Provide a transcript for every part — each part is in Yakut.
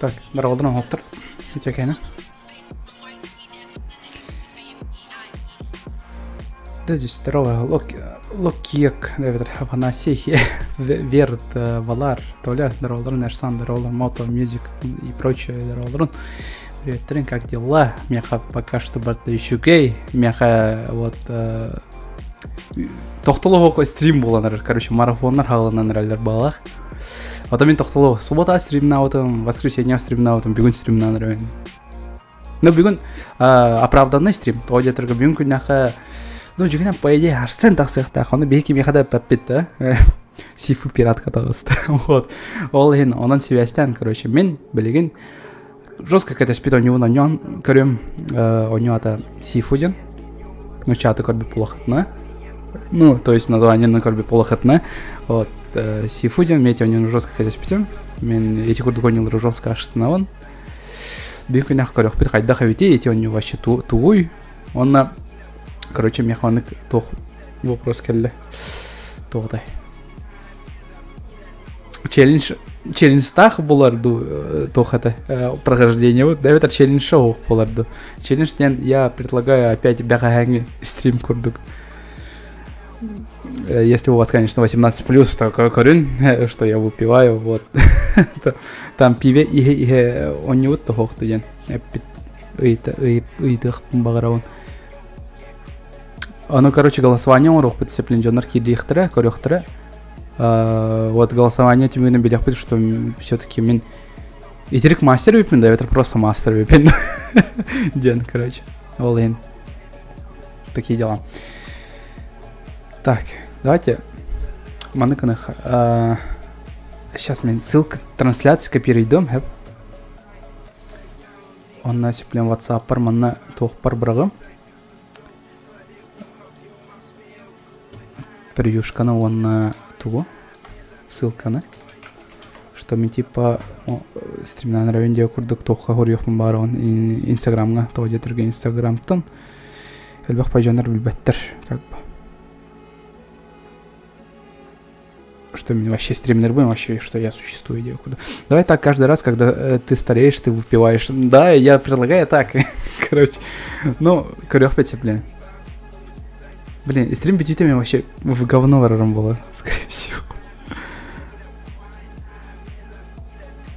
Так, дороголорун оһоттор. Үтүөкээнэ. Здорово, Локиек, Афанасий, Верт, Валар, Толя, здороволорун, Эрсан, здороволор, Мото, Мьюзик и прочее, здороволорун. Привет, как дела? Меха пока что барта үчүгэй. Меха вот тохтолоох стрим буолан короче, марафоннар хааланан эрэллэр баалах. Ото мин тохтолоох суббота стримнаабытым, воскресенье стримнаабытым, бүгүн стримнаан эрэ. Ну бүгүн оправданный стрим. Тоҕо диэтэргэ бүгүн күннэххэ ну дьиҥинэн по идее Арсен тахсыахтаах. Ону биһиги кимиэхэ да эппэппит да. Сифу пиратка таҕыста. Вот. Ол иһин онон сибээстээн, короче, мин билигин жестко кэтэспит оонньуубун оонньоон көрүм оонньуу ата Сифу диэн. Ну, чаты көрбүт буолахытына. Ну, то есть названиены көрбүт буолахытына. Вот. Сифу диэн мен эти оонньууну жестко кэтэспитим. Мен эти курдук оонньуулары жестко ашсынабын. Биир күннээх көрөхпүт хайдах эбитий эти оонньуу вообще тугуй? Онно, короче, миэхэ маннык туох вопрос кэллэ. Туоҕутай? Челлендж челленджтаах буолар дуу туох это прохождение вот да это челлендж шоу буолар дуу челлендж диэн я предлагаю опять бэҕэһээҥҥи стрим курдук если у вас конечно 18 плюс то көрүн что я выпиваю вот там пиве иһэ иһэ оонньуубут тоһуохту диэн эппит ыйытыахпын баҕарабын Ону, короче, голосование оҥоруохпут дисциплин дьоннор киириэхтэрэ, көрүөхтэрэ. Вот голосование түмүгүнэн билиэхпит, что все-таки мин итирик мастер эбиппин да, это просто мастер эбиппин. Диэн, короче. Ол иһин. Такие дела. Так, давайте маннык гыныах. Сейчас мен ссылка трансляция копируйдум, хэп. Онно сөплен WhatsApp-пар манна туохпар быраҕым. Превьюшканы уонна тугу? Ссылканы. Что мен типа стримнан район диэ курдук туохха хоруйуохпун баарабын инстаграмҥа тоҕо диэтэргэ инстаграмтан элбэх пойдьоннор билбэттэр как бы что меня вообще стримнер будем вообще, что я существую, иди куда. Давай так каждый раз, когда ты стареешь, ты выпиваешь. Да, я предлагаю так. Короче, ну, көрүөхпүт блин. Блин, стрим бүтүүтэ вообще в говно барарым было, скорее всего.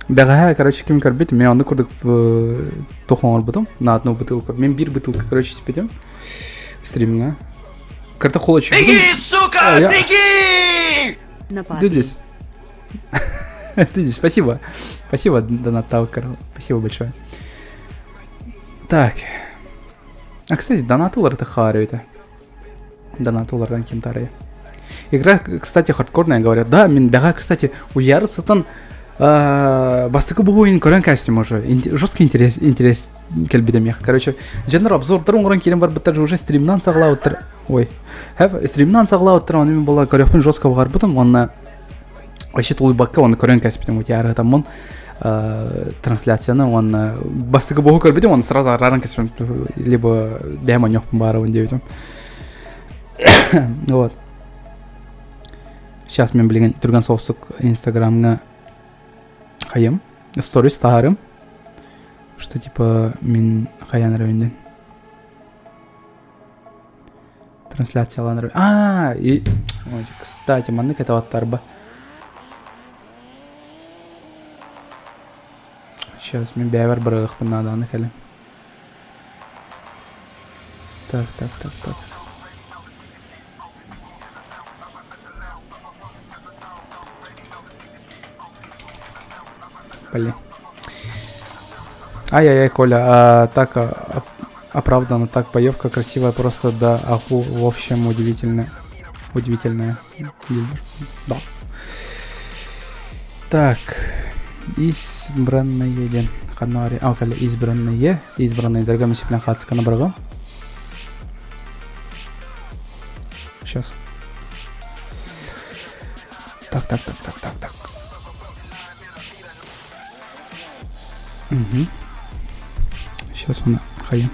Бэҕэһээ, короче, ким көрбүт, мен онну курдук туох оҥорбутум на одну бутылку. Мен биир бутылка, короче, испитим стримҥа. Карта холочу. Беги, сука, беги! Ты здесь. Ты здесь, спасибо. Спасибо, Донат Таукер. Спасибо большое. Так. А, кстати, донат это харю это. Донат улардан ким тары. Игра, кстати, хардкорная, говорят. Да, мин бэҕэһээ, кстати, уйары сытан бастакы буһуйун көрөн кэстим уже. Жесткий интерес, интерес кэлбитэ миэхэ. Короче, дьоннор обзордарын оҥорон киирэн барбыттар уже стримнан саҕалаабыттар. Ой. Хэп, стримнан саҕалаабыттар, оны мин була көрөхпүн жестко баҕарбытым, уонна вообще тулуйбакка оны көрөн кэспитим. Вот ярытаммын трансляцияны уонна бастакы буһу көрбүтүм, оны сразу арааран кэспитим. Либо бэйэм онньохпун баарабын диэбитим. Вот. Сейчас мен билигин түргэн соҕустук инстаграмҥа хайым сторис таһаарым что типа мин хайаан эрэ трансляцияланар а и ой, кстати маннык этабаттарба сейчас мин бэйэбэр бырыгыахпын наада кэлин так так так так Блин. Ай-яй-яй, Коля, а, так а, оправдано, так боевка красивая, просто да, аху, в общем, удивительная. Удивительная. Да. Так, избранные диэн ханна а кэлэ избранные избранныйдарга мисиплен хаатысканы барга сейчас так так так так так так угу. сейчас он хайа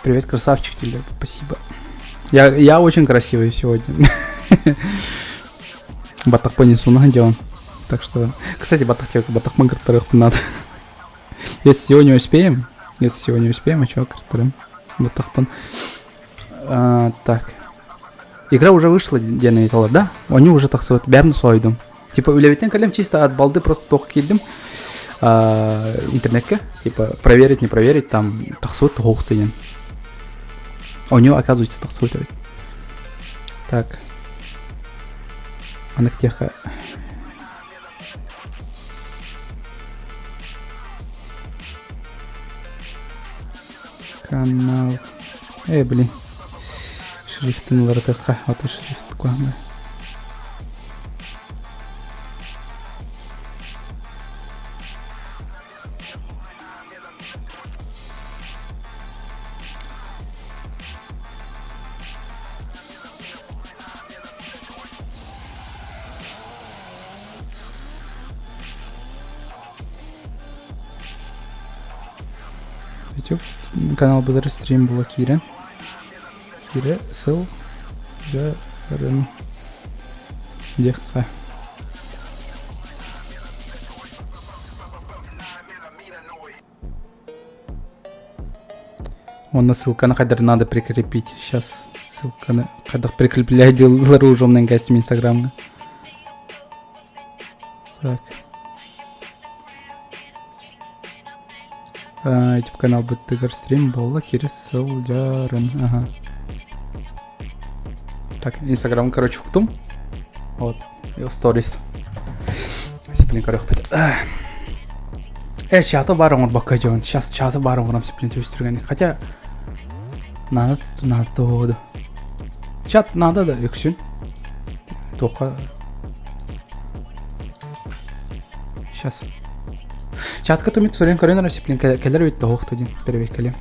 Привет, красавчик, тебе. Спасибо. Я, я очень красивый сегодня. Баттахпын не суна делаем. Так что, кстати, баттах баттахпын кыртарыахпын надо. Если сегодня успеем, если сегодня успеем, а чё кыртарым? Баттахпын. А, так. Игра уже вышла, диэн ыйыталлар, да? Они уже тахсыбыт. Бэйэм да соойдум. Типа үлэбиттэн кэллим чисто от балды просто туох киирдим. А, интернетке, типа, проверить, не проверить, там тахсыбыт туох диэн. У него, оказывается, тахсыбыт эбит. Так. Анык теха. Канал. Э, блин. Шрифтин уларытыахха, ото шрифт куһаҥҥа. YouTube канал былыр стрим була киирэн. Киирэ сыл дьарын диэххэ. Уонна ссылканы хайдах надо прикрепить. Сейчас ссылканы хайдах прикрепляй дииллэр уже кастим инстаграмҥа. Так. YouTube канал быттыгар стрим буолла кири сылдьарын. Ага. Так, Инстаграм, короче, уктум. Вот, сторис. Сиплин көрөхпүт. Э, чаты бар оҥорбокко дьон. Сейчас чаты бар оҥором сиплин түстүргэн. Хотя надо надо тоҕоду. Чат надо да үксүн. Туохха Сейчас. Чатка тумит сурен көрөн эрэ сиплин кэлэр эбит тоһуох диэн перевеккэлиэм.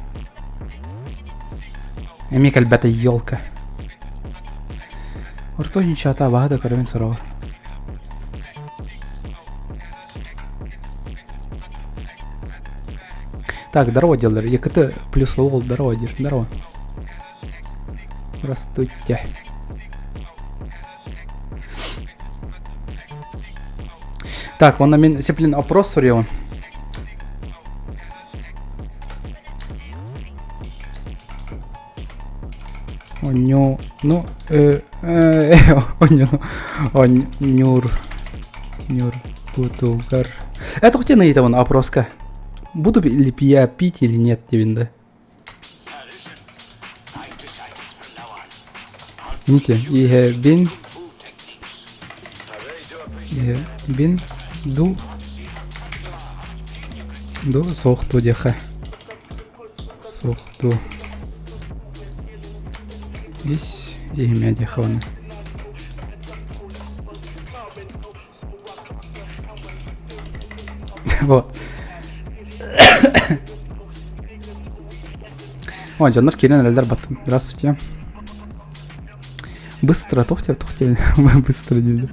Эмиэ кэлбэтэ елка. Орто иһин чата абаһы да көрөбүн сороҕор. Так, здорово, деллер. ЕКТ плюс лол, здорово, дир, здорово. Здравствуйте. Так, онно мин сиплин опрос суруйабын. Онню, ну, э, э, онню, оннюр, нюр, бутугар. Это хоть на это опроска. Буду ли я пить или нет, диэбин да. Нити, иһэбин, иһэбин, ду, ду, суохту диэхэ. Суохту. Ис иһимэ диэхэ уонна. Вот. О, дьоннор киирэн эрэллэр баттым. Здравствуйте. Быстро, тухте, тухте, быстро дииллэр.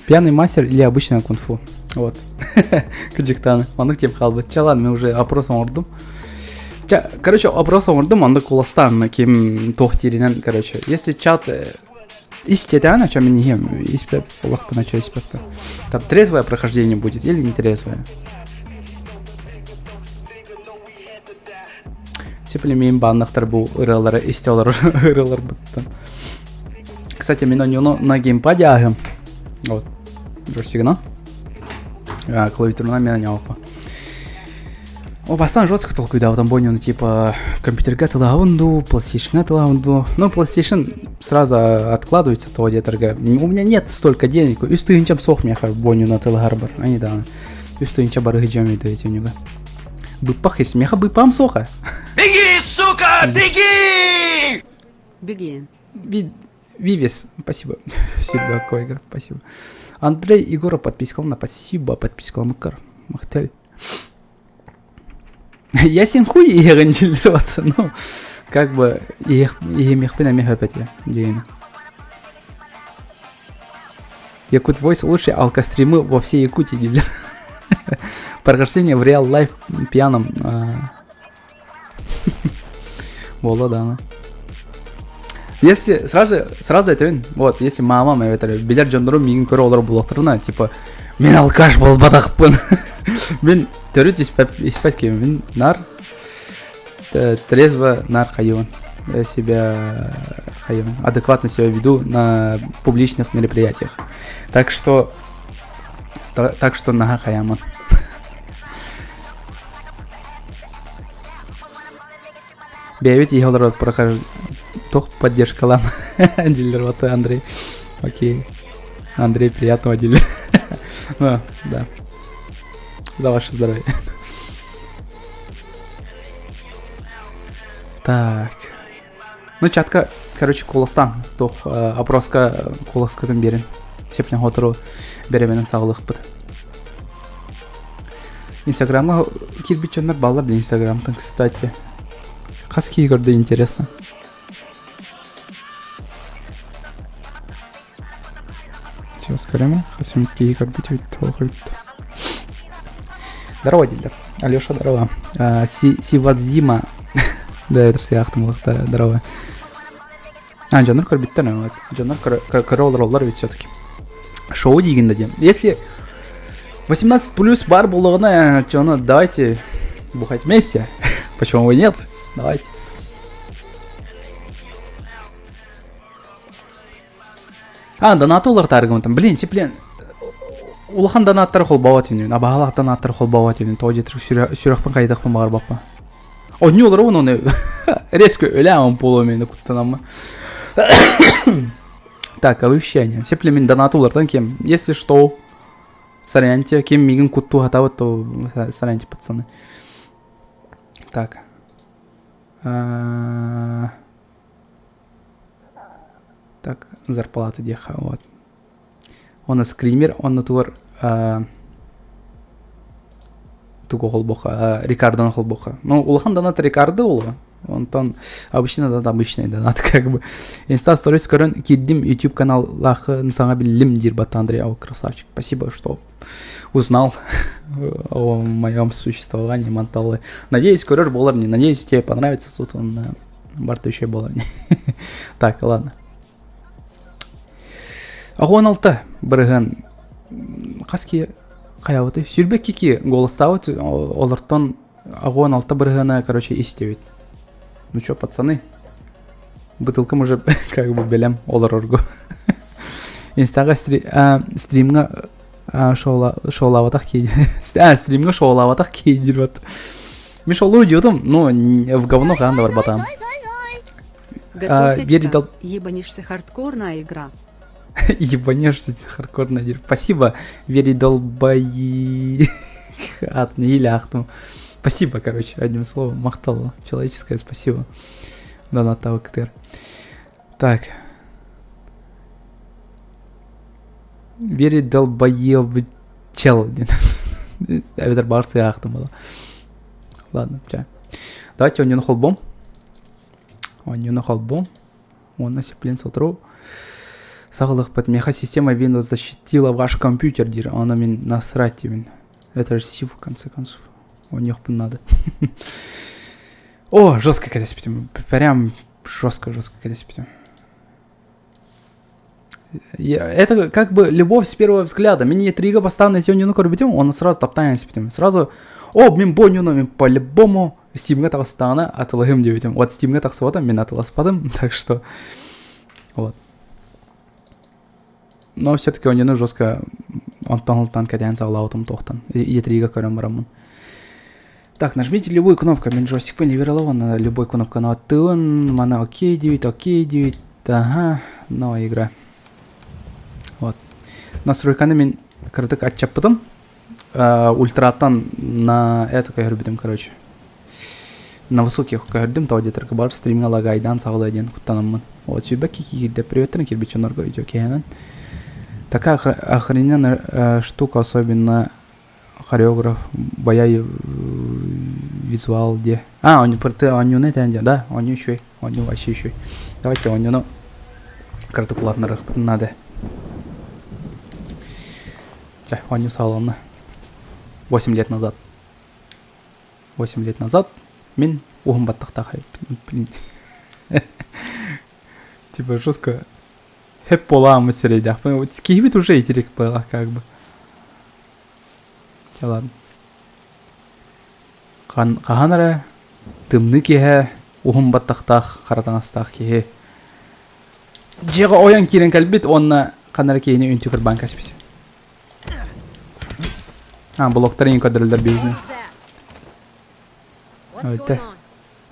Пьяный мастер или обычное кунг-фу? Вот. Кыдьыктааны. Оннук тип хаалбыт. Чэ, ладно, мен уже опрос оҥордум. Чэ, короче, опрос оҥордум, оннук куоластаан ким туох дииринэн, короче. Если чат Истиэтэҕин, о чем мин иһиэм, испэп, олохпун о испэппин. Там трезвое прохождение будет или нетрезвое? Сиплемейм баннахтар бу ырыалары истэ олорор ырыаларбыттан. Кстати, мин оньону на геймпаде ааһым. Вот. Джойстигынан. Клавиатурынан мен оонньообуппун. О, бастаан жестко толкуйдаабытым бу типа компьютерга тылаабын дуу, PlayStation'га тылаабын дуу. Ну, PlayStation сразу откладывается того диэтэргэ. У меня нет столько денег. Үс тыһыынчам суох миэхэ буонньуна тылаһарбар. Они даҕаны. Үс тыһыынча барыһы дьиэм өйдөтүнүгэ. Быппах есть. Миэхэ быппам суоха. Беги, сука, беги! Беги. Вивес, спасибо. Спасибо, игра, спасибо. Андрей Егоров подписал на спасибо, подписал Макар. Махтель. Я син хуй иһэҕин дииллэр ну, как бы иһимиэхпин эмиэ сөп этэ диэни. Якут Voice лучшие алкостримы во всей Якутии дииллэр. Прохождение в реал лайф пьяном. Буолла даҕаны. Если сразу, сразу этэбин, вот, если мамам эбэтэр билэр дьоннорум миигин көрө олорор буолуохтарына, типа, мен алкаш буолбатахпын. Мин төрүт испэт киһибин, нар трезво нар хайыбын себя хайыбын, адекватно себя веду на публичных мероприятиях. Так что так что наха хаямын. Бэйэбит иһэ олорор прохож... Туох поддержкалаан дииллэр вот Андрей. Окей. Андрей, приятного дииллэр. Ну, да. За ваше здоровье. Так. Ну, чатка, короче, куоластан. Туох опроска куоласкытын биэрин. Сепнен хотору беременен саҕалыахпыт. Инстаграмҥа киирбит дьоннор бааллар да Инстаграмтан, кстати. Хас киһи көрдө интересно. Сейчас көрөмө, хас эмит киһи көрбүт эбит, туох эбит. Здорово, дииллэр. Алеша, здорово. Сивадзима. Да, это сыяхтым здорово. А, дьоннор көрбүттэр, вот. Дьоннор көрө олороллор ведь все-таки. Шоу диигин да диэн. Если 18 плюс бар буоллаҕына, дьону давайте бухать вместе. Почему бы нет? Давайте. А, донаты улартааргымытым. Блин, блин, улахан донаттар холбоот инибин, абаһалаах донаттар холбоот инибин, тоҕо диэтэр сүрэхпин хайдахпын баҕарбаппын. Онньу олоробун оны резко өлөөн полуомени куттанаммын. Так, оповещение. Все племень донаты улартан кем. Если что, соряньте, ким мигин кутту хатабыт, то соряньте, пацаны. Так. Так, зарплата диэхэ, вот. Оны скример, оннутугар тугу холбоха, Рикардоны холбоха. Ну, улахан донат Рикардо ол. Онтон обычный донат обычный донат как бы. Инста сторис көрөн киирдим YouTube каналлаахын саҥа биллим диир бат Андрей. О, красавчик. Спасибо, что узнал о моем существовании Манталы. Надеюсь, көрөр болар не. Надеюсь, тебе понравится тут он барта еще болар не. Так, ладно. 16 бырыһыан хас киһи хайабыты сүүрбэ кики голостаабыт олортон 16 бырыһыана короче истибит ну чё пацаны бытылкам уже как бы бэлэм олорорго инстаға стримҥа шоулаабатах кии стримҥа шоулаабатах кии диир вот мен шоулуу диотум но в говно хаан да барбатаам Готовь, ебанишься хардкорная игра. Ебанешься хардкорная игра. Спасибо, Вери долбои. От или ахту. Спасибо, короче, одним словом. Махтал. Человеческое спасибо. Донат КТР. Так. Вери долбоеб чел. Эбэтэр баар сыаахтым была. Ладно, чай. Давайте онньону холбом. Оонньууну холбуом уонна сиплин сотору саҕалыахпыт. Миэхэ система Windows защитила ваш компьютер диир, ону мин насрать диибин. Это же сив, в конце концов. Оонньуохпун надо. О, жестко кэтэспитим. Прям жестко-жестко кэтэспитим. Это как бы любовь с первого взгляда. Мин E3-га бастаан эти оонньууну көрбүтүм, он сразу таптаан испитим. Сразу, о, мин бу оонньууну мин по-любому Steam'га таҕыстаҕына атылаһым диэбитим. Вот Steam'га тахсыбатым, мин атыласпатым, так что вот. Но все-таки оонньууну жестко онтон ылтан кэтээн саҕалаабытым туохтан. E3-га көрөн бараммын. Так, нажмите любую кнопку. Мин джойстикпын либералован любой кнопканы аттыыбын. Маны окей диэбит, окей диэбит. Ага, новая игра. Вот. Настройканы мин кыратык аччаппытым. Ультраттан на это көһөрбүтүм, короче. На высоких көһөрдүм, тоҕо диэтэргэ бар стримҥа лагайдаан саҕалыа диэн куттанаммын. Вот сүүрбэкки киирдэ. Приветтен кирбиччонорго видео киһэнэн. Такая охрененная штука, особенно хореограф, боя визуал где. А, он ты оонньууну этэн дии, да, оонньуу үчүгэй, оонньуу вообще үчүгэй. Давайте оонньууну кыратык улаатыннарыахпытын наада. Чэ, оонньуу саҕаланна. 8 лет назад. 8 лет назад мин уһун баттахтаах эбиппин. Типа жестко хэп буолааммыт сирэйдээхпин. Киһибит уже итирик была как бы. Чэ ладно. Хаһан эрэ тымныы киэһэ уһун баттахтаах хара таҥастаах киһи дьиэҕэ ойон киирэн кэлбит уонна ханна эрэ киһини үнтү кырбаан кэспит. А, блоктар иҥ көрдөрөллөр биһигини. Өттө.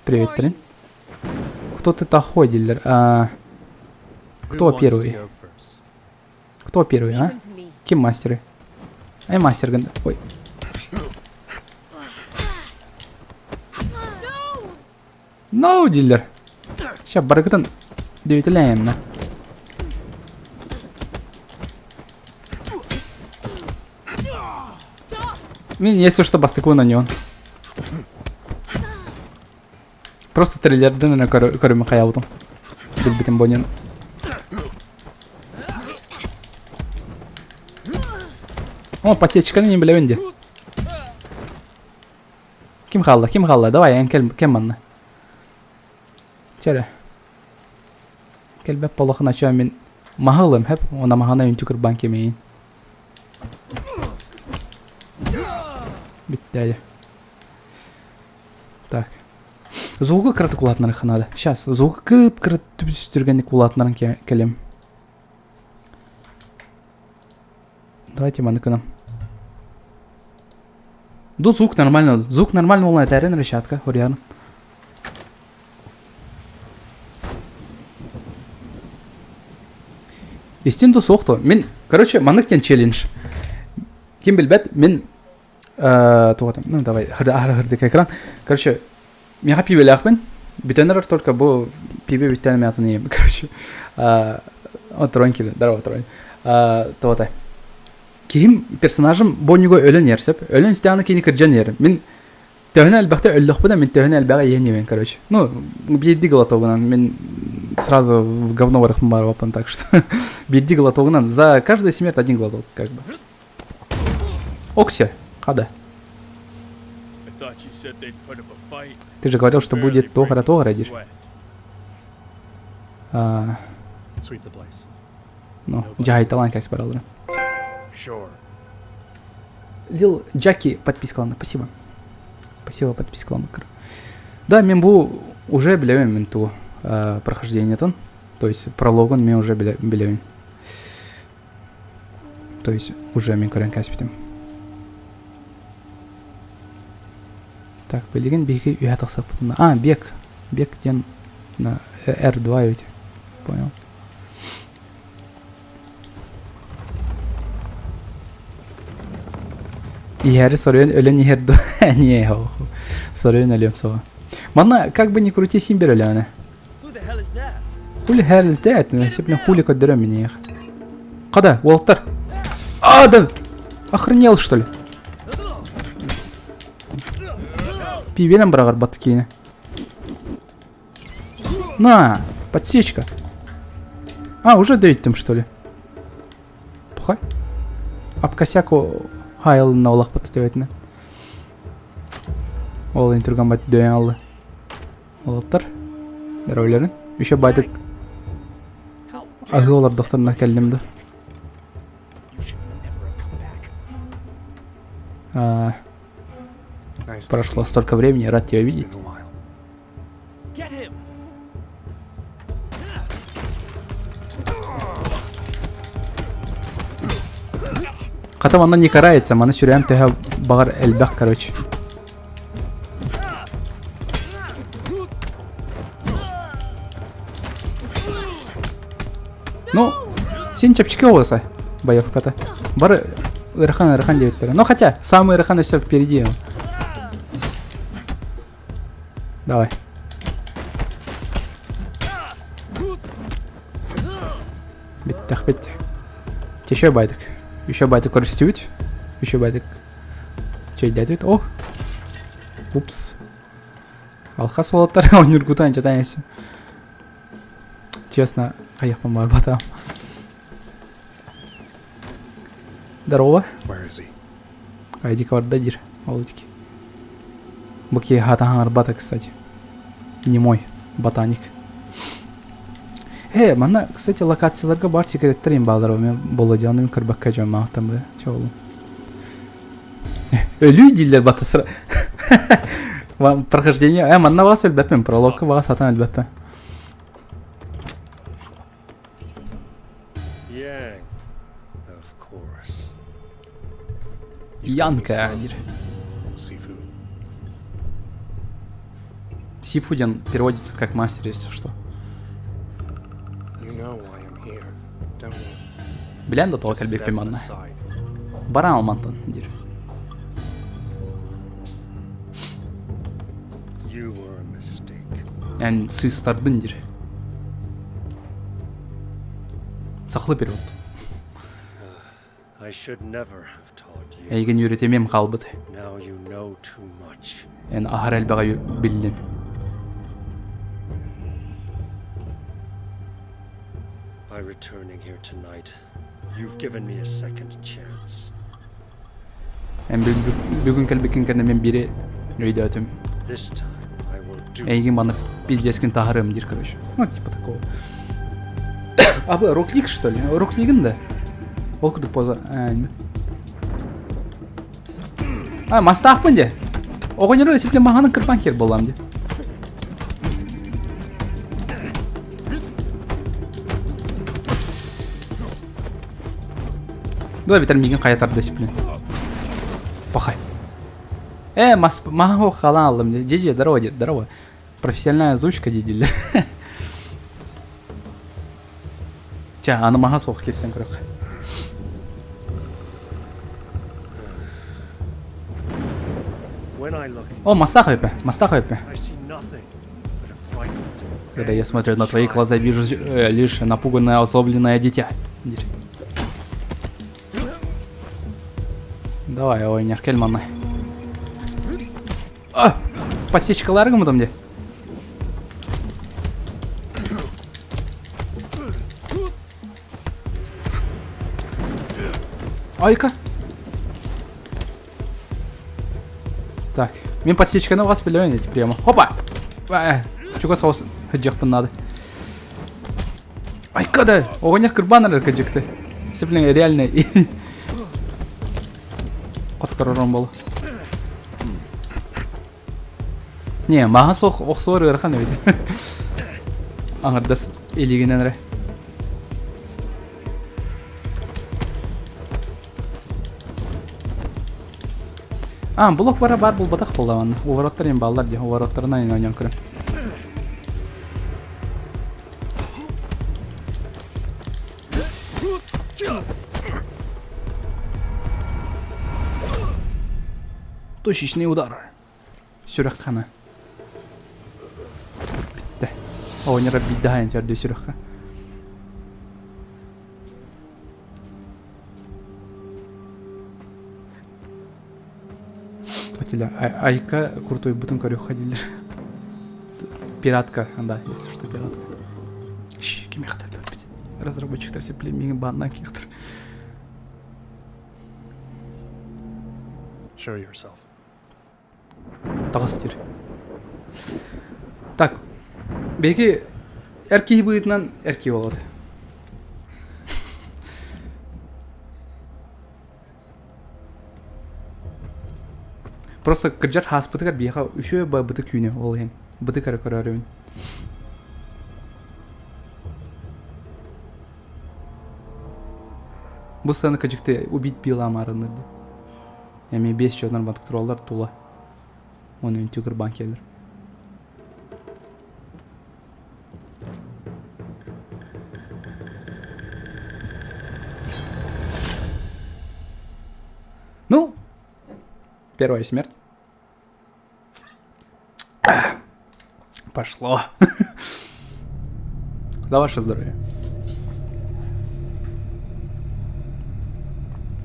Приветтерин. Кто ты такой дииллэр. А, кто первый? Кто первый, а? Ким мастеры? Ай мастер гын. Ой. No дииллэр. Ща барыгытын дөйтөлээмнэ. Мин если что бастакыбын оньон. Просто трейлерден эрэ көрүмэ хайаабытым. Билбитим боньон. О, подсечканы не билэбин дии. Ким хаалла, ким хаалла? Давай, эн кэл, кэм манна. Чэрэ. Кэлбэт полохына чөө мин маһы ылым хэп, она маһана үнтү кырбан кемейин. Бүттэ Так. Звугу кыратык улаатынарыхха надо. Сейчас, звук кып-кыра түргэнник улаатынарын кэлем. Давайте маны гынам. Ду звук нормально. Звук нормально болан этәрен решатка, хорьян. Истин ду суох Мин, короче, маннык диэн челлендж. Ким билбэт, мин туох ну давай хырдык экран. Короче, миэхэ пиибэлээхпин. Бүтэн эрэр только бу пиибэ бүттээн мятын ием. Короче, отуран килин, здорово, отуран. Туота. Киһим персонажым бонньуга өлөн иһэр сөп. Өлөн истэҕинэ кини кырдьан иһэр. Мин төһөнө элбэхтэ өллөхпүнэ мин төһөнө элбэҕи иһэн иһэбин, короче. Ну, биирдии глотогунан мин сразу в говно барахпын барбаппын, так что биирдии глотогунан за каждую смерть один глоток, как бы. Окси, хада. Ты же говорил, что будет тогра-тогра, дишь. А, ну, дьаһайталаан кэс бараллара. Лил Джаки подпискаланна, спасибо. Спасибо, подпискаламмыккар. Да, мен бу уже билэбин мин ту прохождениетын. То есть прологун мен уже билэбин. То есть уже мин көрөн кээспитим. Так, билигин биһиги үһэ тахсаппытына. А, бег. Бег диэн на R2 ведь. Понял. Иһээри соруйан өлөн иһэр дуо? Не, соруйан өлүөм суоҕа. Манна как бы ни крути син бир өлөөнө. Хули hell is that? Сепне хули көрдөрө миниэх. Када, уолтар. А, да! Охренел, что ли? Пивенен быраҕар бат киинэ. На, подсечка. А, уже дөйттім, что ли? Пухай. Апкосяку хайлына олақпыт төбетіне. Ол интурган бат дөйен алды. Олоттор. Здоровлерин. Еще байтык. Аһыы олордохторуна кэллим да. А, прошло столько времени, рад тебя видеть. Хата манна не карается, маны сүрээн төһө баҕар элбэх, короче. Ну, син чэпчэки оҕуса боевката. Бары ыарахан ыарахан диэбиттэрэ. Ну хотя, самый ыарахан өссө впереди. Давай. Бүттэхпит. Еще байтык. Еще байтык көрүстүбүт. Еще байтык чэйдээтибит. О! Упс. Алхас уолаттар ойнургутан чатан эсим. Честно, хайахпын барбатам. Здорово. Where is he? Айдик барда диир. Ол итики. Бу киһи хатаһан арбата, кстати. Не мой ботаник. Э, манна, кстати, локацияларга бар секреттер им баалар мен болодьону мин көрбөккө дьон маахтан бы чоолум. Өлүү дииллэр батысыр. Прохождение. Э, манна вас өлбөппүн, прологка баҕа сатан өлбөппүн. Yang, of course. Янка диир. Sifu. Сифу диэн переводится как мастер, если что. You know why I'm here, don't you? Билэн да тоҕо Just кэлбиппин step манна. aside. Баран алмантан диир. You were a mistake. Эн сыыстардын диир. Сахалыы перевод. I should never have taught you. Эйигин үөрэтимиэм хаалбыт. Now you know too much. Эн аһар элбэҕи биллин. By returning here tonight, you've given me a second chance. Эн бүгүн кэлбиккин кэннэ мин биири өйдөөтүм. This time I will do Эйигин манна пиздецкин таһарыам диир, короче. Ну, типа такого. А бы Роклик, что ли? Роклигин да? Ол курдук поза... А, мастаахпын дии. Оҕонньору сипле маһанын кырбан киэр буоллам дии. Дуо битэр миигин хайа тарда сиплен. Пахай. Э, мас маһа халан аллым дии. Дьэ, здорово, дед, здорово. Профессиональная озвучка дииллэр. Чэ, аны маһа суох киирсэн көрүөххэ. О, мастах өпө, мастах өпө. Когда я смотрю на твои глаза, вижу лишь напуганное, озлобленное дитя. Давай, ой, не манна. А! Подсечкалары гыммытым дии. Айка. Так, мин подсечканы вас билэбин эти прямо. Опа! Чугас соус хыдьахпын надо. Айка да! Оҕонньор кырбаан эрэр кыдьыкты. Сиплин реально хотторорон болу. Не, маһа суох охсуор ыарахан эбит. Аҥардас илигинэн эрэ. А, блок бара баар булбатах буолла Увороттар им бааллар дии, увороттарынан оонньоон көрөн. Точечный удар. Сүрэххэ Бүттэ. Оҕонньоро биирдэ аһайан төрдүү сүрэххэ. Айка куртуйбутун көрүөххэ дииллэр. Пиратка, да, если что, пиратка. Кимиэхэ да Разработчиктар сиплемиҥин бааннаан киэхтэр. Show yourself. Таҕыс диир. Так, биһиги эр киһи быһыытынан эр киһи буолабыт. Просто кырдьар хааспытыгар биһиэхэ үчүгэй бытык үүнү ол иһин бытык эрэ көрөөрүбүн. Бу сцена кыдьыкты убить Билла маарынныр дии. Эмиэ биэс чонор тураллар тула. Оны үнтү кырбаан келер. Ну, первая смерть. Пошло. За ваше здоровье.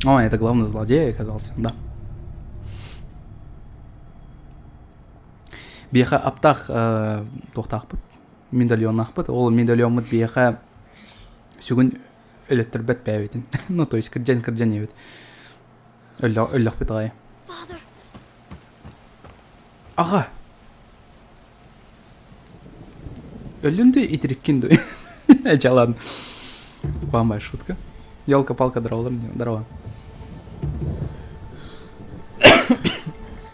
О, это главный злодей оказался, да. Биэхэ аптаах туохтаахпыт, медальоннаахпыт. Ол медальоммут биэхэ сүгүн өлөттөрбөт бэйэбитин. Ну, то есть кырдьан-кырдьан эбит. Өллөхпүт аҕай. Аҕа! Өллүн дуу, итириккин дуу? Эчэ ладно. Куамай шутка. Елка-палка здорово, здорово.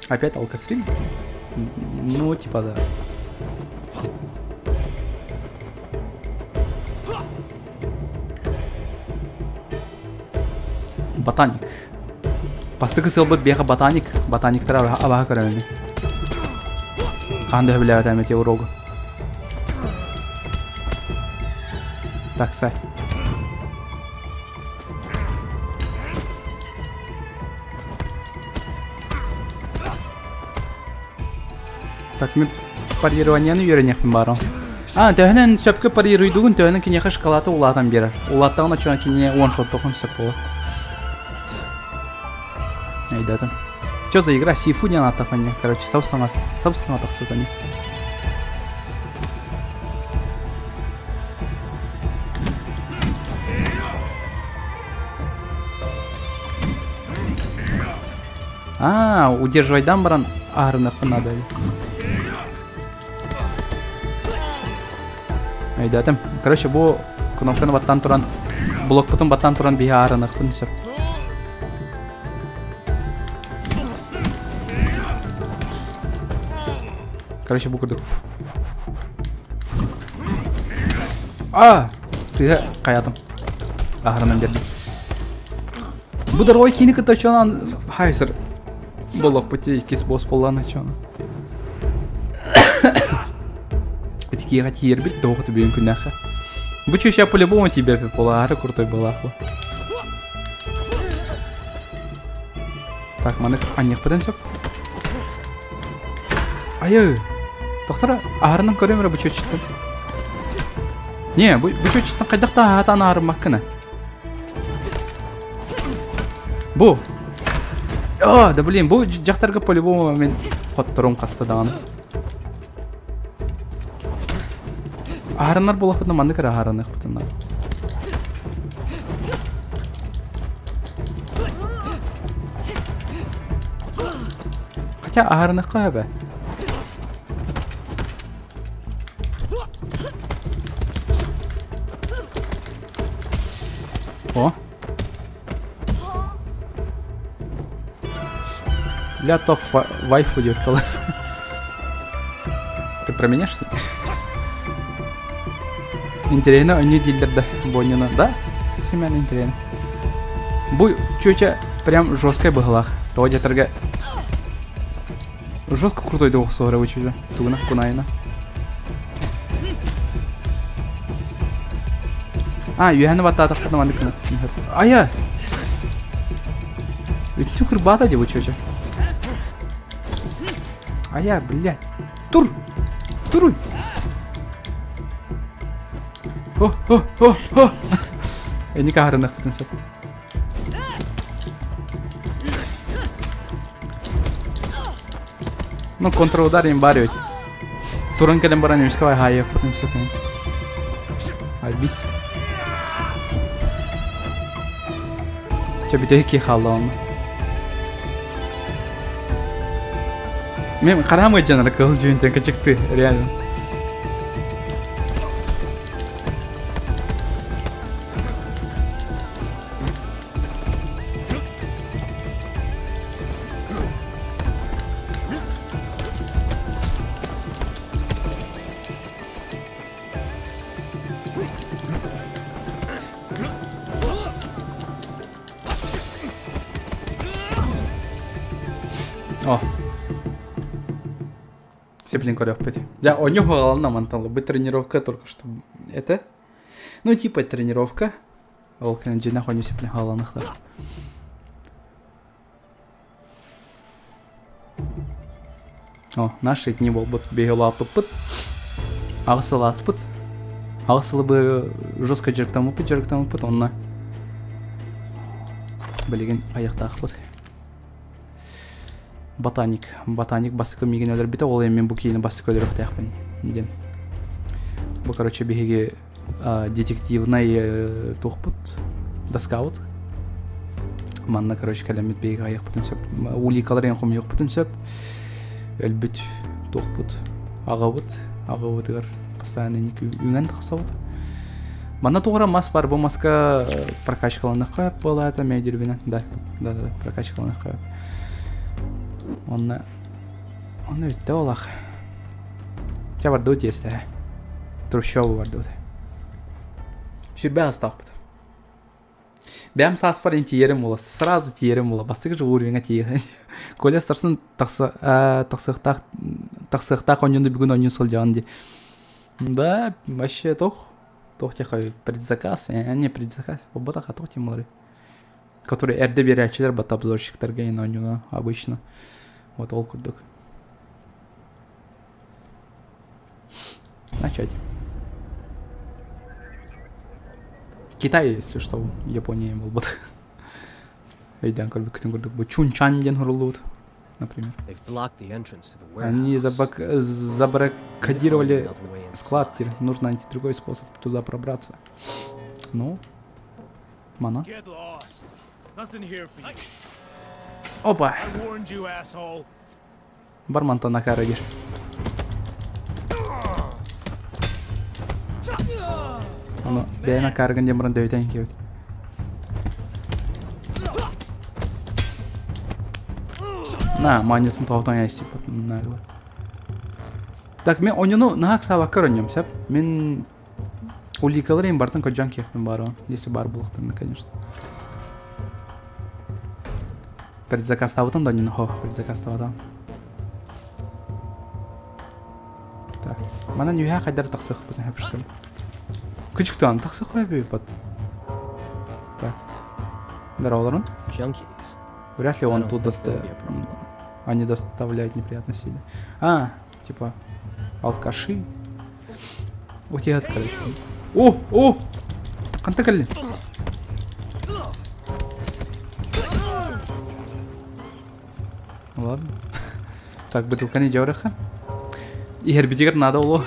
Опять алкострим? Ну, типа да. Ботаник. Бастакы сылбыт биэхэ ботаник. Ботаниктар абаһа көрөмүн. Хаан да билээбэтэ эти урогу. Так, сай. Так, мен парированияны үйрениэхпин баарым. А, төһөнөн сөпкө парируйдугун, төһөнөн киниэхэ шоколады улаатан биэрэр. Улааттаҕына чуон киниэ уон шоттохон сөп буолар. Өйдөөтүм. Что за игра? Сифу диэн ааттаах мне. Короче, сап-саҥа сап-саҥа тахсыбыта А, удерживайдан баран аһарыныахпын наада Өйдөөтүм. Короче, бу кнопканы баттан туран, блокпутун баттан туран биһи аарыныахпын сөп. Короче, бу курдук. А, сыыһа хайатым. Аһарынан бердим. Бу дорогой киини кытта чонан хайсыр боллохпут иккис босс буоллаана чона. Ити киэхэ тиийэрбит тоҕо түбүөн күннээххэ. Бу чүчэ по-любому тебе полаары крутой была. Так, маны аньыахпытын сөп. Айы! Тохтора, аһарынан көрөм эрэ бу чүччүттэн. Не, бу бу чүччүттэн хайдах да аһатан аарыммаккына. Бу. А, да блин, бу дьахтарга по-любому мен хотторум хаста даҕаны. Аһарынар буолахпытына маннык эрэ аһарыныахпытын Хотя аһарыныахха сөбө. О. Ля топ вайфу диэт Ты про меня что ли? Интересно, они дииллэр да, Боннина, да? Совсем интересно. Бу чүөчэ прям жесткая быһылаах. Тоҕо диэтэргэ жестко крутой да охсуһара бу чүөчэ. Тугуна, кунайына. А, үөһэни баттаатахпытына маннык гына. Айа! Үттү кырбаата дии бу чүөчэ. Айа, блядь. Тур! Туруй! О, о, о, о! Эник аһарыныахпытын сөп. Ну, контрудар им бар ведь. Туран кэлэн баран эмискэ хаайыахпытын сөп. Айбис. Чэ бүтэһик киһи хаалла онно. Мен хараам ыйдьанар кыһыл дьүүнтэн кычыкты, реально. О. Сеплин көрүөхпүт. Я онньу хугаланна мантан бу тренировка только что это. Ну типа тренировка. Ол кэнэ дьиэнэх онньу сеплин хааланыхтар. О, наши дни буолбут биһи улааппыппыт. Аҕыс сыл ааспыт. Аҕыс сылы быһа жестко дьарыктаммыппыт, дьарыктаммыппыт онно билигин айахтаахпыт. Ботаник. Ботаник бастакы миигин өлөрбүтэ, ол иһин мин бу киини бастакы өлөрүөхтээхпин диэн. Бу, короче, биһиги детективнай туохпут, доскабыт. Манна, короче, кэлэммит биһиги айахпытын сөп. Уликалар эн хомуйуохпутун сөп. Өлбүт туохпут, аҕабыт, аҕабытыгар постоянно үҥэн тахсабыт. Манна туох эрэ мас бар, бу маска прокачкаланыахха буолаата медирбинэн. Да, да, да, прокачкаланыахха. Онно онно бүттэ олах. Чэ бардыбыт тиэстэ. Трущобу бардыбыт. Сүрбэ астаахпыт. Бэйэм сааспар ин тиийэрим буола, сразу тиийэрим буола, бастакы же уровеньҥа тиийэ. Коля сарсын тахсыахтаах тахсыахтаах оонньууну бүгүн оонньуу сылдьаҕын дии. Да, вообще туох туох диэххэ предзаказ, не предзаказ, буолбатах, а туох диэн буоларый? Который эрдэ биэрээччилэр бата обзорщиктарга ин оонньууну обычно. Вот ол курдук. Начать. Китай, если что, Япония буолбут. Өйдөөн көрбүккүтүн курдук бу Чунчан диэн суруллубут, например. Они забак... забаррикадировали склад, теперь нужно найти другой способ туда пробраться. Ну, мана. Опа! Бар мантан акара диир. Ону бэйэм акаарыгын диэн баран дөйүтэн киэбит. На, маанньатын тоһутан эстиппит нагло. Так, мен оньону наһаа ыксаабакка оронньом, сеп. Мин уликалар им бартын көрдьон киэхпин баар если бар буолуохтарына, конечно. Предзаказтаабытым да оньону, хо, предзаказтаабатам. Так, манан үһэ хайдар тахсыахпытын сөп что ли? Кычыктаан тахсыах бат. Так. Здорово, Junkies. Вряд ли он тут доста... Они доставляют неприятности. А, типа, алкаши. У тебя, короче. О, о! Ханта кэллин? Ладно. Так, бутылканы дьаурыха. Иһэрбитигэр надо оло.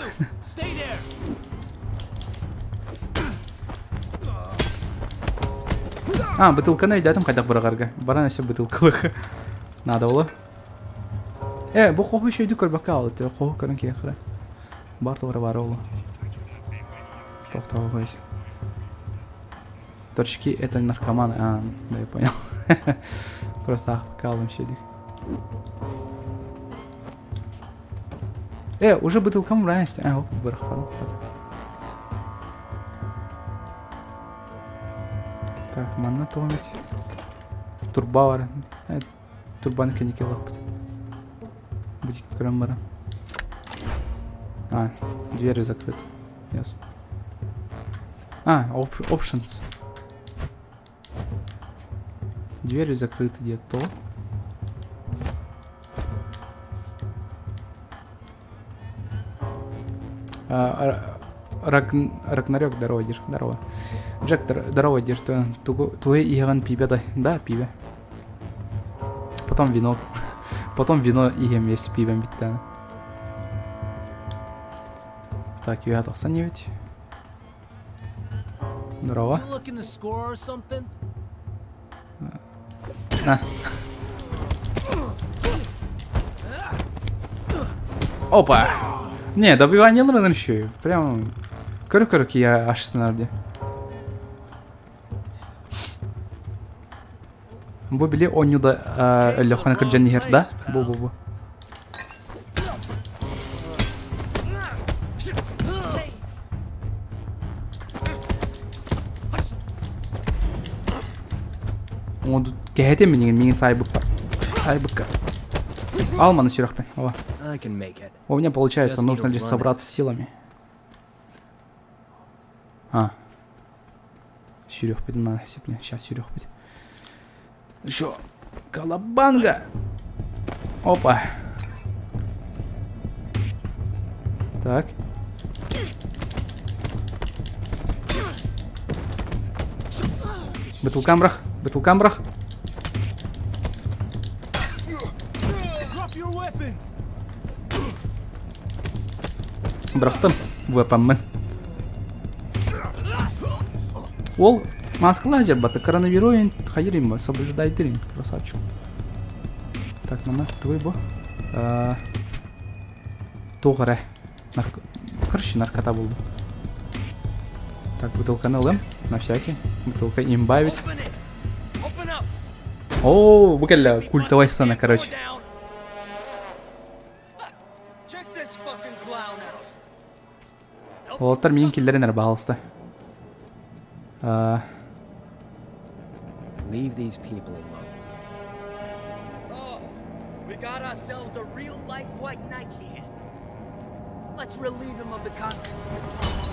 А, бутылканы өйдөөтүм хайдах быраҕарга. Баран өссө бутылкалых. Надо оло. Э, бу хоһу үчүгэйдик көрбөккө хаалбыт. Хоһу көрөн киһиэхэ. Бар туора баар оло. Тохтоо Торчки это наркоманы. А, да, я понял. Просто ахпакалым щедик. Э, уже бутылкам нравится. А, оп, бырахпадым. Так, манна тоҕо Турба бар. Э, турбаны кэнники ылыахпыт. Будик көрөн баран. А, двери закрыты. Ясно. А, options. Двери закрыты где-то. Рагнарёк, здорово, Диш, здорово. Джек, здорово, Диш, твой Иган пибе, да, да, пибе. Потом вино. Потом вино иһем вместе пивом бүттэ. Так, үһэ тахсан диэбит. Здорово. На. Опа! Не, добивание еще. Прям... Көрө-көрө киһи ашсынар дии. Бу били оонньуу да өллөххүнэ кырдьан иһэр да? Бу бу бу. Кэһэтим минигин миигин саайбыппар. Саайбыкка. Ал маны сүрэхпин. О. У меня получается, нужно лишь собраться силами. А. Сүрөхпүтүн надо сепне. Сейчас сүрөхпүт. Еще колобанга. Опа. Так. Бытылкам бырах. Бытылкам бырах. Бырахтым. Вепаммын. Ол маскалаах дьарбата коронавируһун хайырым соблюдайдырын красавчик. Так, мана твой бу. Туох эрэ. Короче, наркота булду. Так, бутылканы ылым, на всякий. Бутылка имбавить. О, бу кэллэ культовая сцена, короче. Уолаттар миигин киллэрин эрэ, баһаалыста. Leave these people alone. Oh, we got ourselves a real life white knight here. Let's relieve him of the contents of his pocket.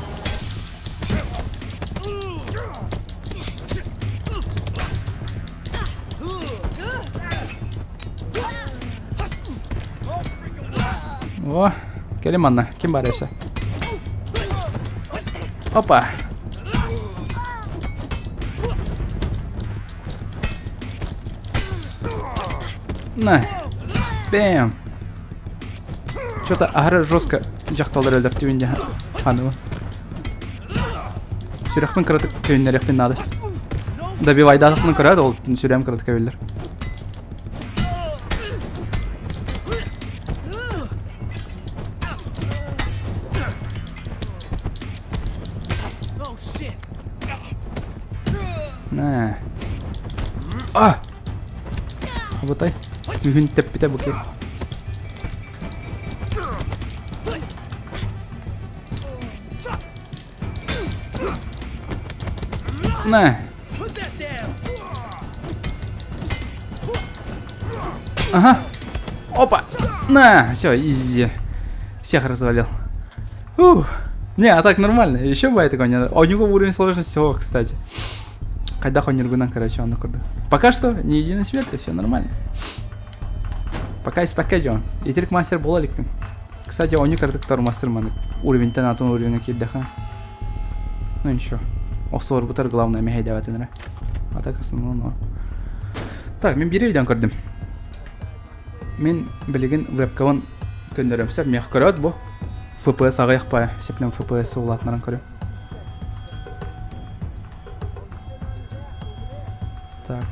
О, кэлим манна. Ким бар өссө? Опа. На. Бэм. Что-то аһары жестко дьахталлар өлөртүбүн дьэ. Ханыбын. Сүрэхпин кыратык төннөрүөхпүн наада. Добивайдаатахпын көрөөт, ол сүрэм кыратык эбиллэр. Нэ. А! Абытай. Күһүн тэппитэ бу киһи. Нэ. Ага. Опа. На, все, изи. Всех развалил. Ух. Не, а так нормально. Еще бывает такое. Не... А у него уровень сложности всего, кстати. Хайдах он короче, он курду. Пока что ни единой смерти, все нормально. Пока из пакетион. Итерик мастер буола иликпин. Кстати, оонньуу кыратык мастер маннык уровеньтэн атын уровеҥҥа киирдэххэ. Ну ничего. Охсуорбутар главное мэһэйдээбэтин эрэ. А так основном Так, мин биир өйдөөн көрдүм. Мин билигин вебкабын көннөрөм сөп. Миэхэ көрөөт бу. FPS аҕыйах баайа. Сеплем FPS улаатынаран көрүм. Так.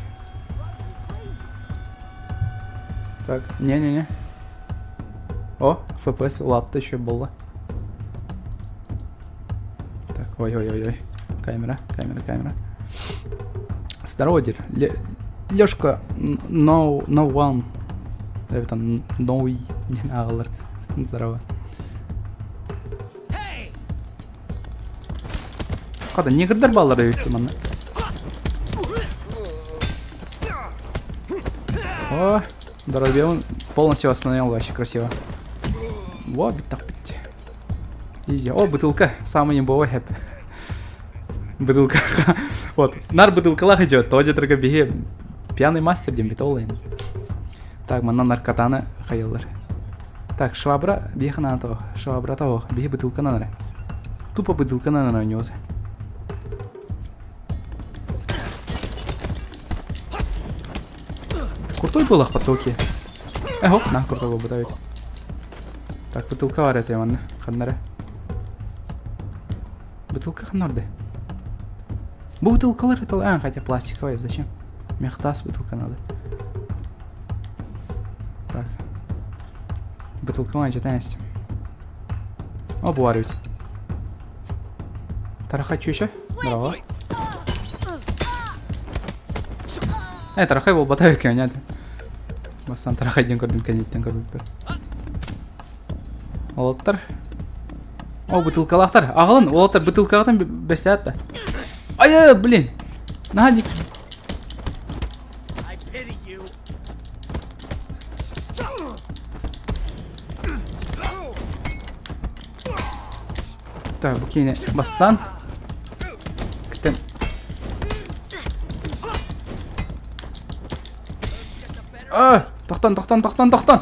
Так, не-не-не. О, FPS улаатта еще буолла. Так, ой-ой-ой-ой. Камера, камера, камера. Здорово, дед. Лешка, no, no one. Там, no, не ааҕаллар. Здорово. Хата, негрдар бааллар эбит манна. О, Здоровье полностью восстановил, вообще красиво. Во, битах бит. Изи. О, бутылка. Самый имбовый хэп. Бутылка. Вот. Нар бутылкалах идет. Тоди только беги. Пьяный мастер дем бит Так, манна наркотаны хайыллар. Так, швабра биэхэ тоҕо. Швабра тоҕо. Биһи бытылканан эрэ. Тупо бытылканан эрэ оонньуубут. Крутой был потоки. Э, хоп, на, крутой был бытовик. Так, бытылка бар этэ манна. Ханна эрэ. Бытылка ханна орды. Бу бутылкалар это... А, хотя пластиковая, зачем? Мехтас бутылка надо. Так. Бытылка есть. О, бу ведь. Тарахай еще? Браво. Э, тарахай буолбата көнөт. Бастан тарахай диэн көрдүм кэнниттэн көрбүппэр. Уолаттар. О, бутылкалаахтар. Аҕалын, уолаттар бутылкаҕытын бэсээт да. Ай, блин. Наһаа дик. I pity you. Так, бу киинэ бастаан. Кытын. А, тохтон, тохтон, тохтон, тохтон.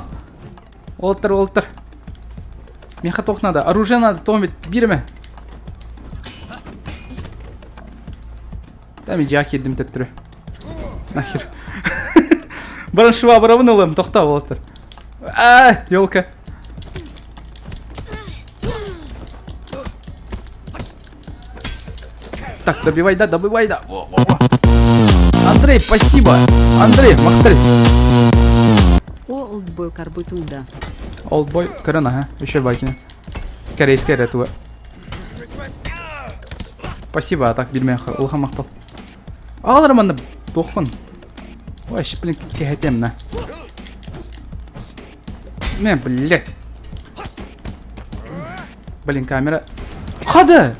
Уолаттар, уолаттар. Миэхэ туох надо? Оружие надо, тоҕо бииримэ. Там дьиэҕэ киирдим төттөрү. Нахер. Баран швабрабын ылым, тохтоо уолаттар. А, елка. Так, добивай, да, добивай, да. Во, во, во. Андрей, спасибо. Андрей, махтал. Олдбой карбытуда. Олдбой, көрөн аха, еще байкина. Корейская ретуа. Спасибо, а так билмэхэ улахан махтал. Аҕалар манна туоххун? Ой, блин, кэһэтиэм на. Мэ, блядь. Блин, камера. Хады!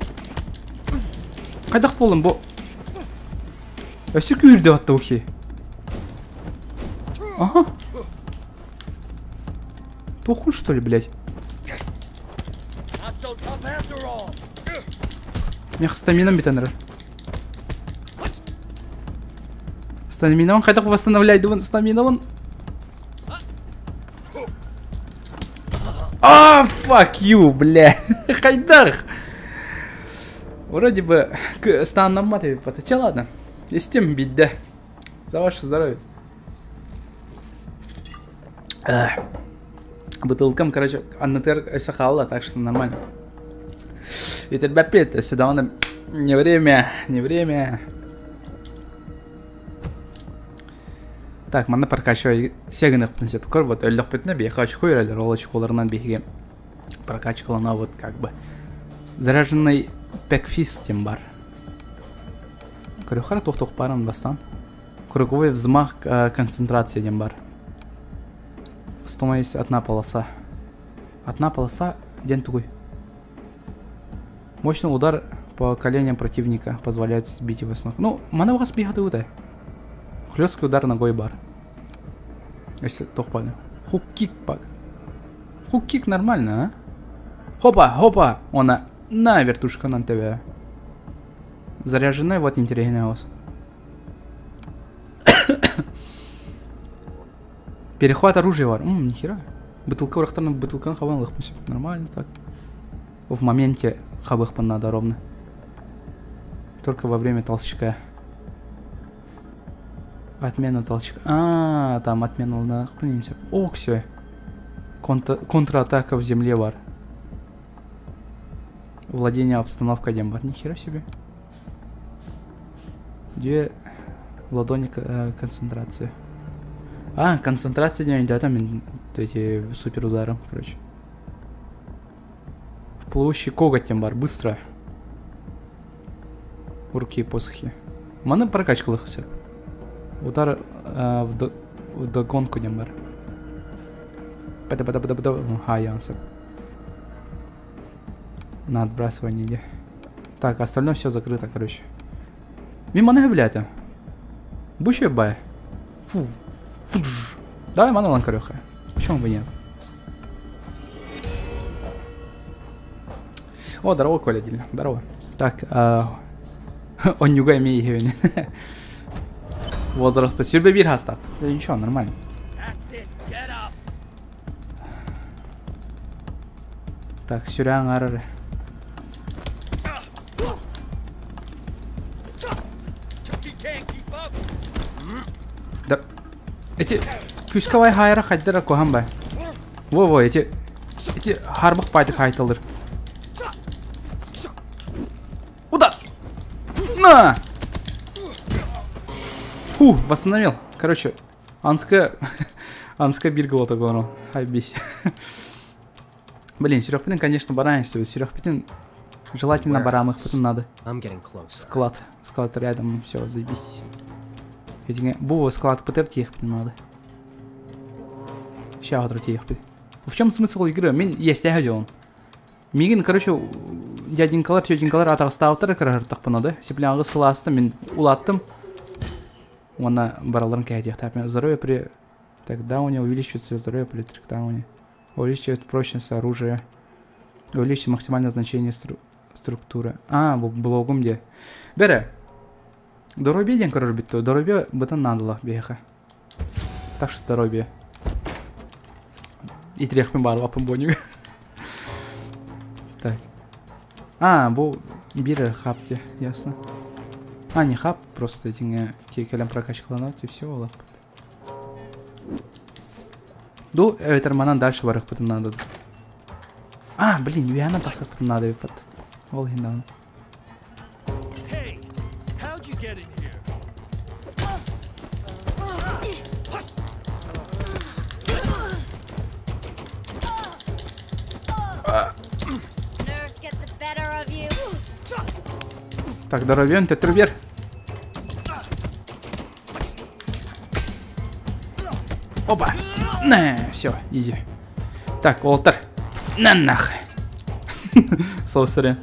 Хайдах буоллум бу? Өссө күүрдэ атта ухи. Ага. Туоххун что ли, блядь? Мех стаминам бүтэн эрэр. Стаминабын хайдах восстановляйдыбын? Стаминабын. А, fuck you, бля. Хайдах. Вроде бы станнаммат эбит. Че ладно. Истим бидде. За ваше здоровье. Бытылкам, короче, аннытыгар өссө хаалла, так что нормально. Итирбэппит, өссө даҕаны не время, не время. Так, манна прокачивай сиэгыныхпытын сөп. Көр, вот өллөхпүтүнэ биһиэхэ очко үрэлэр, ол очколарынан биһиги прокачкалана вот как бы. Заряженный пэкфист диэн бар. Көрүөххэ туох-туох баарын бастаан. Круговой взмах концентрация диэн бар. Становится одна полоса. Одна полоса диэн тугуй? Мощный удар по коленям противника позволяет сбить его с ног. Ну, маны баҕас биһатыбыта. Хлесткий удар ногой бар. Если тохпаны. Хук-кик пак. Хук-кик нормально, а? Хопа, хопа! Она на вертушканан тебе. Заряженная вот интересная у Перехват оружия бар. Ммм, нихера. Бытылка урахтарына бытылканы хабан ылыхпын сөп. Нормально так. В моменте хабыхпын надо ровно. Только во время толчка. Отмена толчка. А, там отмена ылынахпын сөп. О, все. Контратака в земле бар. Владение обстановкой диэн бар. Нихера себе. Две ладони концентрации. А, концентрация не да, там эти супер ударом, короче. В плывущий коготь бар, быстро. Руки и посохи. Маны прокачкалых все. Удар в догонку диэн бар. Пада-пада-пада-пада. На отбрасывание иди. Так, остальное все закрыто, короче. Мимо маны блядь. Бущая бай. Фу. Фу. Давай мана ланкарёха. Почему бы нет? О, здорово, Коля Дильна. Здорово. Так, а... Он не имеет Возраст по сүүрбэ биир саастаах. Ничего, нормально. Так, сүрээн арар. Да. Эти күүскэ хайра хайдара куһан бай. Во-во, эти эти харбах пайтык хайталыр. Удар! На! Фу, восстановил. Короче, Анска... Анска биир глоток оҥорон. Хайбись. Блин, сүрэхпитин, конечно, бараемся. Сүрэхпитин желательно барамыхпытын надо. Склад. Склад рядом, все, заебись. Бу склад ПТР тиэхпитин надо. Сейчас тиэхпит. В чем смысл игры? Мин есть он. Мигин, короче, дяденькалар, тетенькалар атаҕастаабыттара кыраһыртахпына да. Сипляҥы сылааста мин улааттым. Уонна бараларын кэһэтиэхтээппин. Здоровье при текдауне увеличивается здоровье при трекдауне. Увеличивает прочность оружия. Увеличивает максимальное значение структуры. А, бу блогум де. Бэрэ. Доруобуйа диэн көрөр бүттү. Доруобуйа бытан наадалаах биһиэхэ. Так что здоровье. Итириэхпин баарбаппын буонньуга. Так. А, бу биир хаб де, ясно. А, не хаб, просто этиҥэ кэлэн прокачкаланабыт и все олохпут. Ду, эбэтэр манан дальше барыахпытын наада. А, блин, үөһээнэн тахсыахпытын наада эбиппит. Ол иһин даҕаны. Hey, how'd you get in here? Nerves get the better of you. Так, здоровьем, төттөрү бер. Опа! На, все, изи. Так, уолтар. На нахуй. Соусыры.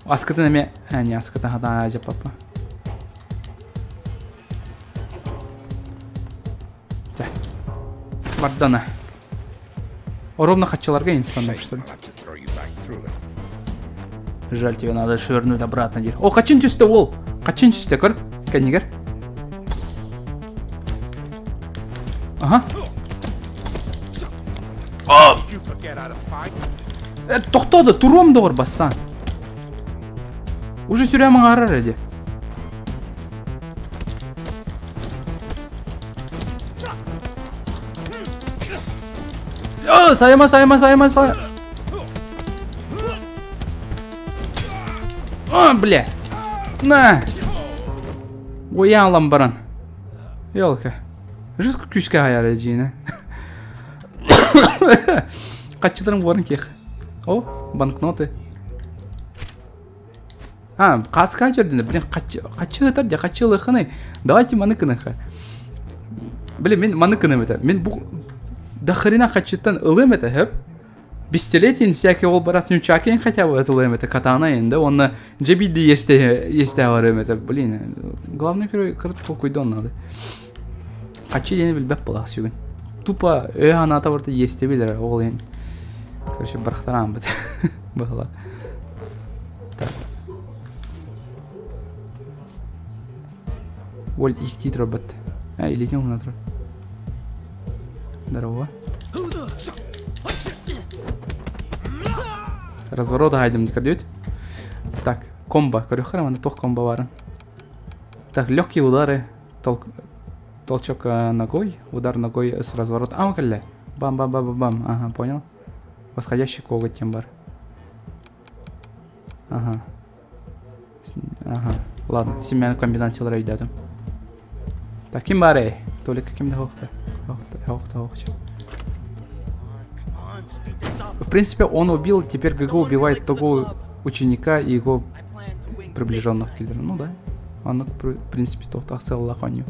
Аскытын эме... А, не, аскытын хата жаппаппа. Чэ. Бардана. Ровно хаччыларга инстанным, что ли? Жаль, тебе надо швырнуть обратно. О, хачин түсті ол! Хачин түсті, көр. Кәнегер. Ага. Э, тохтоды, туром доғыр бастан. Уже сүрәмің арар эди. О, сайма, сайма, сайма, сайма. О, бля. На. Уян ылан баран. Елка. Жестко күүскэ хайар эдьиинэ. Хаччыларын буорун киэх. О, банкноты. А, хаска дьөрдүнэ, блин, хаччы ытар дьэ, хаччы ылыаххыный. Давайте маны кыныха. Блин, мин маны кыным этэ. Мин бу до хрена хаччыттан ылыам этэ, хөп. Пистолетин всякий ол барас нючакин хотя бы ылыам этэ, катана инде, онно дьэ биирдэ есте есте барыам этэ. Блин, главный герой кырыт толкуйдон надо. Хаччы диэни билбэт буолаах сүгүн. Тупо өй санаата барыта иэстэ билэр ол иһин. Короче, барахтараан быт. Быһыла. Так. Оль иктии турарбат. Э, илиитин уһуна турар. Здорово. Разворот аһайдым көрдүбүт. Так, комбо. Көрүөххэ манна туох комбо баарын. Так, легкие удары. Тол... Толчок ногой, удар ногой с разворота. А, кэллэ. Бам-бам-бам-бам. Ага, понял. Восходящий коготь тем бар. Ага. Ага. Ладно, семьяны комбинациялар өйдөөтүм. Так, ким бар эй? Толик ким да хоохта. Хоохта, хоохта. В принципе, он убил, теперь ГГ убивает того ученика и его приближенных киллеров. Ну да. Оннук, в принципе, туохтаах сыаллаах оонньуу.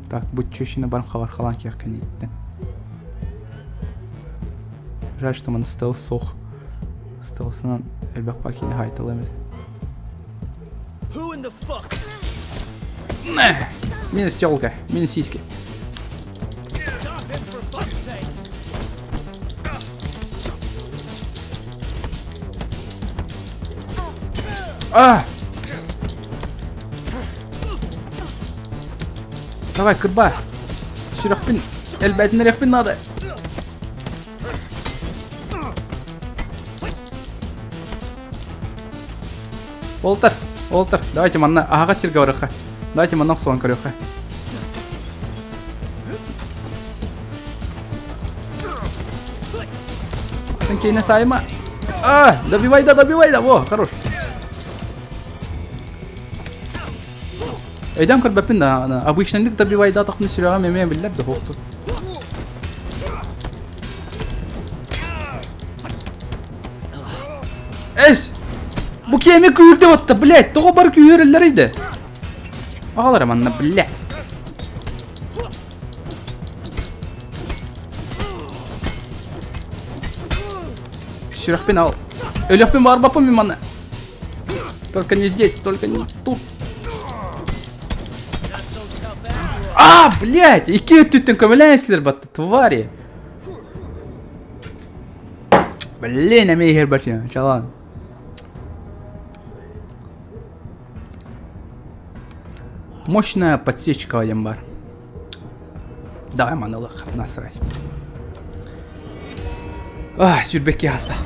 Так, буччущина баран хабар халаан киэх кэнниттэн. Жаль, что маны стелс суох. Стелсынан элбэх пакини хайталым эт. Минус телка, минус сиськи. А! Давай, кырба. Сүрэхпин, элбэтинэриэхпин надо. Уолтар, Уолтар, давайте манна аһаҕас сиргэ барыахха. Давайте манна охсуһан көрүөххэ. Тэнкейне сайма. А, добивай да, добивай да, во, хорош. Өйдөөн көрбөппүн да, обычныйдык добивай да тохтун сүрэҕим эмиэ биллэр да хоохту. Эс! Бу киэми күүрдэ батта, блядь, тоҕо бар күүһүрэллэрий да? Аҕалара манна, блядь. Сүрэхпин ал. Өлүөхпүн баҕарбаппын мин манна. Только не здесь, только не тут. А, блядь, икки өттүттэн көмөлөөн батта, твари. Блин, эмиэ иһэр бачы, чалан. Мощная подсечка диэн бар. Давай манылык, насрать. А, сүүрбэкки астах.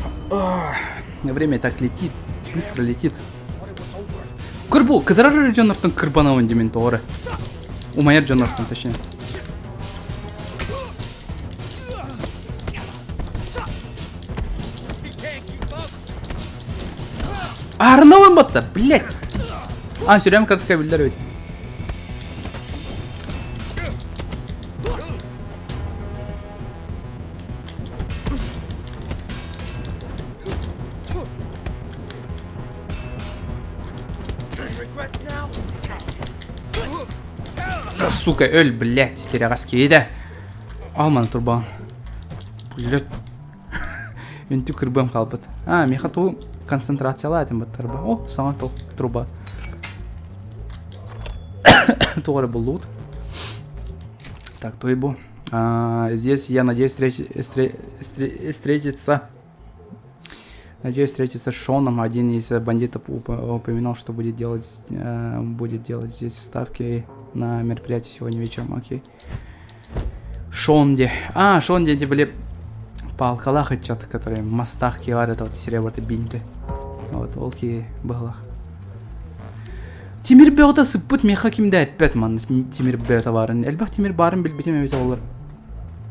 Время так летит, быстро летит. Кырбу, кыдарар дьоннортон кырбанабын димен тоҕо Умайар дьоннортон, точнее. Аарынабын батта, блядь. А, сүрөм картка биллэр эбит. Да, сука, өл, блядь, кирэҕэс киһитэ. Алман турбаҕын. Блядь. Үнтү кырбыам хаалбыт. А, миэхэ туу концентрациялаа этим баттарба. О, саҥа тыл труба. Туох эрэ буллубут. Так, то и бу. А, здесь я надеюсь встреч... встретиться Надеюсь встретиться с Шоном. Один из бандитов упоминал, что будет делать, будет делать здесь ставки на мероприятие сегодня вечером. Окей. Шон де. А, Шон де били палкалаах ыччат, который мастаах киевар это вот серебряный бинты. Вот, ол ки быһылах. Тимир бөҕөтө сыппыт миэхэ кимдэ эппэт манна тимир бөҕөтө баарын. Элбэх тимир баарын билбитим эбит олар.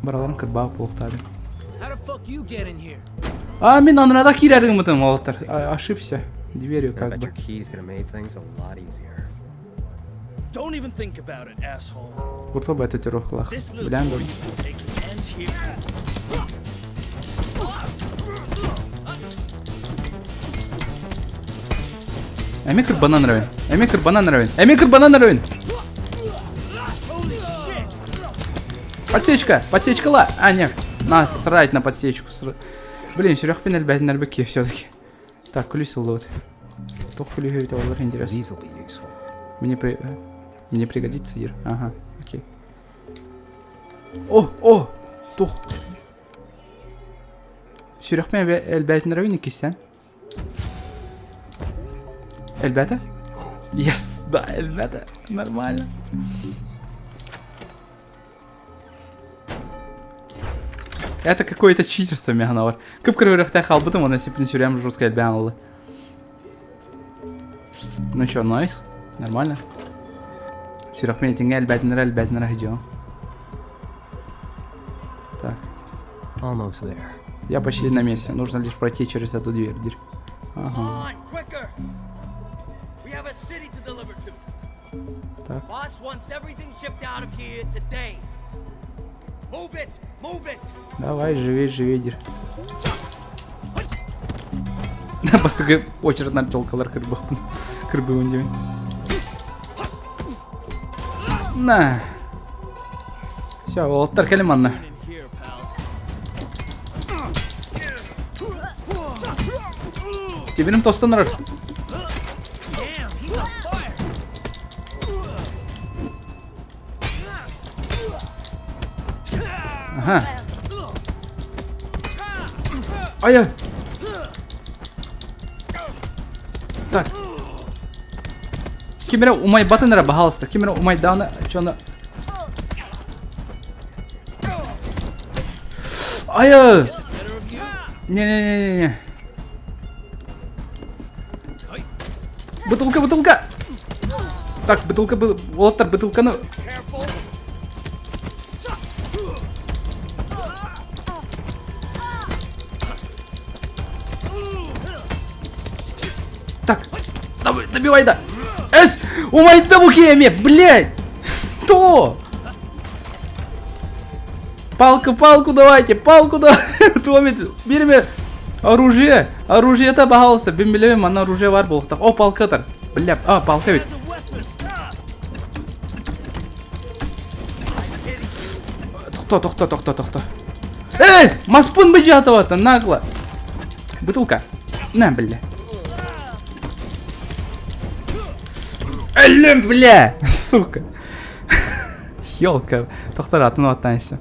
Бараларын кырбаах буолуохтаабын. А, мин анрада киирэр гыммытым уолаттар. Ошибся. Дверью как бы. Don't even think about it, asshole. Курту бы татуировкалаах. This little Билэн tour дуу. you've been taking ends here. Эмиэ кырбанан эрэбин. Эмиэ кырбанан эрэбин. Эмиэ кырбанан эрэбин. Holy shit! Подсечка! Подсечкала! А, нет. Насрать на подсечку. Блин, сүрэхпин элбээтиннэрбит все-таки. Так, күлүүс ыллыбыт. Туох күлүүһү эбитэ буоллар интересно. These will be useful. Мне, при... Мне пригодится, Ир. Ага, окей. О, о! Туох. Сүрэхпин элбээтиннэрэбин иккистээн. Элбээтэ? Yes, да, элбээтэ. Нормально. Это какое-то читерство мягнавар. Кып-кыра үрэхтээх хаалбытым, уонна сиппин сүрээм жестко элбээн ылла. Ну чё, найс? Нормально? Сүрэхпин этиҥҥэ элбээтиннэрэ элбээтиннэрэ сылдьыам. Так, Almost there. я почти на месте. Нужно лишь пройти через эту дверь. Дверь. Ага, On, quicker! We have a city to deliver to. так. Boss wants everything shipped out of here today. Move it! Move it! Давай, живей, живей, дир. Бастакы очереднар телкалар кырбахпын. Кырбыбын диэбин. На. Все, уолаттар кэлим манна. In here, pal. Тимирим тостон эрэр. Damn, he's on fire. Ага. Ай-яй. Так. Ким эрэ умайбатын эрэ, баһаалыста. Ким эрэ умайдааны, чону... Ай-яй! Не-не-не-не-не. Бутылка, бутылка! Так, бутылка, уолаттар, бутылканы... Careful! Так, давай, добивай, да! Эс! Умайда бу киһи, блядь! То! Палку, палку давайте, палку давайте. Туомит, биримэ оружие, оружие-то, пожалуйста, мин билэбин, манна оружие баар буолуохтаах. О, палка Бля, а, палка ведь. Has a weapon. Тохто, тохто, тохто, тохто. Эй, маспын быдьаатабата, нагло. Бутылка. На, бля. Өллүм, бля, сука. Елка. Тохтор, атын оттанься.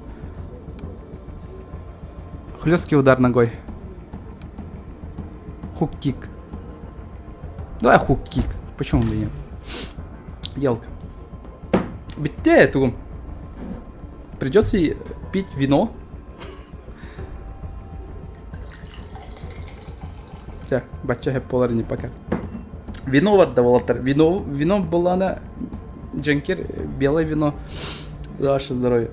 Хлесткий удар ногой. Хук-кик. Давай хук-кик. Почему бы нет? Елка. Бүттэ тугум. Придется пить вино. Чэ, бачча сөп буолар ини пока. Вино барда буолаттар. Вино, вино была дьэҥкир, белое вино. За ваше здоровье.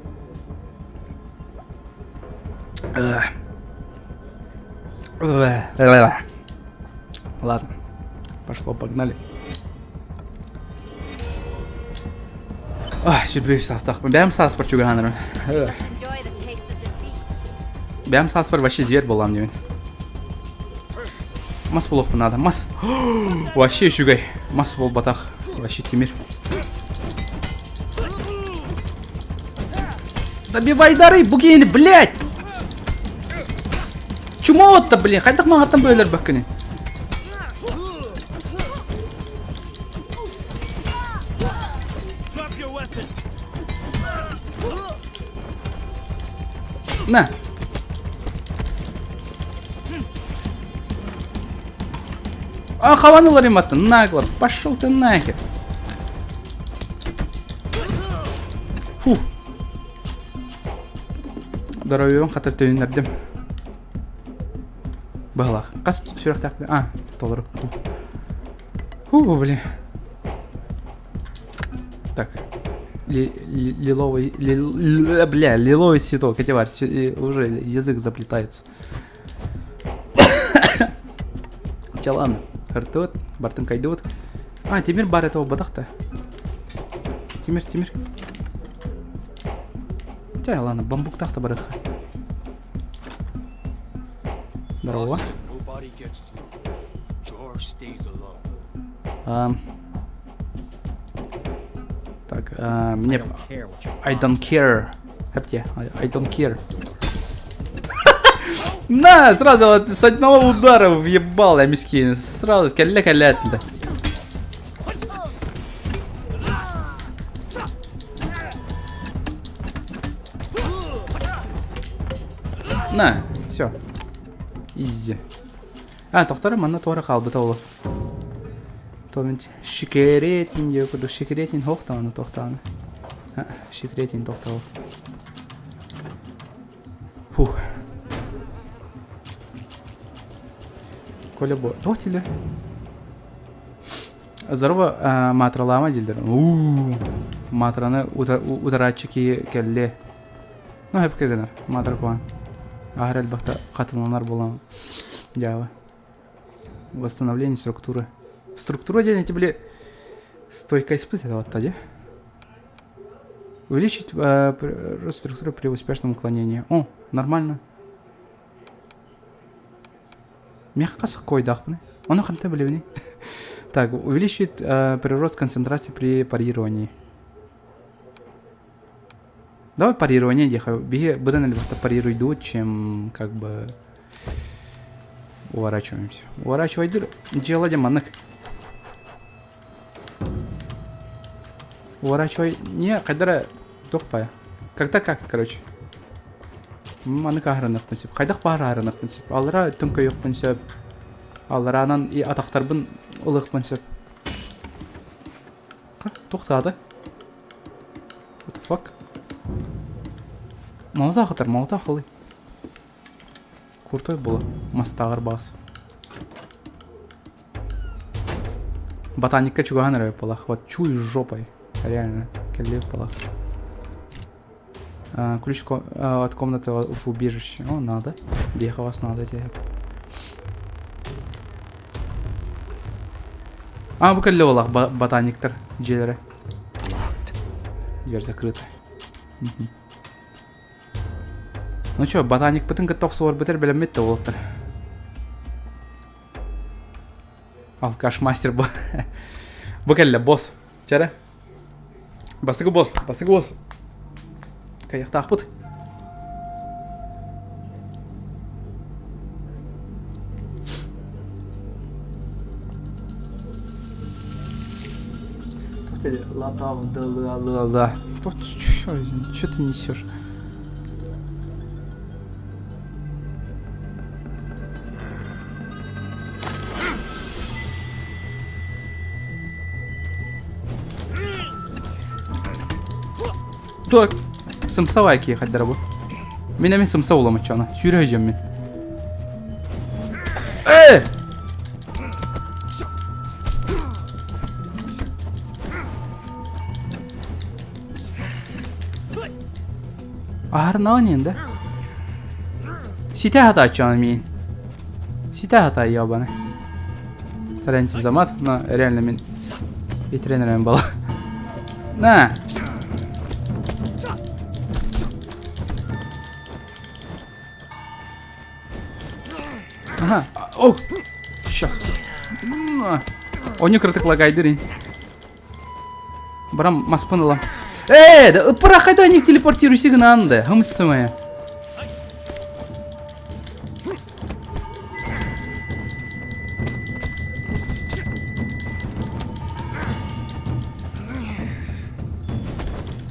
Эх. Ладно, пошло, погнали. Ах, 23 саастаахпын. Бэйэм сааспар чугаһаан Must enjoy the taste of defeat. Бэйэм сааспар вообще зверь буолам диибин. Мас буолуохпун наада. Мас. Вообще үчүгэй. Мас буолбатах. Вообще тимир. Добивай дары, бу киһини, блядь! Чмо-то, блин, хайдах маҕаттан бөөлөр бөккүнү? На. А, хаванулар иматтын, нагло. Пошел ты нахер. Фух. Здоровьем хата төннөрдүм. Быһалаах. Хас сүрэхтээх А, толору. Фу, блин. Так. Лиловый, ли, бля, лиловый цветок, эти варь, уже язык заплетается. Чэ, ладно. Ыртыбыт, бартын кайдыбыт. А, Тимир бар это буолбатах-то. Тимир, Тимир. Чэ, ладно, бамбуктах-то барыха. Здорово. А, так, а, мне... I don't care. Хепте, I don't care. На, сразу вот с одного удара въебал я мискин. Сразу кэллэ кэллээтин На, все. Изи. А, тохторо манна туора хаалбыта ол. Томин шикеретин диэ курдук шикеретин хоохтаҕына туохтаҕына. Шикеретин тохтоҕо. Фух. Коля бу туох дииллэр? Здорово, матралаама дииллэр. Уу, матраны утарааччы киһи кэллэ. Ну, сөпкө гынар. Маатар куһаҕан. Аһара элбэхтэ хатыланар буолан дьаабы. Восстановление структуры. Структура диэн эти били стойка испыт это вот дии. Увеличить рост структуры при успешном уклонении. О, нормально. Мягко койдаахпыный. Ону ханта билэбиний? Так, увеличить прирост концентрации при парировании. Давай парирование диэхэ. Биһи быдан элбэхтэ парируйдуут, чем как бы уворачиваемся. Уворачивайдыр дьыала дьэ маннык. Уворачивай не хайдара туох баайа. Когда как, короче. Маннык аһарыныахпын сөп. Хайдах баар аһарыныахпын сөп. Аллара өттүн көйүөхпүн сөп. Аллараанан и атахтарбын ылыахпын сөп. Туохтаата? What the fuck? Молотах атар, молотах ылый. Крутой было. Мастааҕар баас. Ботаникка чугаһан эрэ полах. Вот чуй жопой. Реально. Кэллиэк полах. Ключ от комнаты в убежище. О, надо. Беха вас надо тебе. А, бу кэллэ олах ботаниктар дьиэлэрэ. Дверь закрыта. Ну чё, ботаникпытын кытта охсуһарбытыр бэлэммит да уолаттар. Алкаш мастер бу. Бу кэллэ босс. Чэрэ. Бастакы босс, бастакы босс. Кайыктаахпыт. Ла-ла-ла-ла. Что ты несешь? Так, сымсавай киэхэрдэрэ бу. Мин эмиэ сымса буламаччаҕына. Сүүрэ сылдьам мин. Э! Аһарнаҕын да? Ситэ хатааччаҕын миин. Ситэ хатай ебаный. Сорян за мат, но реально мин и тренером была. На! Ага. О! Сейчас. Оню кыртык лагайдыр. Барам маспын ылам. Э, да ыппырахайда не телепортируйся гынанды. Хымсымая.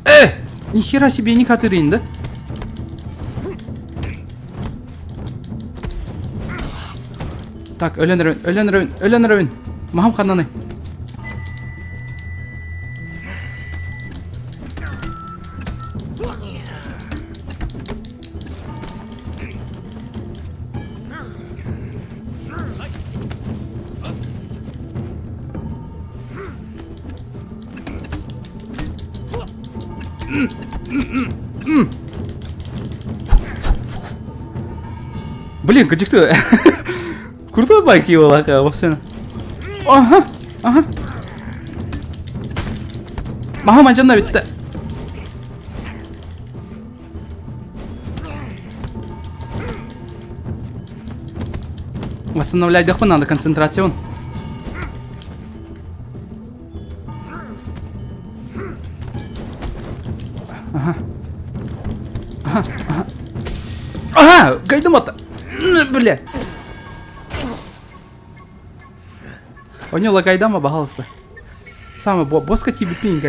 Э, нихера себе не хатырын, да? Так, өлөн өрөбүн, өлөн өрөбүн, өлөн өрөбүн. Махам ханнаны. Блин, кыдьыкты. Крутой байки буолака, вовсе. Ага, ага. Маха мадьанна бүтті. Восстановлять надо концентрацию. Ага. Ага, ага. Ага, гайдымата. Бля. Оне лагайдама, пожалуйста. Самый боска тебе пинг.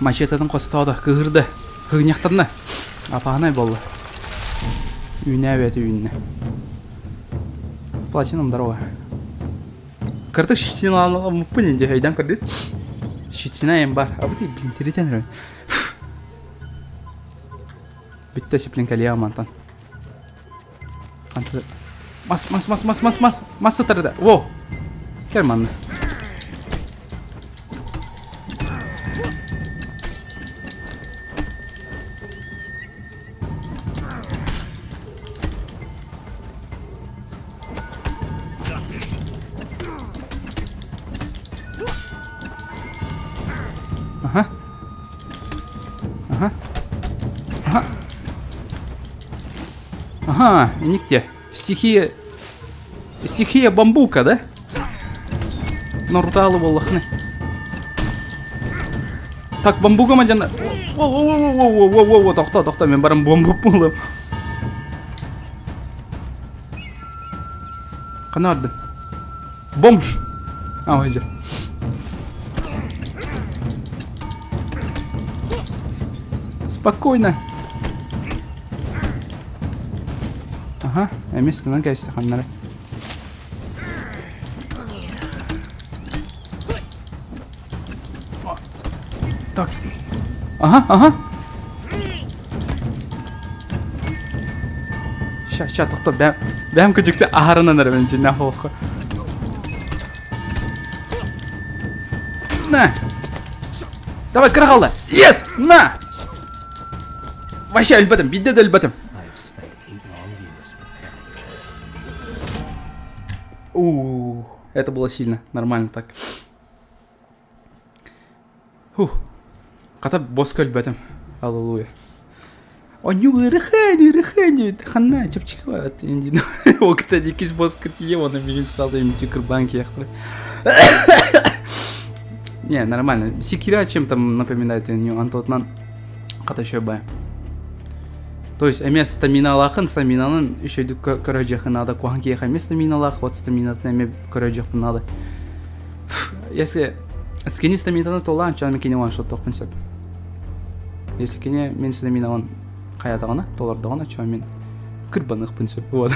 Мачетатын хостоодо, кыһырды. Хыгньахтарна. Апаанай болла. Үүнээбэти үүннэ. Платином здорово. Кыртык щетиналаммыппын инде өйдөөн көрдүт. Щетина эм бар. А вот и блин тиритен эрэ. Бүттэ сиплин кэлиэ мантан. Мас мас мас мас мас мас мас сытар да. Во! Кэл манна. Ага. Ага. Ага. Ага, нигде. Стихия... Стихия бамбука, да? Наруталы буоллахны. Так, бамбуга мадьяна... Воу-воу-воу-воу-воу-воу, тохто, тохто, мен баран бамбук буоллум. Ханна барды? Бомж! А, ой, дьэ. Спокойно. Ага, эмиэ сытынан кээстэ ханнары. Так. Ага, ага. Ща, ща, тохто, бэм, бэм кыдьыкты аһарынан эрэ мен дьиннээх олоххо. На! Давай, кыра хаалла! Yes! На! Вообще өлбөтүм, биирдэ да өлбөтүм. У, это было сильно, нормально так. Фух. Хата боско өлбөтүм. Аллилуйя. Онньу ыарахан, ыарахан, ханна чэпчэки индин. Окта дикис боско тие, оны мигин сразу имти кырбан киэхтэр. Не, нормально. Секира чем-то напоминает Антотнан хата еще То есть эмиэ стаминалаахын, стаминанын үчүгэйдик көрө надо. Куһаҕан киһиэхэ эмиэ стаминалаах, вот стаминатын эмиэ көрө надо. Если скини стаминаны толаан, чан кини ваншоттуохпун сөп. Если кини мин стаминабын хайатаҕына, толордоҕуна, чон мин кырбаныахпын сөп. Вот.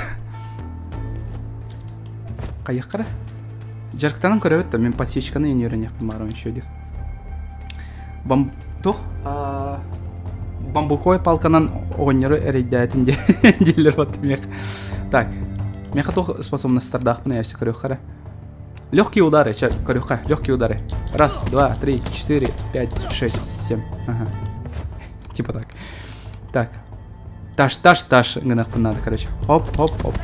Хайыаххара? Дьарыктанан көрөбүт да, мин подсечканы үөрениэхпин баарым еще Бам... Туох? Бамбуковай палканан оҕонньору эрэйдээтин дииллэр вот мех. Так, меха туох способностардаахпын эйэсэ көрүөххэ Легкие удары, сейчас көрүөххэ, легкие удары. Раз, два, три, четыре, пять, шесть, семь. Ага. Типа так. Так. Таш, таш, таш гыныахпын надо, короче. Хоп, хоп, хоп.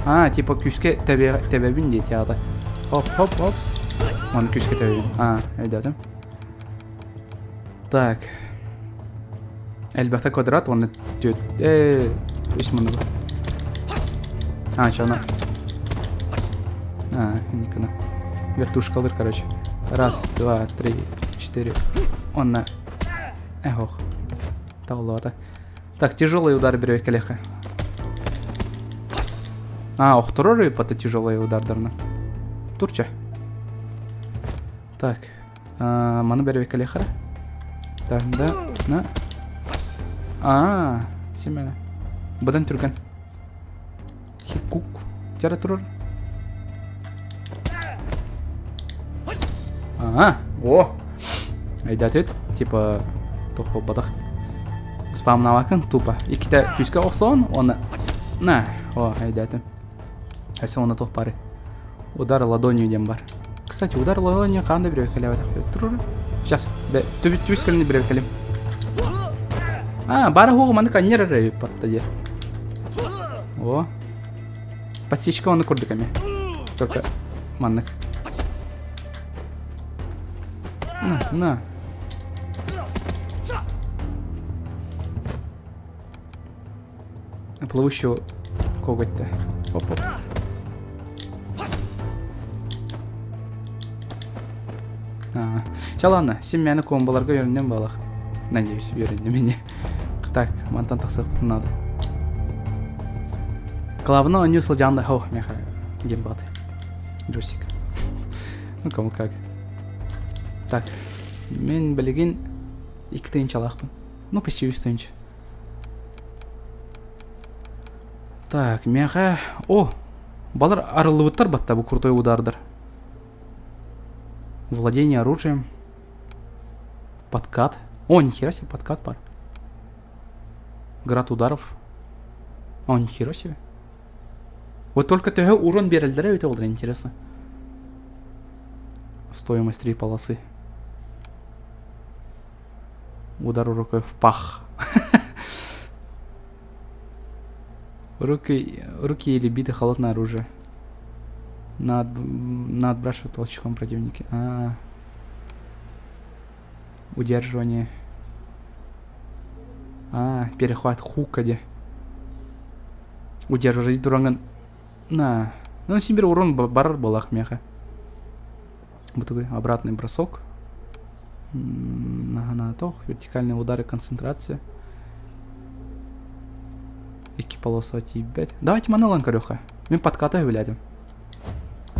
А, типа күүскэ тэбэбин диэти аата. Хоп, хоп, хоп. Оны күүскэ тэбэбин. А, өйдөөтүм. Так. Элбэхтэ квадрат, уонна түөрт... Э, үс муннугу. А, че она? А, Никона. Вертушкалыр, короче. Раз, два, три, четыре. Он на. Эх, Таулата. Так, тяжелый удар берет колеха. А, охторор пата тяжелый удар дарна. Турча. Так. Маны берет колеха. Так, да, на. А, семена. Бадан түргэн. Хикук. Тяра турар. А, о! Айдатыт, типа, туох буолбатах. Спамнавакын тупо. Иккитэ күүскэ охсон, уонна на, о, айдатым. Өссө уонна туох бары. Удар ладонью диэн бар. Кстати, удар ладонью хаан да бирэбэккэлээбэтэх турур. Сейчас, түбүс кэлини бирэбэккэлим. А, бары хуоҕу маннык анньар эрэ патта диэ. О. Подсечка оны курдук эми. Только маннык. На, на. Плывущего коготь-то. Оп-оп. А, Ча ладно, син мээнэ комболарга үөрэнним буолах. Надеюсь, үөрэнним ини. Так, мантан тахсыахпытын надо. Главное, оонньуу сылдьан да, о, меха геймпад. Джойстик. Ну, кому как. Так, мин билигин икки тыһыынчалаахпын. Ну, почти үс тыһыынча. Так, миэхэ... О! Балар арыллыбыттар батта бу крутой удардар. Владение оружием. Подкат. О, нихера себе, подкат пар. Град ударов. О, нихера себе. Вот только төһө урон биэрэллэрэ эбитэ буолар интересно. Стоимость три полосы. Удар рукой в пах. Руки, руки или биты холодное оружие. На, на отбрасывать толчком противники. А, -а, а Удерживание. А, перехват хука де. Удерживать туранган. На. Ну, Сибирь урон барар балах меха. Вот такой обратный бросок. Нога на тох, вертикальные удары, концентрация. Икки полоса тиийбэт. Давайте маны ылан көрүөххэ. Мин подката үбүлээтим.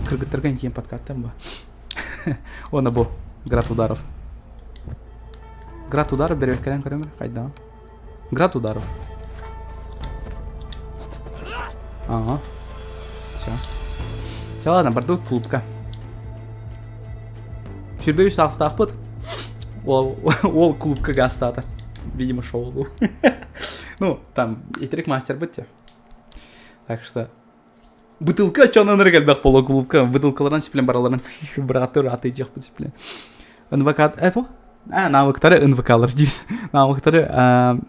Кыргыттарга интиэн подкаттан ба. Уонна бу град ударов. Град ударов бэрбэккэлэн көрөмөр хайдаҕын. Град ударов. Ага. Все. Все, ладно, бардыбыт клубка. Сүрбэ үс саастаахпыт. Ол, ол клубка гаастаата. Видимо, шоу. Ну, там, итерик мастербыт те. Так что бытылка чонон эрэ элбэх буолуо клубка бытылкаларынан сиплен бараларын бырааттыр атыйдьахпыт сиплен НВК это а навыктары НВКлар диир навыктары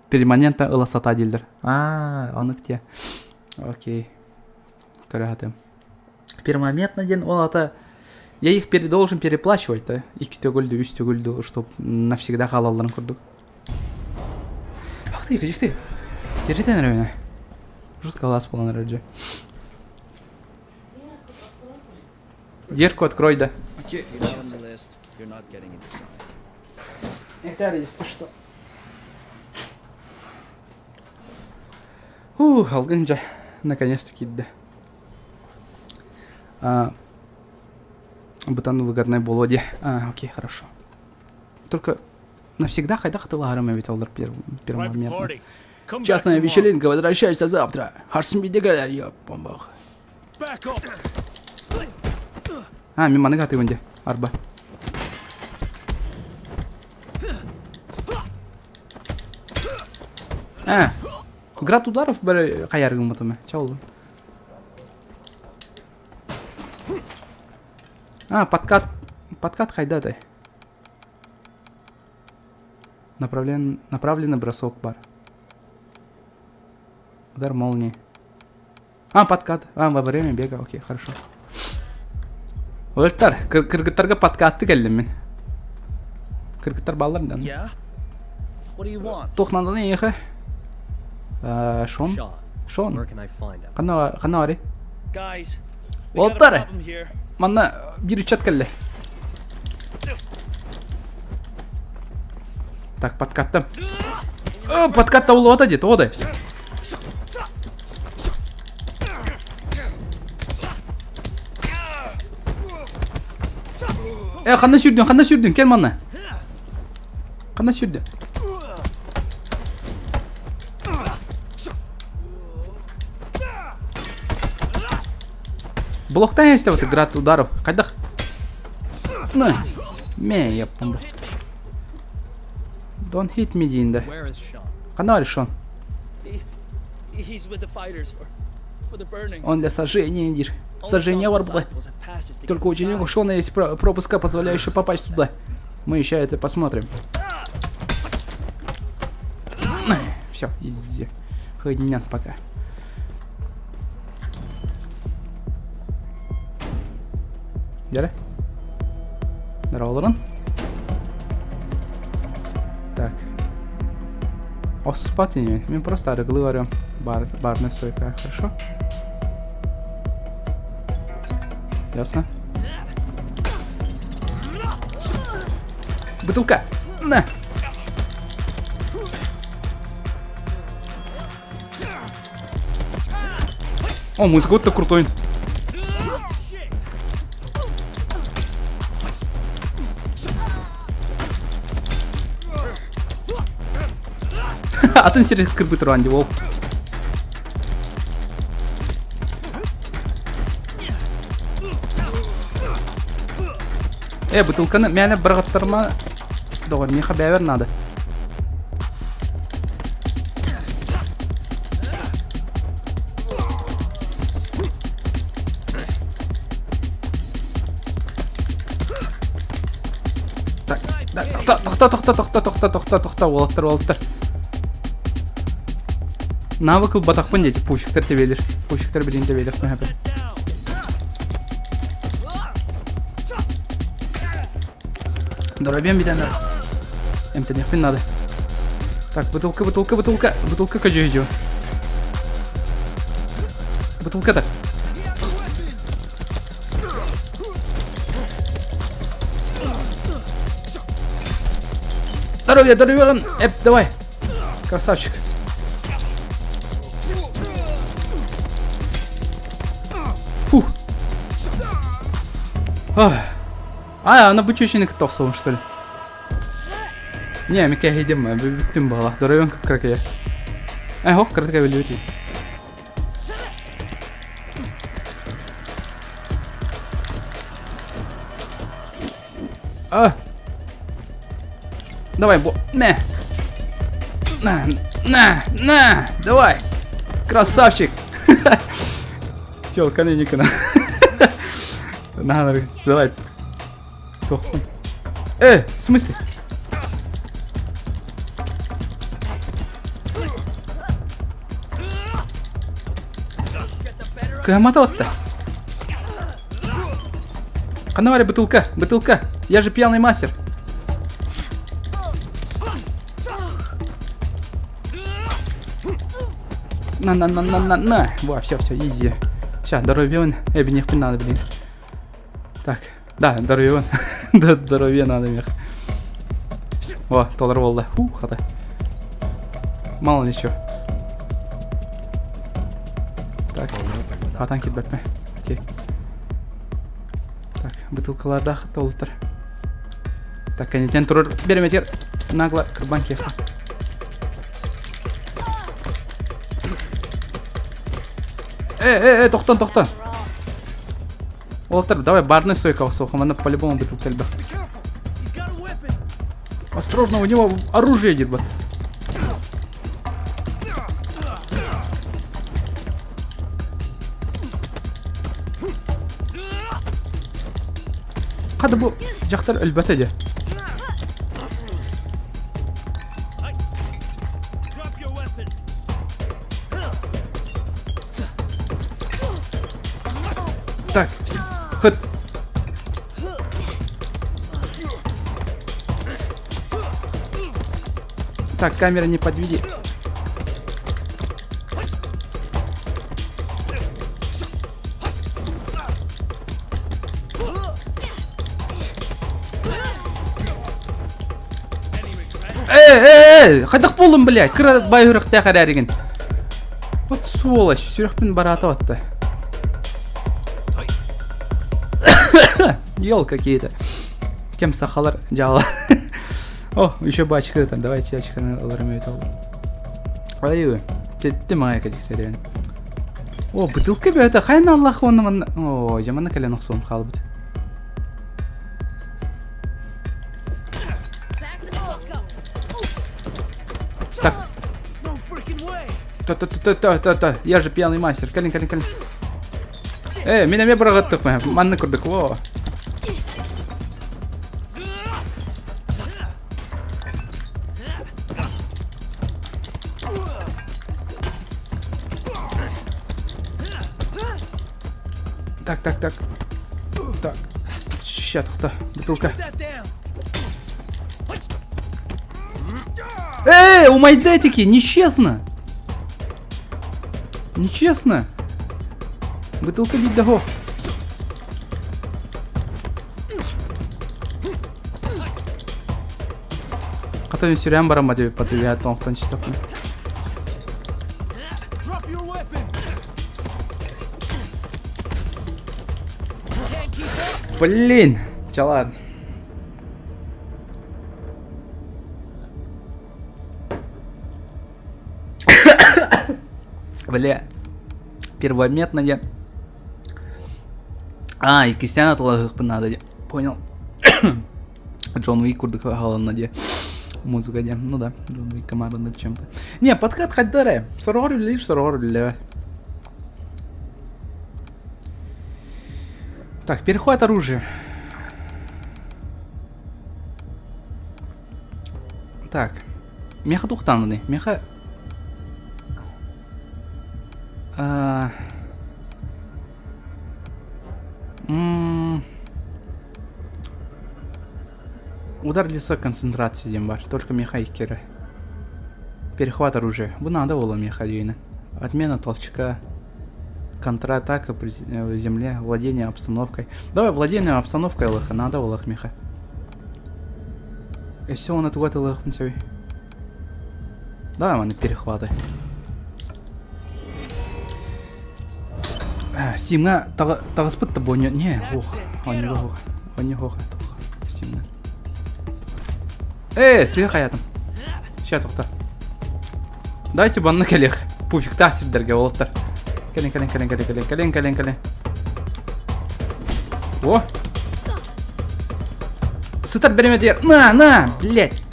перманентно ыла сата дииллэр а ону те окей көрө перманентно диэн ол ата я их пере должен переплачивать да икки төгүл үс төгүл чтоб навсегда хаалалларын курдук Ах ты, ты. Территен эрэ Жестко глаз буолан эрэр дьэ. Дверку открой, да. Окей. Это если что. Ух, алгын дьэ, наконец-то киирдэ. А, бытан выгодная буолуо дии. А, окей, хорошо. Только навсегда хайдах атылаһарым эбит олор первомоментно. Частная вечеринка, возвращайся завтра. Харсмидегалер, ёппомбах. А, мин маныга атыыбын дии, арба. А, град ударов бары хайаргыммытым чаулун. А, подкат, подкат хайда Направлен, направленный бросок бар. Удар молнии. А, подкат. А, во время бега, окей, хорошо. Өлтөр, кыргыттарга подкатты кэллим мин. Кыргыттар бааллар да. Yeah? What do you want? Туох нааданы эйиэхэ? Шон. Sean. Шон. Where can I find him? Ханна ханна барый? Guys, we got a Уолаттар! problem here. Манна биир ыччат кэллэ. Так, подкаттым. О, подкат табыллыбата дии, тоҕо да? Э, ханна сүүрдүн, ханна сүүрдүн, кэл манна. Ханна сүүрдүн? Блоктан эстебит град ударов. Хайдах? На. Мэ, яптым. Don't hit me диин да. Where is Sean? Ханна бар Шон? He's with the fighters for the burning. Он для сожжения диир. Only Сожжение Sean's бар было. disciples have passes to get Только ученик у inside. Шона есть пропуска, позволяющие попасть сюда. Мы еще это посмотрим. Все, изи. Хыднян пока. Дьэрэ. Здорово, Так. Оспат ини. Мин просто арыгылыы барыам. Бар, барная стойка. Хорошо? Ясно? Бутылка! На! О, музыка-то крутой. Атын сири кырбы туран ол. Э, бутылканы мээнэ быраҕаттарыма доҕор, миэхэ бэйэбэр наада. Так, тохто, тохто, тохто, тохто, тохто, тохто, уолаттар, уолаттар. Навык ылбатахпын диэти, пуфиктар тэбиэлир. Пуфиктар билин тэбиэлир мэхэпин. Доробием бүтэн надо. Эмтэниэхпин надо. Так, бутылка, бутылка, бутылка. Бутылка көдьүһүдьү. Бутылка так. Здоровье, здоровье, Эп, давай. Красавчик. Фух. Ах. А, ана бу чүчүнү кытта охсуом, что ли? Не, микэ хейдем, бүттүм баҕалаах. Доруобуйаҥ кып-кыракыйа. Э, хоп, кыратык эбиллибит үһү. А! Давай, бо... На! На, на, на! Давай! Красавчик! Телка Никона. На, давай. Тохпун. Э, в смысле? Кыамата отта. Ханна баар бытылка, бытылка. Я же пьяный мастер. На, на, на, на, на, на. Во, все, все, изи. Сейчас, здоровье, эбиниэхпин надо, блин. Так, да, здоровье, да, здоровье надо мех. О, толор буолла. Ху, хата. Мало ли что. Так, хатан киирбэппин. Окей. Так, бытылкалардаах толтар. Так, кэнниттэн турар бириэмэтигэр нагло кырбан киэхэ. Э, э, э, тохтон, тохтон. Уолаттар, давай барный стойка суох, манна по-любому бытылка элбэх. Осторожно, у него оружие диир Хата бу дьахтар өлбөтө дии. Так, хыт. Так, камера не подведи. Э, э, э, хайдах буоллум, блядь, кыра бай үрөхтээх эрээригин. Вот сволочь, сүрэхпин бараата батта. Ел какие-то. Кем сахалар дьаала. О, еще бачка там, давайте очканы ыларым өтө Ай, теттим ай кадиктерен. О, бутылка бөтө, хайын Аллах оны манна. О, жамана кэлэн охсуом хаалбыт. Так. Та-та-та-та-та-та. Я же пьяный мастер. Кэлин, кэлин, кэлин. Э, мин эмиэ быраҕаттык манны курдук. Во. Так, так, так. Так. Сейчас, тохто. Бутылка. Эй, у майдетики, нечестно! Нечестно! Бутылка бить дого. Хата сүрэн барамма деп патыга тоңтон читаппын. Блин, чалан. Бля, первометная. А, иккистээн атылаһыахпын наада диэ. Понял. Джон Уик курдук аһаланна диэ. Музыка диэ. Ну да, Джон Уик команданы чем-то. Не, подкат хайда эрэ. Сороҕор үлэлиир, сороҕор үлэлээбэт. Так, перехват оружия. Так. Меха тухтаныны. Меха... А... Удар лица концентрация диэн бар. Только меха иккерэ. Перехват оружия. Бу надо было меха диэни. Отмена толчка. Контратака при земле. Владение обстановкой. Давай владение обстановкой ылыха. Надо было меха. Өссө уонна тугу атылыахпын сөбүй? Давай маны перехваты. Стимҥа таҕыспыт да буонньу не ох онньуга ох онньуга ох Стимҥа э сыа хайатым ща тоқта давайте банна кэлиэх пуфиктаах сирдэргэ уолаттар кэлин кэлин кэлин кэлин кэлин кэлин кэлин кэлин о сытар бэримэтигэр на на блядь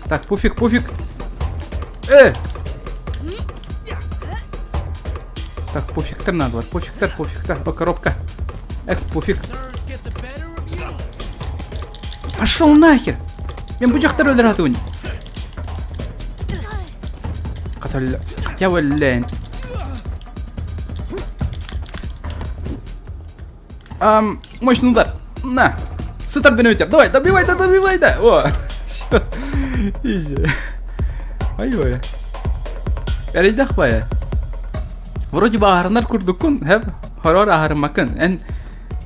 Так, пуфик, пуфик. Э! Так, пуфиктар надо, пуфиктар, пуфиктар. О, коробка. Эх, пуфик. Пошел нахер! Мен бу дьахтар өлөр атыбын. Хотя бы лень. Ам, мощный удар. На. Сытар беневетер. Давай, добивай, да, добивай, да. О, все. Изи. Ай-ой. Эрэйдэх бая. Вроде бы аһарынар курдуккун, хэп, хорор аһарымакын. Эн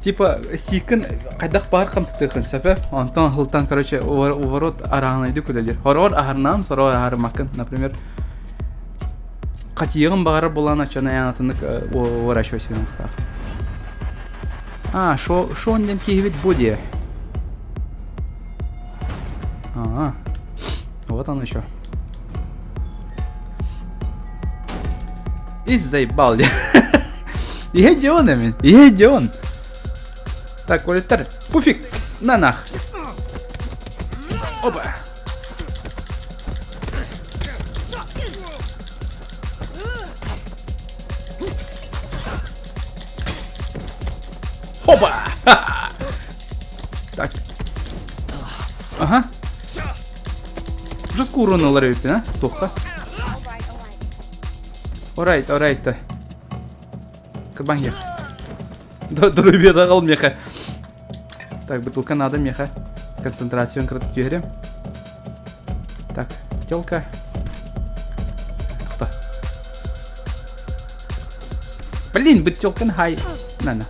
типа сииккин хайдах баар хамсытыахын сөпө. Онтон хылтан, короче, уворот араанайды күлэлир. Хорор аһарнаан, сорор аһарымакын, например. Хатиыгын баҕарар буолан оччону эн атыннык уворачивайся гыныахтаах. А, шо, шон диэн киһибит бу диэ. А, вот он еще. Ис заебал диэ. Иһэ он эмин, иһэ он. Так, улеттар, пуфик, на нах. Опа. Опа! Так. Ага. Жестко урон ылар эбиппин, а? Туохха? Орайт, орайт. Кырбаҥ Дорубеда ҕал меха. Так, бутылка надо меха. Концентрациян кыратык түһэрим. Так, телка. Тоқта. Блин, бутылканы хай. На, на.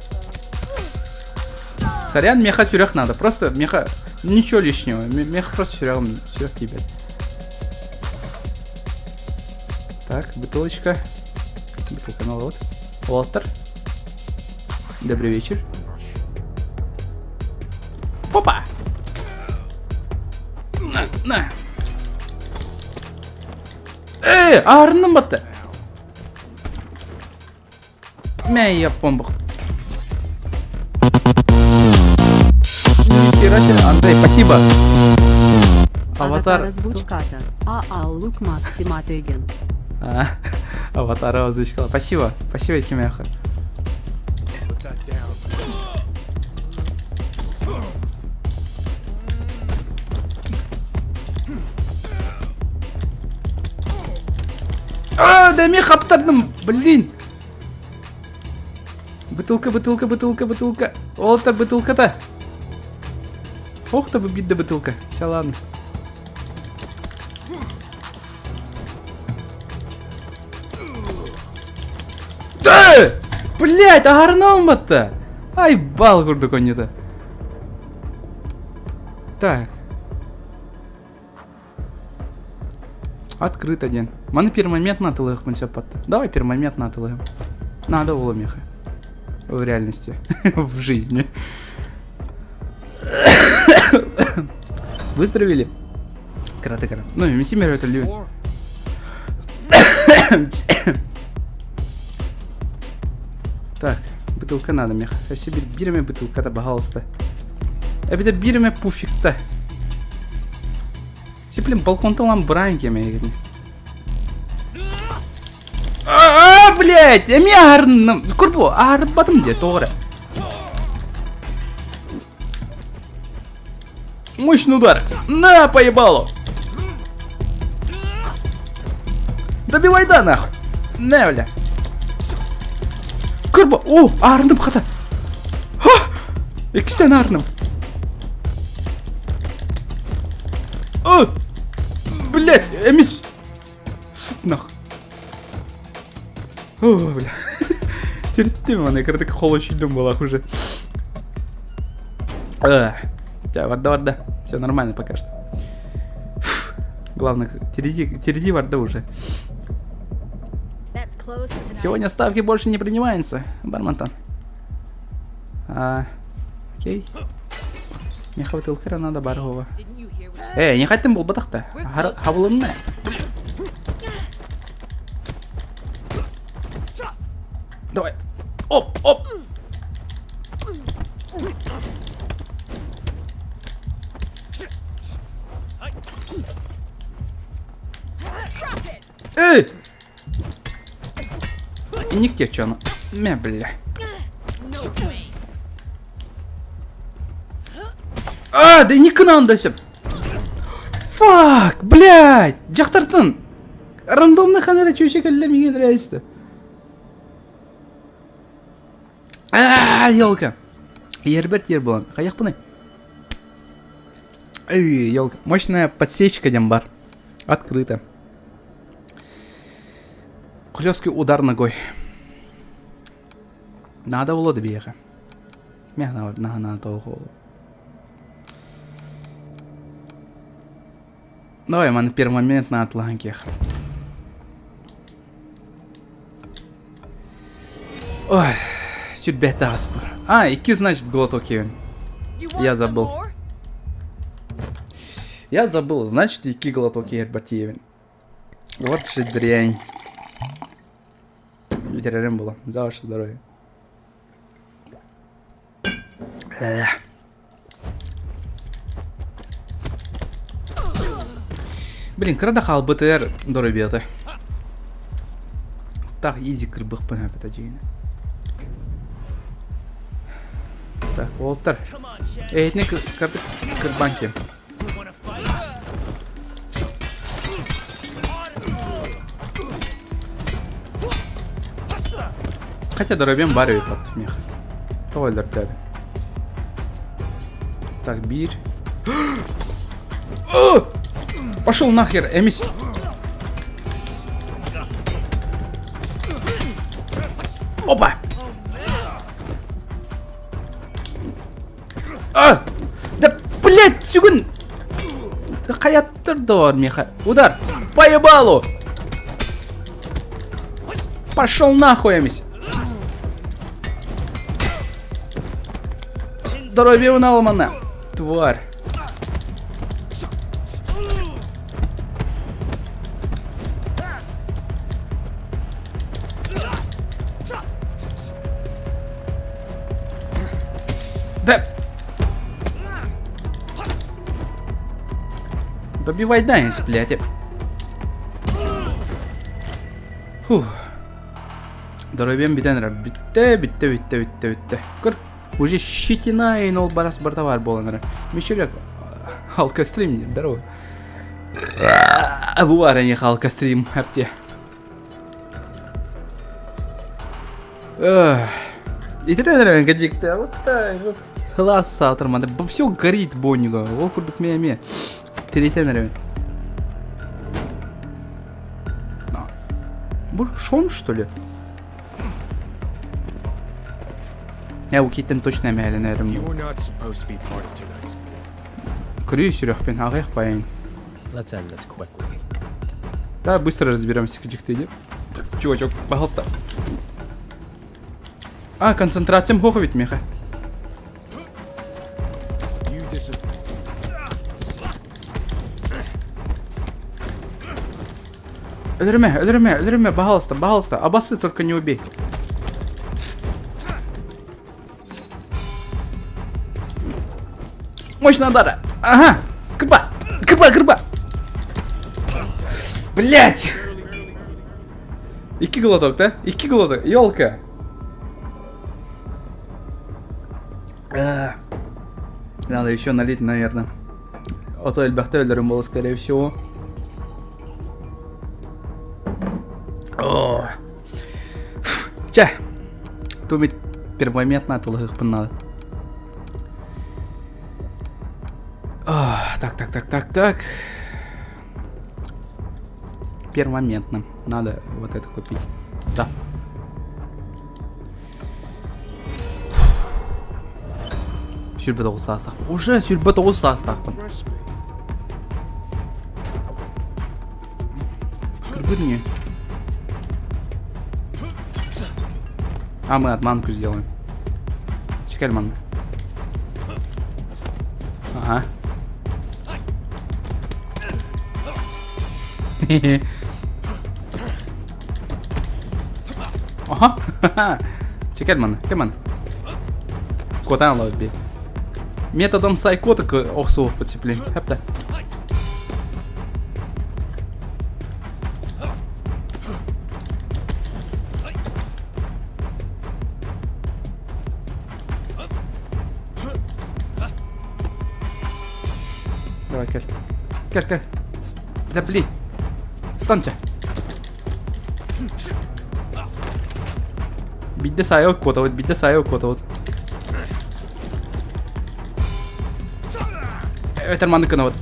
Сорян, меха сүрэх надо. Просто меха... Ничего лишнего. Мех просто сүрэҕим сүрэх тиийбэт. Так, бутылочка. Бутылканы вот. Уолаттар. Добрый вечер. Опа! На, на! Э, аарынным батты. Мэ, япон Нихера себе, Андрей, спасибо. Аватар озвучката. А аллук мастиматыген. А, аватар озвучкала. Спасибо, спасибо, Кимяха. А, да мен хаптардым, блин. Бутылка, бутылка, бутылка, бутылка. Олтар бутылката. Ох, да бит да бутылка. Все, ладно. Да! Блять, агарном батта. Ай, бал курдук онньута. Так. Открыт один. Маны пермомент натылыахпын сөп батта. Давай пермомент натылыам. Надо было меха. В реальности. В жизни. Выздоровели? Кыраты кыра. Ну, миси мөрөтөлүү. Так, бутылка надо меха. Өссө бир биреме бутылката баһалыста. Эбэтэр биреме пуфикта. Сиплим балконтан ылан быраан киэмэ А, блядь, эмиэ аһарынным. Курбу, аһарбатым дии, тоҕо эрэ. Мощный удар. На, поебалу. Добивай да, нахуй. На, бля. Курба, о, аһарынным хата. Иккистээн аһарынным. О! Блять, эмис. Суп нах. О, бля. Терттим аны кырдык холочуйдум буолах уже. Барда барда. Все нормально пока что. Главное, тереди, тереди барда уже. Сегодня ставки больше не принимаются, бармантан. А, окей. Не хватилкара надо баргова. Э, не хотим был батахта. Хавлынна. Давай. Оп, оп. Эй! Инник диэччи Мэ, бля. А, да инник гынан да сөп. Фак, блядь, дьахтартын. Рандомный ханара чүчэ кэллэ миҥэ нравится. А, елка. Ерберт ер буолан. Хайахпыный? Эй, елка. Мощная подсечка диэн бар. Открыто. Хлесткий удар ногой. Надо было добеха. Мя на на того. Давай, маны первый момент на атланкех. Ой, сүрбэт ааспыр. А, икки, значит, глоток иһэн. Я забыл. Я забыл, значит, икки глоток иһэр Вот же дрянь. Ветеринарем было. За ваше здоровье. Блин, кыра да хаалбытыгар доруобуйата. Так, изи кырбыхпын эппэтэ дьиҥинэ. Так, уолтар. Эһитини кырдык кырбаан киэм. Хотя доруобуйам баар эбит бат миэхэ. Тоҕо өлөртөөтүм. Так, биир. Пошел нахер, эмис. Опа! А! Да, блядь! сүгүн! Хайаттыр доҕор миэхэ. Удар! Поебалу! Пошел нахуй, эмис! Здоровье наломано! Тварь! Да. Добивай Данис, блядь. Фух. Доруобуйам бүтэн эрэр. Бүттэ, бүттэ, бүттэ, бүттэ, бүттэ. Көр, уже щетина и ол барас барта бар буолан эрэр. Мишелек, алкострим, здорово. Бу бар эйиэхэ алкострим, әпте. Итирэн эрэн кэдьикте, вот так, вот. Хылаас саатар манда, все горит боннюга, ол курдук мэ эмиэ тиритэн эрэбин. Бу шон что ли? Я укиттен точно эмээлэнэрим. Көрүү сүрэхпин аҕыйах байын. Let's end this quickly. Да, быстро разберемся, кыдьыкты деп. Чувачок, пожалуйста. А, концентрациям хох ведь меха. Өлөрүмэ, өлөрүмэ, өлөрүмэ, пожалуйста, пожалуйста, абасы только не убей. Мощная удара. Ага. Кырба. Кырба, кырба. Блять. Икки глоток, да? Икки глоток. Елка. Надо еще налить, наверное. А то элбэхтэ өлөрүм буолуо, скорее всего. О. Чэ. Тумит первоментно атылыһыахпын надо. Так, так, так, так, так. Первоментно. Надо вот это купить. Да. 29 саастаах. Уже 29 саастаахпын. Кырбыт не. А мы обманку сделаем. Чекай, ман. Ага. Аха. Чекай, ман. Кэл ман. Куотаан ылабыт би. Методом сайкоток охсуохпут сиплин. Хэпта. Давай, кэл. Кэл, кэл. Да блин. Станча. Биирдэ саайа куотабыт, биирдэ саайа куотабыт. Эбэтэр маннык гынабыт.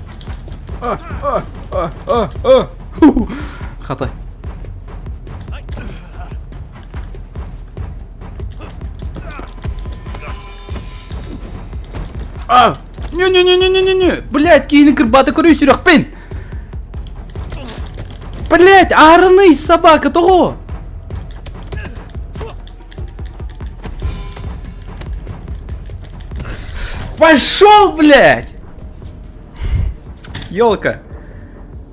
Хата. А! Не-не-не-не-не-не! Блядь, киһини кырбаата көрүй сүрэхпин! Блядь, аарыный собака тоҕо? Пошел, блядь! Елка.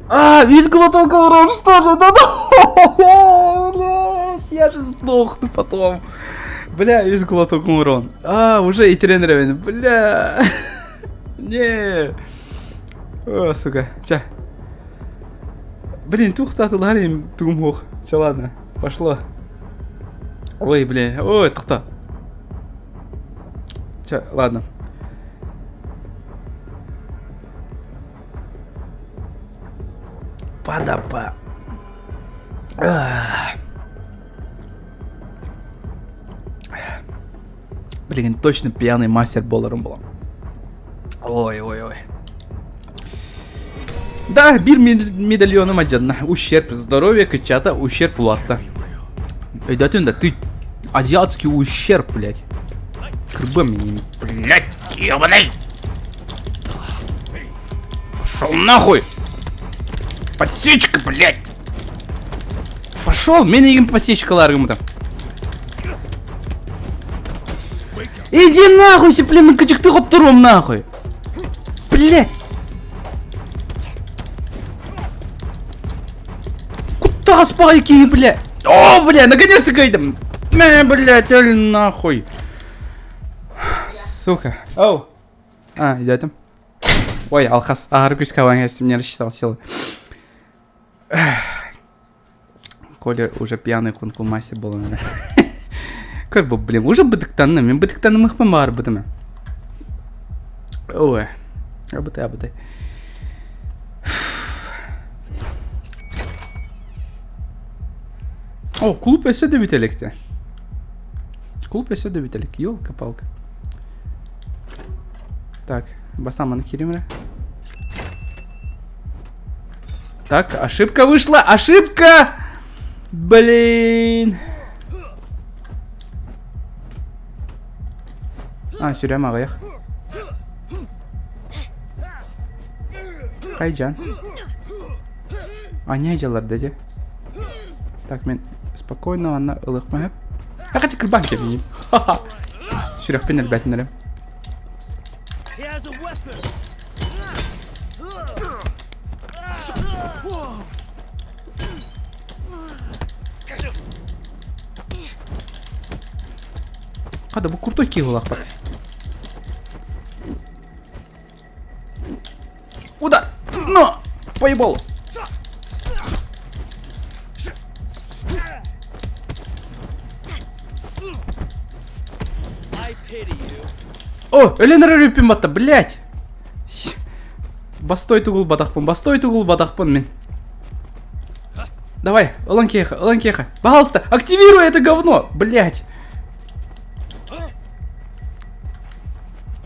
А, весь глоток урон, что ли? Да, да. Блядь, я же сдохну потом. Бля, весь глоток урон. А, уже и тренер, бля. Не. О, сука. Ча. Блин, тух татылар тугум хух. Че, ладно, пошло. Ой, блин, ой, тохто. Че, ладно. Падапа. Блин, точно пьяный мастер буоларым буолан. Ой, ой, ой. Да, биир медальоным алдьанна. Ущерб здоровья кыччата, ущерб улаатта. Өйдөөтүн да, ты азиатский ущерб, блядь. Кырбым меня, блядь, ебаный! Пошел нахуй! Подсечка, блядь! Пошел, мен егин подсечкаларгым там. Иди нахуй, сиплемин кычыкты хоттурум нахуй! Блядь! Куда спайки, бля? О, бля, наконец-то кайдам! Мэ, блядь, эль нахуй! Сука. Оу. А, идем. Ой, алхас. Ага, күүскэ я не рассчитал силы. Коля уже пьяный кунг-фу мастер был, наверное. Как бы, блин, уже бытыктанным, мин бытыктанымыхпын баҕарбытым. Ой, абытай, абытай. О, клуб өссө да бүтэ иликтэ. Клуб өссө да бүтэ илик, елка-палка. Так, бастаан маны киирим эрэ. Так, ошибка вышла, ошибка! Блин! А, сүрэм аҕыйах. Хайдьан. Аня дьаларда дьэ. Так, мен спокойно анна ылыхма Ахати кырбан кэбиин. Сүрэхпин элбэтин эрэ. Хада бу крутой киһи Удар! Но! Поебал! О, өлөн эрэр үппүн батта, блядь! Бастой тугул батахпын, бастой тугул батахпын мин. Давай, ылан кеха, ылан кеха. Пожалуйста, активируй это говно, блядь.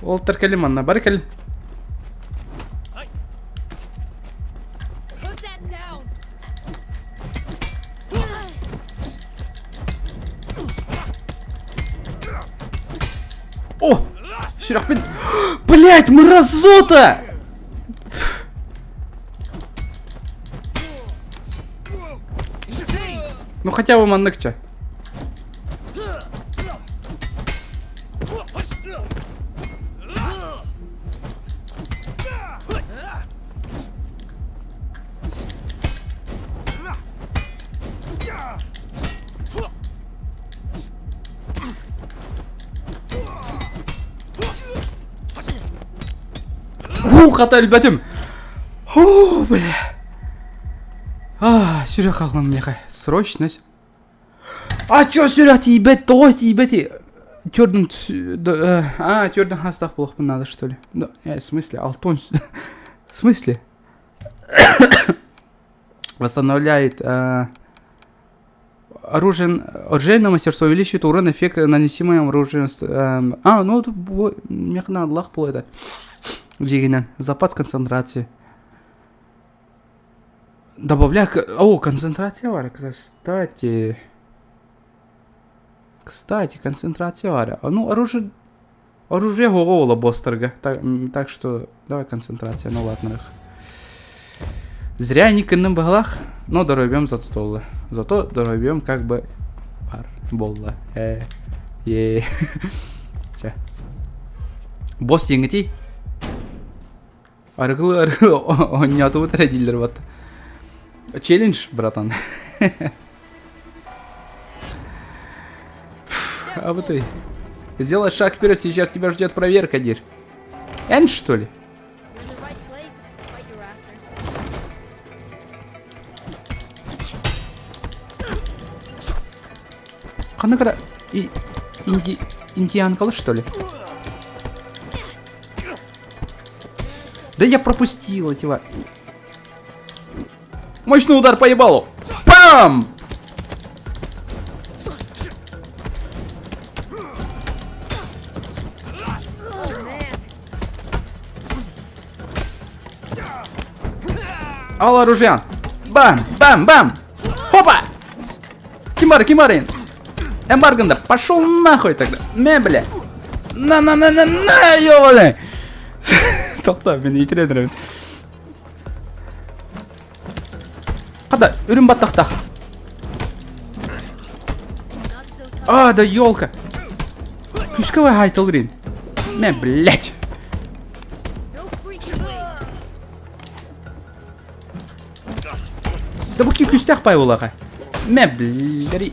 Ол кэлин манна, бары кэлин. Put that down. О! Сүрэхпин... Блять, мразота! Ну хотя бы манныкча. Уу, хата өлбөтүм. Уу, бля. А, сүрэх хаҕлан миэхэ. Срочно. А чё сүрэх тиийбэт, тоҕо тиийбэт? Төрдүн а, төрдүн хастах буолуохпун надо, что ли? Да, в смысле, алтон. В смысле? Восстановляет оружие, оружейное мастерство увеличивает урон эффект нанесимый оружием. А, ну тут миэхэ наадалаах буолуо это. Дьиҥинэн. Запас концентрации. Добавляй... О, концентрация баар, кстати. Кстати, концентрация баар. Ну, оружие... Оружие оҕо босстарга. Так, так что давай концентрация, ну ладно. Зря не кынным баҕалаах, но доруобуйам зато толла. Зато доруобуйам как бы бар буолла. Э, е. Чэ. Босс диэҥҥитий? Арыгылы арыгылы оонньоотубут эрэ дииллэр батта. Челлендж, братан. А вот и. Сделай шаг вперед, сейчас тебя ждет проверка, Дир. Эн, что ли? Ханнык и инди индианкалы, что ли? Да я пропустила, тела. Мощный удар по ебалу. Пам! Ал оружие. Бам, бам, бам. Хопа! Кимар, кимарин. Эмбарганда, пошел нахуй тогда. Мэ, бля. На, на, на, на, на, ёбаный. Тохтоо, мин итирэн эрэбин. Хата, үрүн баттахтах. А, да елка. Күүскэ хайтылырын. Мэ, блядь. Да бу күүстээх бай буолаҕа. Мэ, блядь.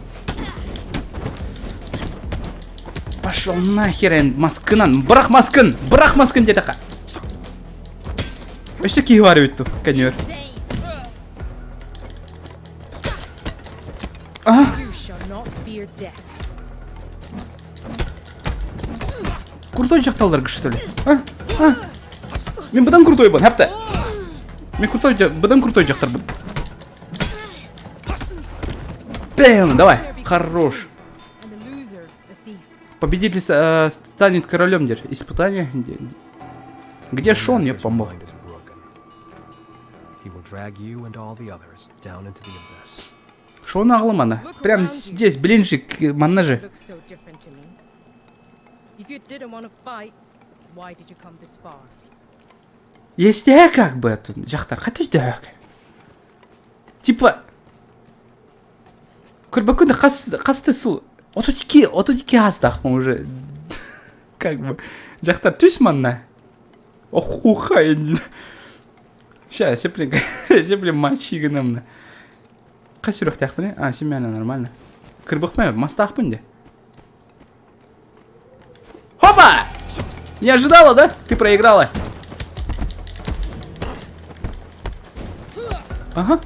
Пошел нахер, маскынан. Бырах маскын! Бырах маскын диэтэххэ. Өссө киһи бар эбит ту, көнүөр. Крутой дьахталларга что ли? А? А? Мен быдан крутойбун, хапта. Мен крутой, быдан крутой дьахтарбын. Бэм, давай, хорош. Победитель э, станет королем, дер. Испытание. Где Шон, я помог. Шон ағылым Прям здесь, блин же, манна же. Есть как бы тут, дьахтар, хотите Типа, Көрбөккүн хас хас да сыл 32 32 аастаахпын уже как бы дьахтар түс манна охуха Ща, сеплин сеплин мачи гынамна хас сүрэхтээхпин а семяна нормально кырбыкпын мастаахпын де Хопа! Не ожидала, да? Ты проиграла. Ага.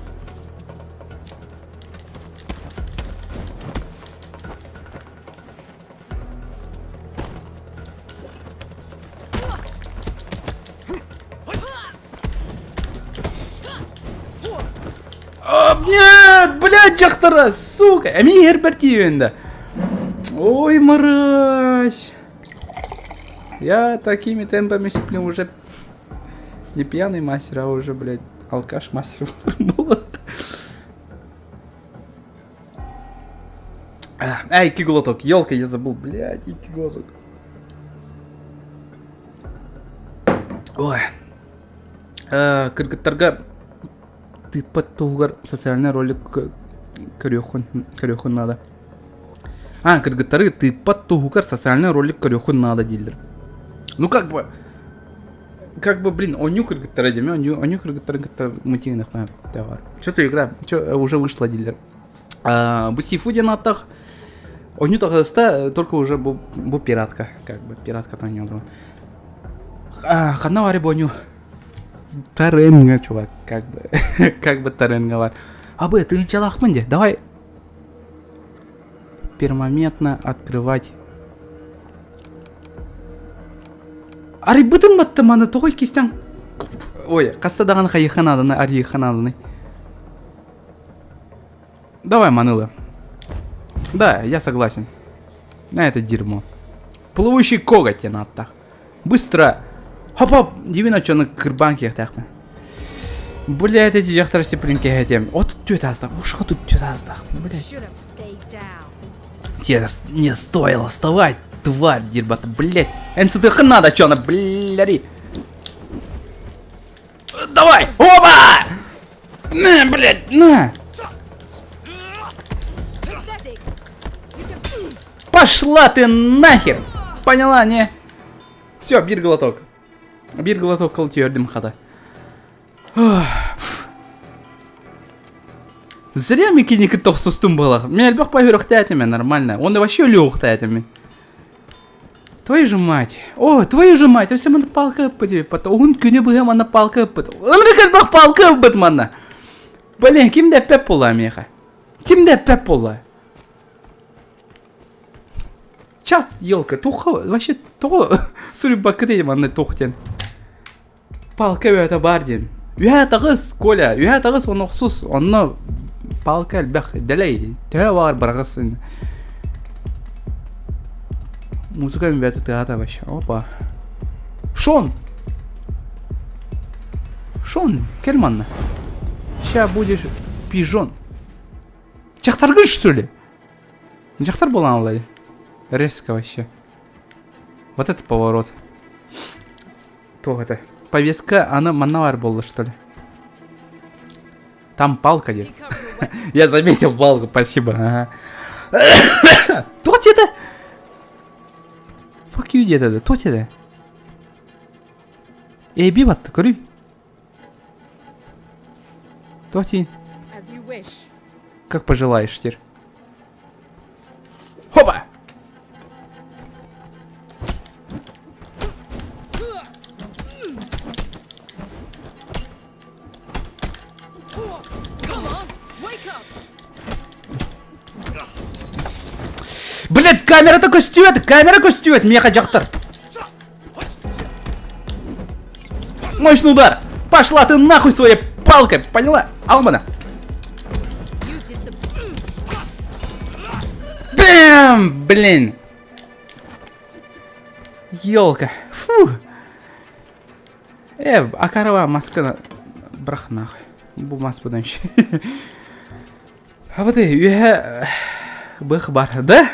А, нет, блядь, дьахтара, сука. Эми Герберт да. Ой, мразь. Я такими темпами сплю уже не пьяный мастер, а уже, блядь, алкаш мастер был. Эй, глоток, елка, я забыл, блядь, икки глоток. Ой. Кыргыттарга тыыппат туһугар социальный ролик көрүөххүн көрүөххүн наада. А, кыргыттары тыыппат туһугар социальный ролик көрүөххүн наада дииллэр. Ну как бы, как бы, блин, онньуу кыргыттара диэми, онньуу, онньуу кыргыттарын кытта мутиҥ бар. Что за игра? Что уже вышла дииллэр. А, бу Сифу диэн ааттаах онньуу таҕыста только уже бу, бу пиратка, как бы пиратка оонньуулар. А, ханна баары бу онньуу? Таренга, чувак, как бы, как бы Таренга бар. Абы, тыһыынчалаахпын дии, давай пермоментно открывать. Арыйбытын батты маны тоҕо иккистэн Ой, хаста даҕаны хайыха нааданы, арыйыха нааданы. Давай, Манылы. Да, я согласен. На это дерьмо. Плывущий коготь на аттах. Быстро! Хоп-хоп! Дивина чоны кырбаан киэхтээхпин. Блядь, эти дьахтар сиприн кэһэтиэм. От түөт аастах. Уж от түөт аастах. Блядь. Тебе не стоило вставать, тварь, дербата, блядь. НСДХ надо, чё она, бляри. Давай! Опа! На, блядь, на! Пошла ты нахер! Поняла, не? Все, биир глоток. Биир глоток кылтүөрдүм хата. Зря микиники тохсустум было. Мен элбэх паһүрөхтээтим нормально. Он вообще өлүөхтээтим мин. Твою же мать. О, твою же мать. Өссө манна палка ыппыт эбит. Уһун күнү быһа манна палка ыппыт. Ынырык элбэх палка ыппыт манна. Блин, ким да эппэт буолла миэхэ. Ким да эппэт буолла. Чат, елка, туха, вообще тоҕо суруйбакка диэн манна туох диэн. Палка үөтэ баар диэн. Үһэ таҕыс, Коля, үһэ таҕыс онохсус, онно палка элбэх, дэлэй, төһө баар быраҕыс. Музыка бэйэтэ тыаһата вообще. Опа. Шон! Шон, кэл манна. Ща будешь пижон. Дьахтаргын что ли? Дьахтар буолан ылай. Резко вообще. Вот это поворот. Туох это? Повестка, аны манна бар буолла, что ли? Там палка где. Я заметил палку, спасибо. Ага. Туох диэтэ? Fuck you диэтэ да, туох диэтэ? Эби батты, көрүй. Туох диин? Как пожелаешь, теперь. Хопа! Блять, камерата көстүбэт, камера көстүбэт, меха дьахтар. Мощный удар! Пошла ты нахуй своей палкой, поняла? Алмана. Бэм! Блин! Елка. Фу. Э, акарова масканы бырах нахуй. Бу мас будан А вот үһэ бых бар, да?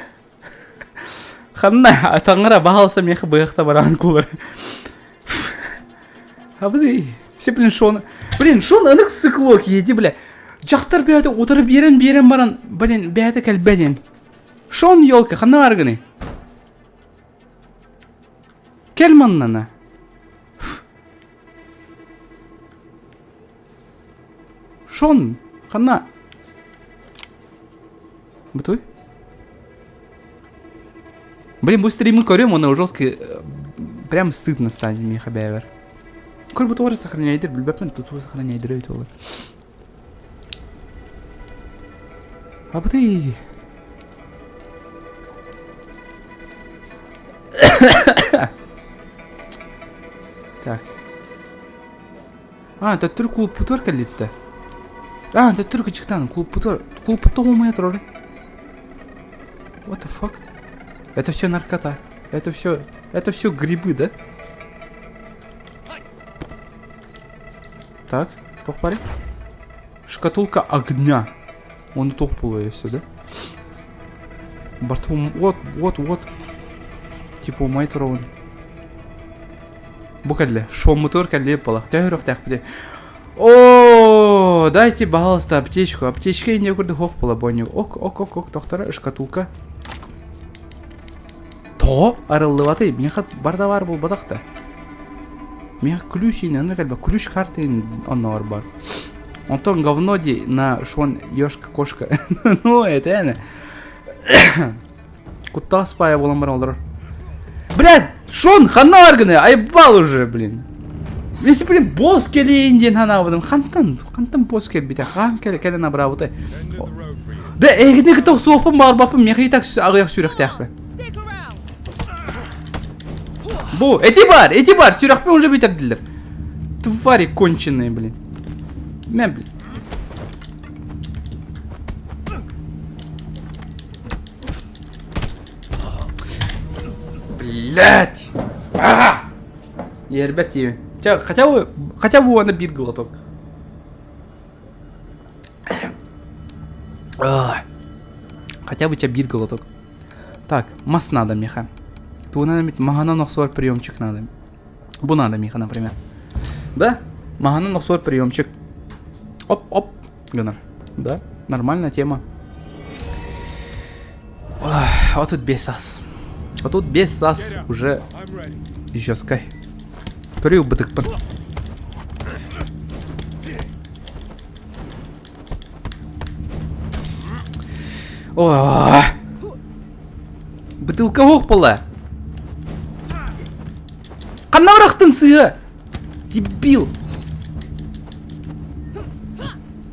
Ханна таҥара баһалса миэхэ быһахта бараан кулар. А вот все, блин, Шон. Блин, Шон ынырык сыклок еди, бля. Дьахтар бэйэтэ утары биэрэн биэрэн баран, блин, бэйэтэ кэлбэтин. Шон елка, ханна баргыный? Кэл маннана. Шон, ханна. Бутуй? Блин, бу стримы көрүм, оны жестко прям стыдно станет миэхэ бэйэбэр. Көр бу туора сохраняйдыр, билбэппин тутуу сохраняйдыр эбит ол. Абыты. Так. А, төттөрү кулуппутугар кэллиттэ. А, төттөрү кычыктаан кулуппутугар кулуппутта умайа турар. What the fuck? Это все наркота. Это все грибы, да? Так, туох баарый? Шкатулка огня. Оны туох буолуо все, да? Барту, вот, вот, вот. Типа умай турабын. Бу кэллэ. Шуоммутугар кэллиэ буолла. Төһө О, дайте, пожалуйста, аптечку. Аптечка не курдук ох була боню. Ок, ок, ок, ок, доктора, шкатулка. То арыллыбатый. Миэхэ барда бар буолбатах да. Миэхэ ключ инэн кэлбэ. Ключ карты онноор бар. Онтон говно ди на шон ёшка кошка. Ну, это эне. Куттаас пая болан бар олорор. Блядь, Шон, ханна баргыны, айбал уже, блин. Если, блин, босс кэлиэн диэн санаабытым. Хантан, хантан босс кэлбитэ, хаан кэлэ кэлэн абыраабытай. Да, эһигини кытта охсуохпун баҕарбаппын, миэхэ и так аҕыйах сүрэхтээхпин. Бу, эти бар, сүрэхпин уже бүтэрдилэр. Твари конченые, блин. Мэ, блин. Блять! А! Ербет тебе. Хотя бы уонна биир глоток. А. Хотя бы тебя биир глоток. Так, мас надо, миэхэ. Тугунан эмит маһынан охсор приемчик надо. Бу надо, миэхэ, например. Да? Маһынан охсор приемчик. Оп-оп. Гынар. Да? Нормальная тема. Вот тут без ас. Вот тут без ас уже жесткой. Көрүү бытыкпын. О, бытылка суох буолла. Ханна бырахтын сыыһа? Дебил.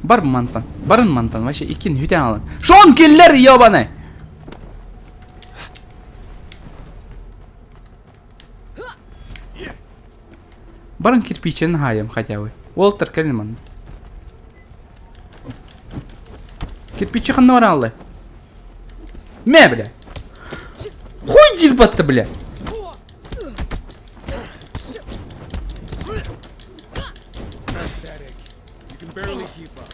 Бар мантан. Барын мантан. Вообще иккин хүтэн алын. Шон киллер, ебаный! Барын кирпичен хаайым хотя бы. Уолтер кэлин Кирпичи ханна бараллы. Мэ, бля. Хуй дирбатты, бля. You can barely keep up.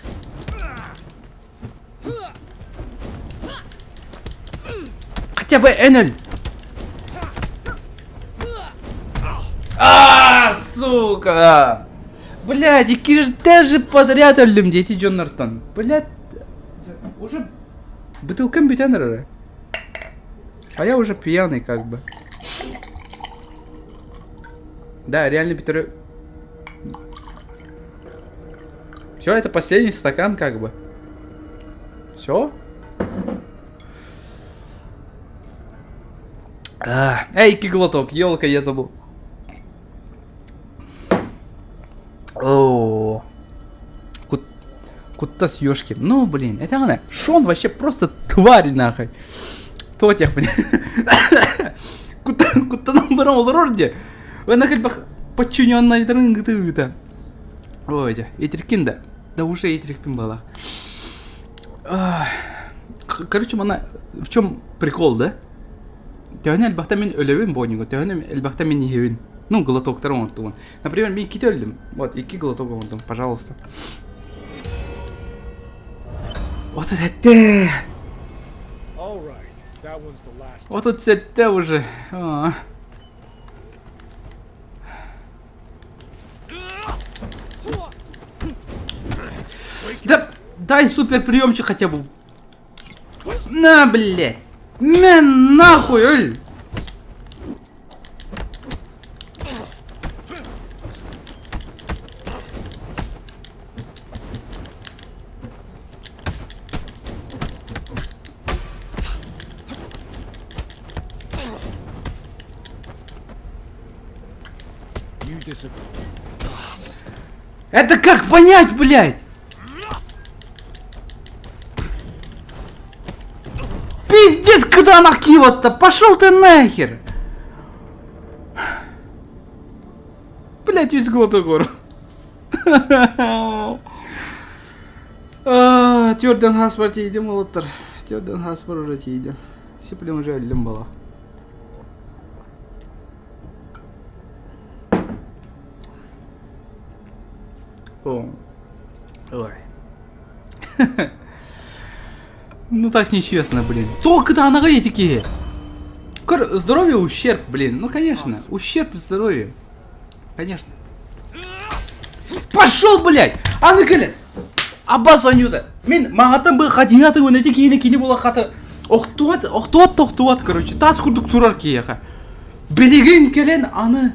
Хотя бы Энель. А, сука! Блядь, иккирдэ же подряд өллүм дети дьоннортон. Блядь, уже бытылкам бүтэн эрэр. А я уже пьяный как бы. Да, реально бүтэрэ... Все, это последний стакан как бы. Все? А, эй, глоток, елка, я забыл. О, Кут, Куттас ёшки. Ну, блин, это она. Шон вообще просто тварь, нахуй. То тех, блин. Куттанан баран олорор де. Она как бы подчиненная гыты Ой, итиркин да. Да уже итирикпин была. Короче, мана в чем прикол, да? Төһөнү элбэхтэ мин өлөбүн бонньуга, төһөнү элбэхтэ мин иһэбин. Ну, глотоктары оҥортугун. Например, мин иккитэ өлдүм. Вот, икки глоток оҥордум, пожалуйста. Вот это Вот тут сэттэ уже. А. Да дай супер приемчик хотя бы. На, блядь! На нахуй, өл! Это как понять, блядь? Пиздец, куда накивать-то? Пошел ты нахер! Блять, весь глоток Түөрдэн хаспар тиийдим уолаттар. Түөрдэн хаспар уже тиийдим. Сиплем уже өллүм буолла. Ой. Ну так нечестно, блин. Только анаҕа этики. Здоровье ущерб, блин. Ну конечно, ущерб здоровью. Конечно. Пошел, блядь! Аны кэлэн! Аббас оонньуута. Мин маҕаттан бы хатыҥаты уонна ити киһини кини була хата охтубат, охтубат да охтубат, короче, таас курдук турар киһиэхэ. Билигин кэлэн аны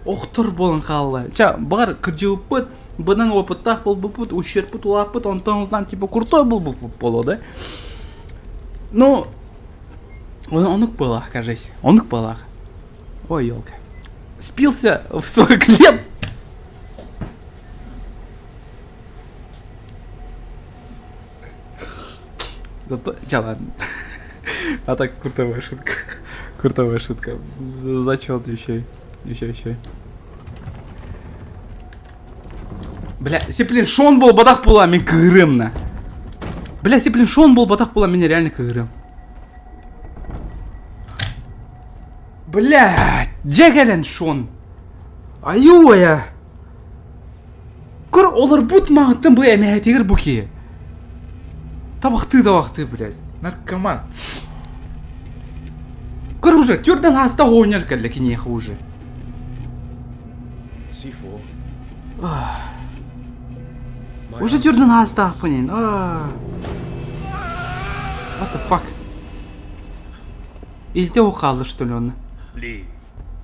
охтор буолан хаалла. Ча, баҕар кырдьыбыппыт, быдан опыттаах буолбуппут, ущербпут улааппыт, онтон онтон типа крутой буолбуппут буолуо да. Ну, онук буолаах, кажись. Онук буолаах. Ой, елка. Спился в 40 лет. Зато... Ча, ладно. А так, куртовая шутка. Куртовая шутка. Зачет еще. Еще, еще. Бля, сиплин Шон был бадах була, мин кыырымна. Бля, сиплин Шон был бадах була, мин реально кыырым. Бля, дьэ кэлэн Шон. Айуу-айа. Көр, олорбут маҕыттан бу эмэһэтигэр бу киһи. Табахтыы-табахтыы, блядь. Наркоман. Көр уже, түрден хаста оонньор кэллэ киниэхэ уже. Сифу. Уже түрден хаастаахпын What the fuck? Илтэ хаалла что ли он?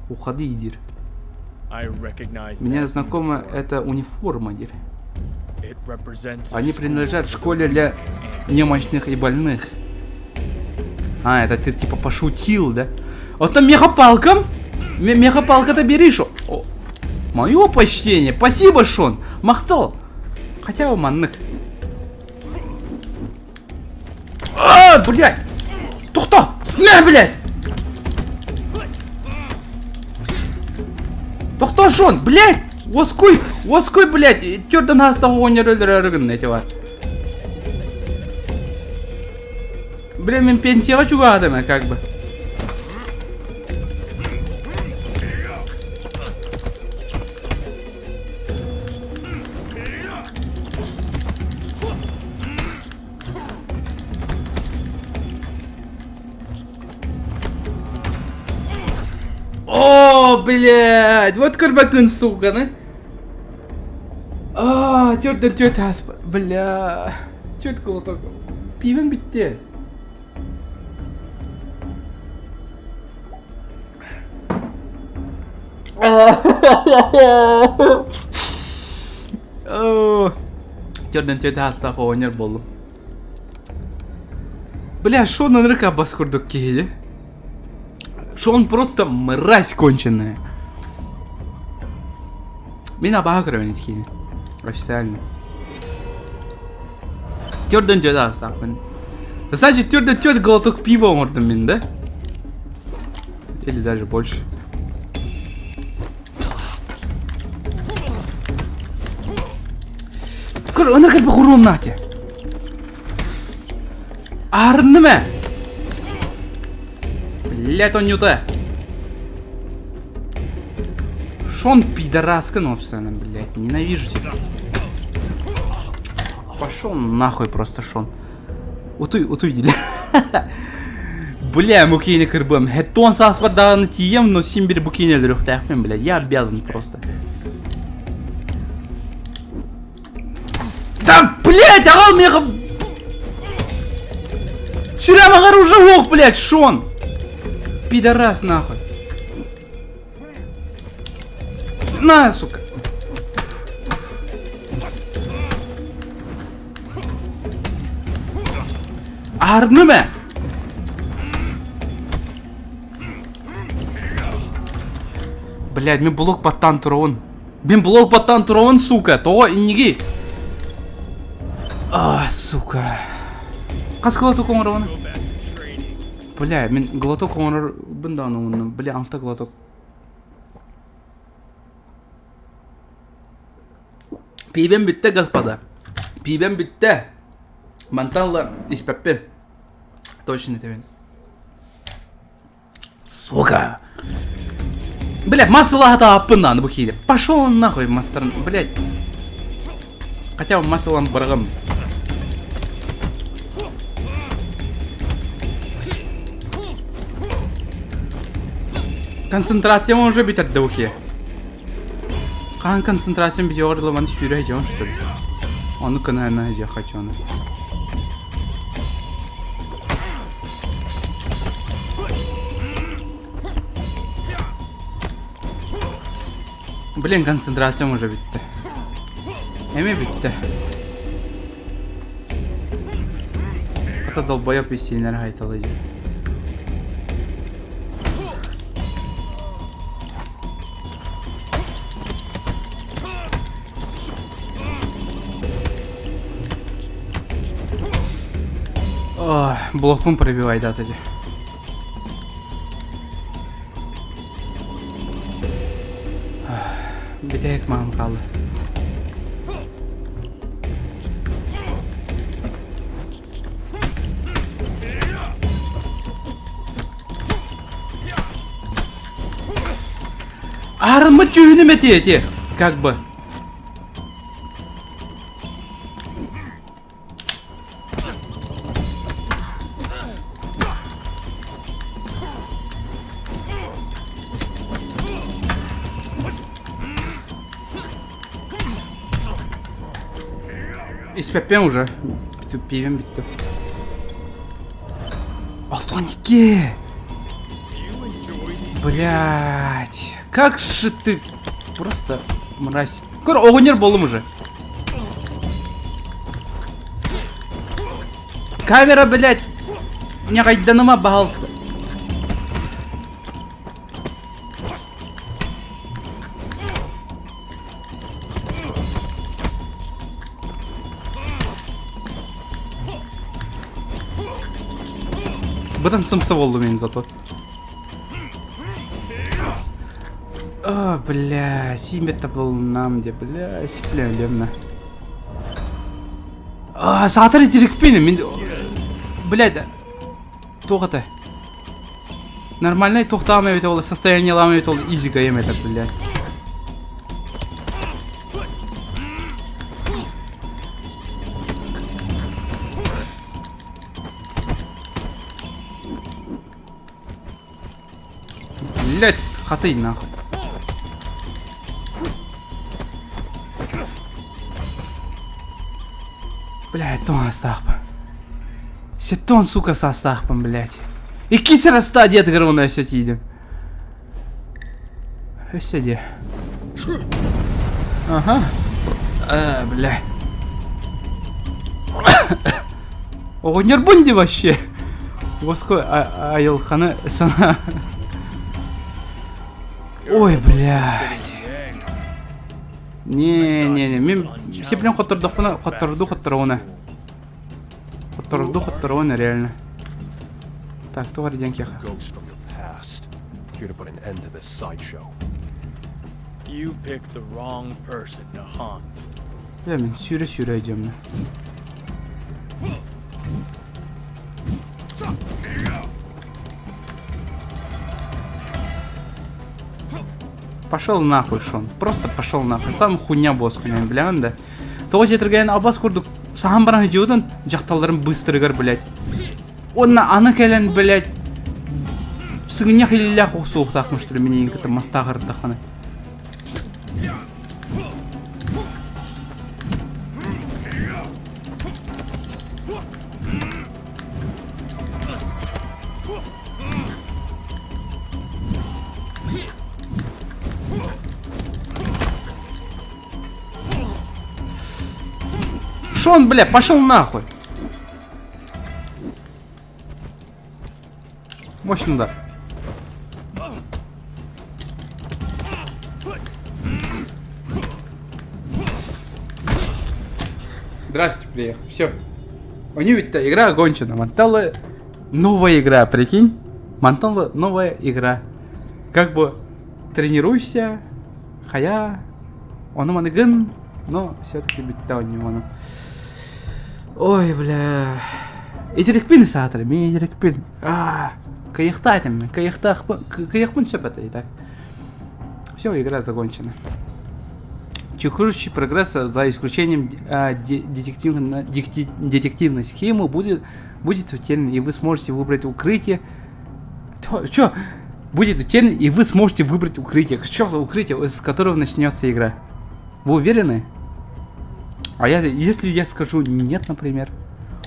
Уходи, диир. Мне знакома эта униформа, диир. Они принадлежат школе для немощных и больных. А, это ты типа пошутил, да? Вот там мехапалка. Мехапалка-то бери, шо. Мое почтение. Спасибо, Шон. Махтал. Хотя маннык. А, блядь! Тохто! На, блядь! Тохто, Шон, блядь! Уоскуй! Уоскуй, блядь! Төрдөн хаста оҕонньор өлөрөөрү гынна ити бар. Блин, мин пенсияҕа чугаһатым как бы. О, блядь, вот көрбөккүн, сука, Аа, төрдөн түөрт ааспыт. Бля, түөрт глоток. Пивом бүттэ. Төрдөн түөрт аастаах оҕонньор буоллум. Бля, Шон ынырык бас курдук киһи. Шон просто мразь конченая. Мин абаһа көрөбүн итикини. Официально. Төрдөн түөрт аастаахпын. Значит, төрдөн түөрт глоток пива оҥордум мин, да? Или даже больше. Көр, аны кэлбэ хуруом нате. Аарынным ээ. Блять, он нюта. Шон пидораска, ну, абсолютно, блядь, ненавижу тебя. Пошел нахуй просто, Шон. Утуй, утуй, дили. Бля, мукини кырбым. Хеттон сааспар даҕаны тиийэм, но син бир букини өлөрүөхтээхпин, блядь. Я обязан просто. Да, блядь, аҕал миэхэ... Сүрэ маҕар уже ох, блядь, Шон! Пидорас, нахуй. На, сука! Аарным ээ! Блядь, мин блок баттаан туруон. Мин блок баттаан туруон, сука! Тоҕо иннигий? А, сука. Хас глоток оҥоробун? Бля, мин глоток оҥорорбун даҕаны умуннум. Бля, алта глоток. Пиибэм бүттэ, господа. Пиибэм бүттэ. Мантан ыла испэппин. Точно этэбин. Сука! Блядь, массалаһа аппын даҕаны бу киирэ. Пошел он нахуй, мастер, блядь. Хотя бы массалан барҕам. Концентрациям уже бүтэрдэ бу киһи. Хаһан концентрациям бүтүөҕэр дылы маны сүүрэ сылдьабын что ли? Ону кына я хочу ону. Блин, концентрациям уже бүттэ. Эмиэ бүттэ. Хата долбоеб истиинэр хайталый. Блокпун пробивайдаата дии. Бүтэһик маам хаалла. Аарыммыт дьүһүнүм этиэ эти, как бы. Испэппиэн уже. Пиибин бүттүм. 62! Блять. Как же ты просто мразь. Көр, оҕонньор буоллум уже. Камера, блядь, ньаҕайданыма, пожалуйста. Быдан сымса болду мен зато. А, бля, сиимбет табылынам де, бля, сипле А, саатар итирикпин, мен, блядь, туох это? Нормальный туохтаам эбит ол состояниелаам эбит ол изи гаем это, блядь. Блядь, хатый нахуй. Блядь, тоҕо астаахпын. Сетон, сука, саастаахпын, блядь. Иккис раста диэтигэр уонна өссө тиийдим. Өссө диэ. Ага. А, бля. Оҕонньорбун ди вообще. Воско айылханы сана. Ой, блядь. Не-не-не, мин сиплен хоттордохпуна, хотторду хотторуна. Хотторду хотторуна реально. Так, туох эрэ диэн киэхэ. Ghost from your past. Here to put an end to this sideshow. You picked the wrong person to haunt. Бля, мин сүүрэ-сүүрэ өйдүөм. Пошел нахуй, Шон. Просто пошел нахуй. Сам хуйня босс хуйня, бля, да. Тоҕо дьэтиргээн абас курдук саһан баран дьиотун дьахталларын быстырыгар, блядь. Онна аны кэлэн, блядь, сыгынньах илиилээх охсуохтаахпын, что ли, миниин кытта мастааҕырдаххына. Шон, бля, пошел нахуй! Мощный удар. Здрасте, приехал. Все. У нее ведь игра окончена. Монтелло новая игра, прикинь? Монтелло новая игра. Как бы тренируйся, хая, он маныгын, но все-таки бүттэ оонньуу Ой, бля. Итирикпин саатар, мин итирикпин. Аа, кыйыхтаатым, кыйыхпын сөп это и так. Все, игра закончена. Текущий прогресс, за исключением детективной схемы, будет утерян, и вы сможете выбрать укрытие. Чё? Будет утерян, и вы сможете выбрать укрытие. Что за укрытие, с которого начнется игра? Вы уверены? А я, если я скажу нет, например?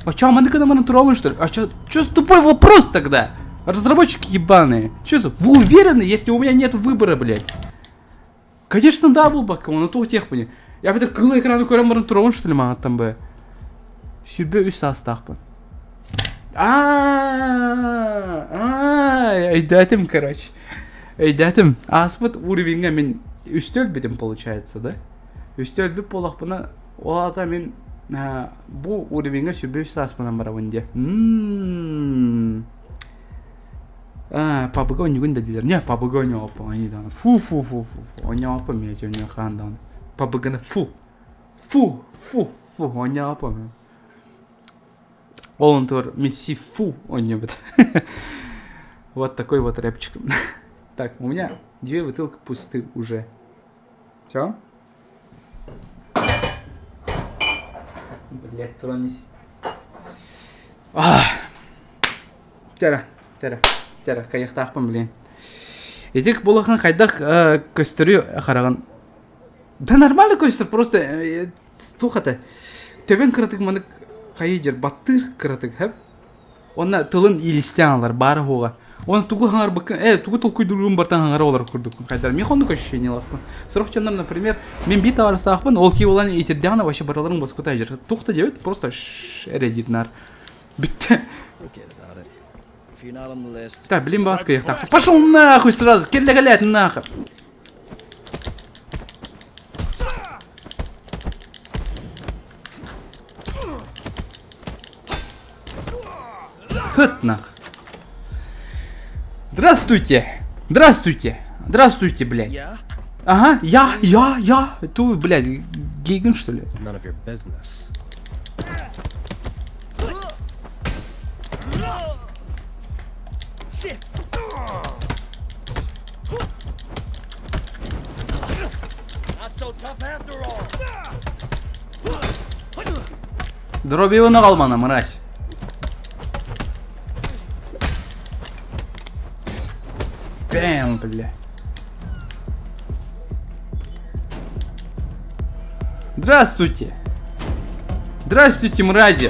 А чё, мы когда мы что ли? А чё, чё за тупой вопрос тогда? Разработчики ебаные. Чё за... Вы уверены, если у меня нет выбора, блядь? Конечно, да, был бы, он то тех пони. Я бы кыл экраны көрөн баран туругун что ли маҕаттан бы. Сүрбэ үс саастаахпын. Аа, өйдөөтүм, короче. Өйдөөтүм. Ааспыт уровеньга мин үстэ өлбүтүм получается, да? Үстэ өлбүт буоллахпына, ол аата мин бу уровеньга сүрбэ үс сааспынан барабын диэ. Аа, пабыга онньугун да диилэр. Не, пабыга онньооппун, они даҕаны. Фу, фу, фу, фу, фу. Онньооппун миэхэ онньуохаан даҕаны. Пабыганы фу. Фу, фу, фу, онньооппун. Ол онтугар Месси фу онньобут. Вот такой вот рэпчик. Так, у меня две бутылки пусты уже. Все? Блять, тронись. Тера, тера, тера, кайыктаахпын блин. Итик булахан хайдах көстөрү хараҕын. Да нормально көстөр, просто туох этэ. Төбөҥ кыратык манык хайыы дьэр баттыыр кыратык хэп. Уонна тылын иилистээн ылар баара суоҕа. Уонна тугу хаҥарбыккын, тугу толкуйдуургун бартан хаҥара олорор курдуккун хайдар. Миэхэ оннук ощущениелаахпын. Сорох дьоннор, например, мин биир табаарыстаахпын, ол киһи буолан итирдэҕинэ вообще барыларын боскута дьэр. Туох да диэбит, просто эрэ диир наар. Бүттэ. Так, блин, баска ехтах. Пошел нахуй сразу, кэллэ нахуй. Хыт нах. Здравствуйте! Здравствуйте! Здравствуйте, блядь. Ага, я, я, я. Ту, блядь, Гейган, что ли? None of your business. Not so tough after all. Дробиваны аҕал мразь. Бэм, бля. Здравствуйте! Здравствуйте, мрази!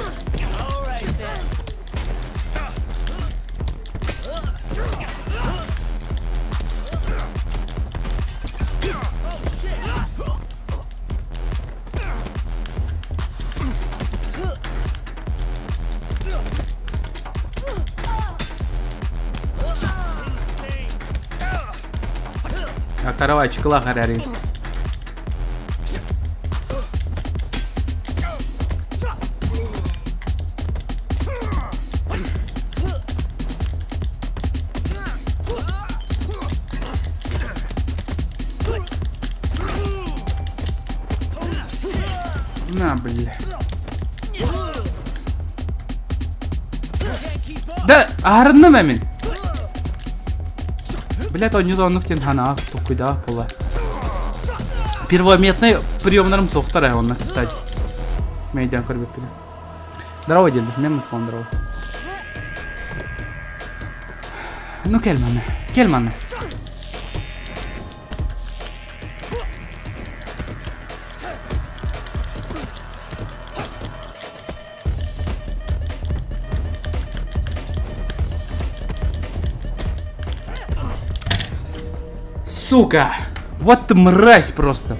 Каравайчикла харяри. На, бля. Да, аһарынным эмин. Блядь, онньу оннук диэн ханаах туккуйдаах була. Первометный приемнарым суохтар ээ онно, кстати. Мэйдэн көрбүппүн. Здорово, дедушка, мен здорово. Ну, кэл манна, кэл манна. Сука! Вот ты мразь просто!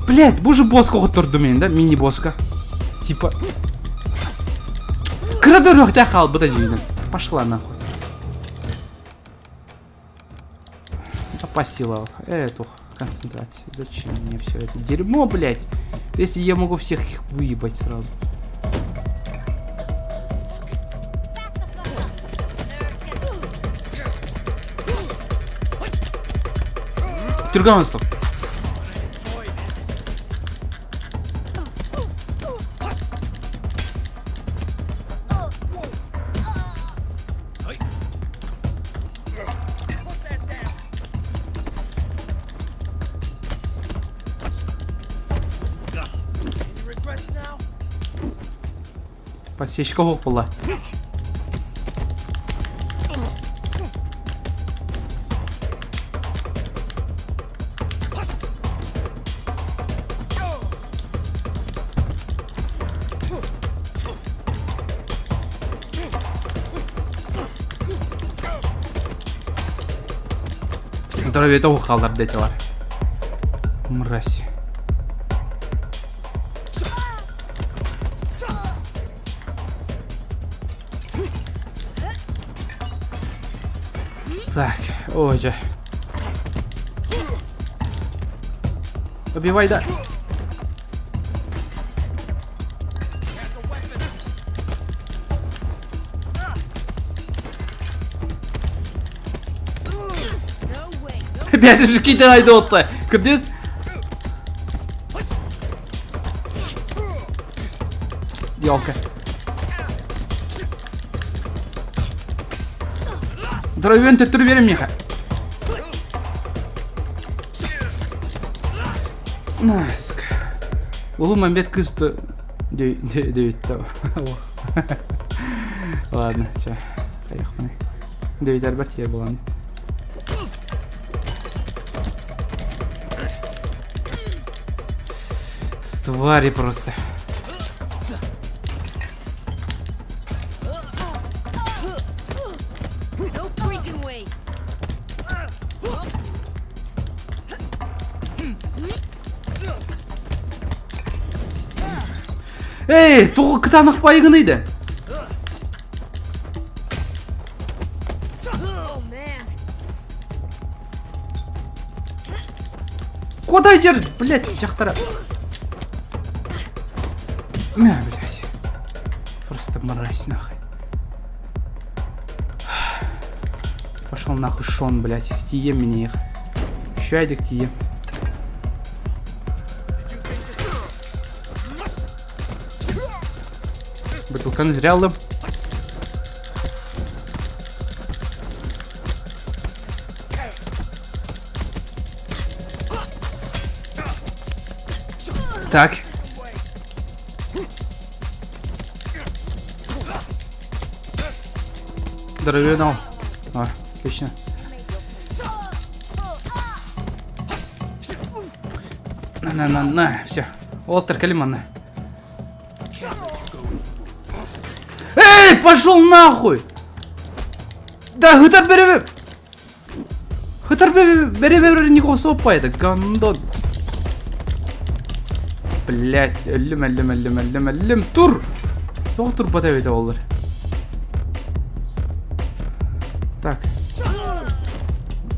Блять, боже босска хотторду мени да? Мини-босска. Типа... Кыра да хаалбыта дьиҥинэн. Пошла нахуй. Запасила эту концентрацию. Зачем мне все это дерьмо, блядь? Если я могу всех их выебать сразу. Түргэн стоп. Подсечка буолла. Здоровье того халдар дэтилар. Мразь. Так, ой же. Убивай, да. Опять же кидай дотта. Кырдет? Елка. Здоровен төттөрү берем миэхэ. На, сука. Улуу Мамбет кыз дэвидта. Ладно, все. Поехали. Дэвид Альберт я была. Твари просто. No freaking way. Эй, тугу кытаанах байыгыныйды. Oh man. Куда идешь, блядь, дьахтара? На, блядь. Просто мразь, нахуй. Пошел нахуй, Шон, блядь. Тием меня их. Щайдик тием. Бутылканы зря алдым. Так. Здоровенал. А, отлично. На, на, на, на, все. Уолтер, кэлим манна. Эй, пошел нахуй! Да, хытар беребе! Хытар беребе не сопа это, гандон. Блять, өллүм, өллүм, өллүм, өллүм, өллүм, тур! Тоҕо турбата эбитэ олор. Так.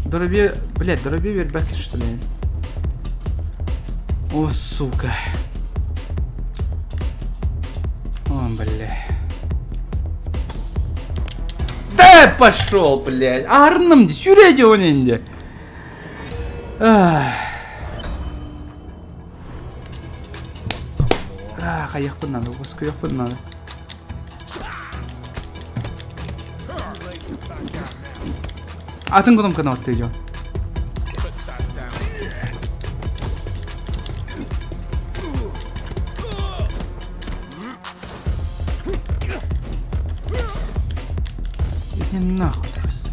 Дороби, блядь, дороби бербэккин что ли? О, сука. О, бля. Да пошел, блядь. Арным, сүрэ инде. Ах, хайыахпын надо, уоскуйахпын надо. Атын кнопканы баттыйдьон. Иди нахуй просто.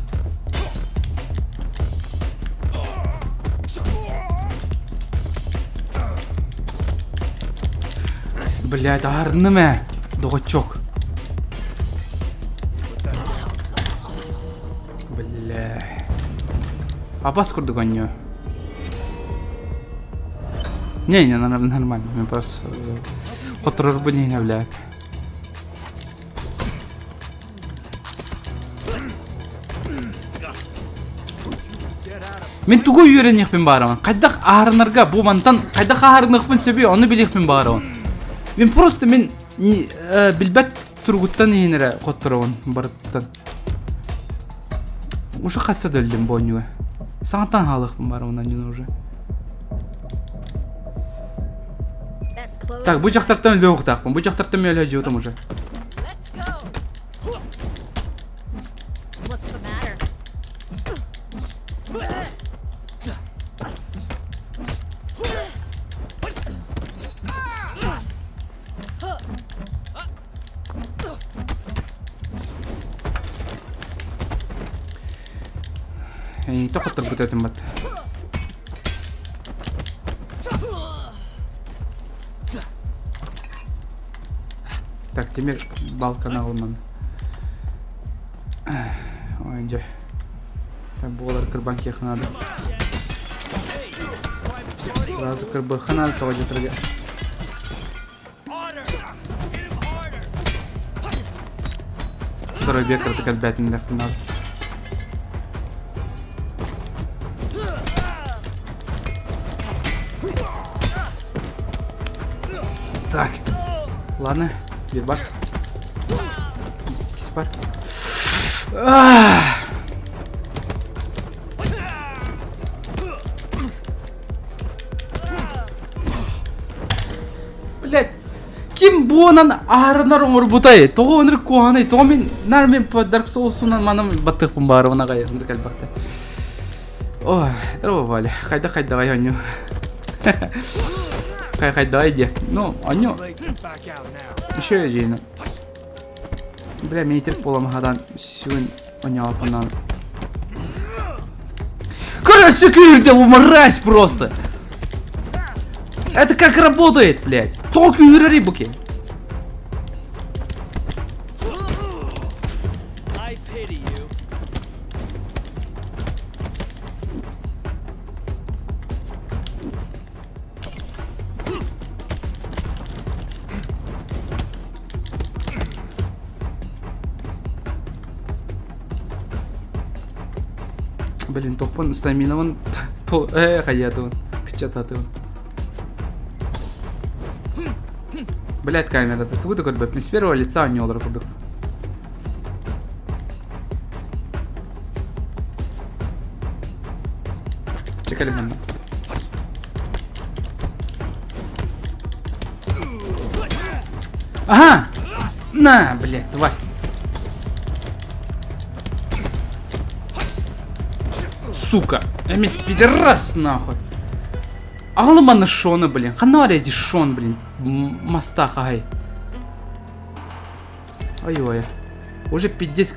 Блядь, аарным ээ, доҕоччуок. Бля. Абас курдук оонньуу. Не, не, нормально. Мен просто хотторорбун иһин блядь. Мин тугу үөрэниэхпин баарабын? Хайдах аарынарга бу мантан хайдах аарыныахпын сөбүй, ону билиэхпин баарабын. Мин просто мин билбэт туругуттан иһин эрэ хотторобун барыттан. Уже хаста да өллүм бу оонньууга. Саҥаттан хаалыахпын баарабын оонньууну уже. Так, бу дьахтартан өлүөх Бу дьахтартан мен өлө уже. What's the matter? Тоқоттор этим бат. Так, тимир балканы алман. Ой, дьэ. Так, буолар кырбан киэх надо. Сразу кырбыхха надо, тоҕо дьатырга. Второй бек кыртык элбээтин надо. Так. Ладно, бар. Кис бар. Блять, ким буонан аарынар оҥорбутай? Тоҕо ынырык куһаҕаный? Тоҕо мин нар мин Dark Souls'унан манам баттыахпын баарыбын аҕай ынырык элбэхтэ. Ой, здорово, Валя. Хайда хайдаҕай онньу. Хай хайдаҕай диэ. Ну, онньу. Еще дьиэни. Бля, метр буоламаһадан сүгүн онньооппунан. Короче, күүрдэ, мразь просто! Это как работает, блядь? Тоҕо күүһүрэрий бу киһи? I pity you. Блин, тохпун стаминабын хайатыбын кыччататыбын. Блядь, камерата. Тугу да көрбөппүн. С первого лица оонньуулар курдук. Чекали манна. Ага! На, блядь, тварь. Сука! Эмис пидорас нахуй! Аҕалыманы Шона, блин. Ханна бар эти Шон, блин. Мастах, ай. Ой-ой. Уже пиздец...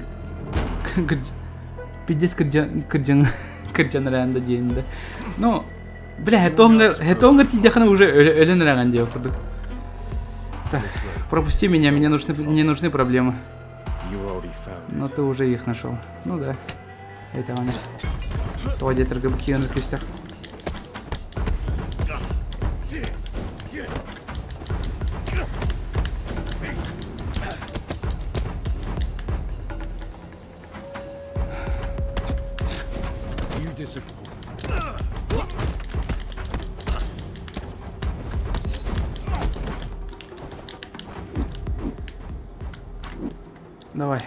Пиздец кырдьан кырдьан да диэн да. Ну, Бля, хэтонгар тиийдэххинэ уже өлөн эрэҕин диэх курдук. Так, пропусти меня, мне нужны, не нужны проблемы. Но ты уже их нашел. Ну да. Это он. Тоҕо диэтэргэ бу киирэн күстэх. You disappoint. Давай.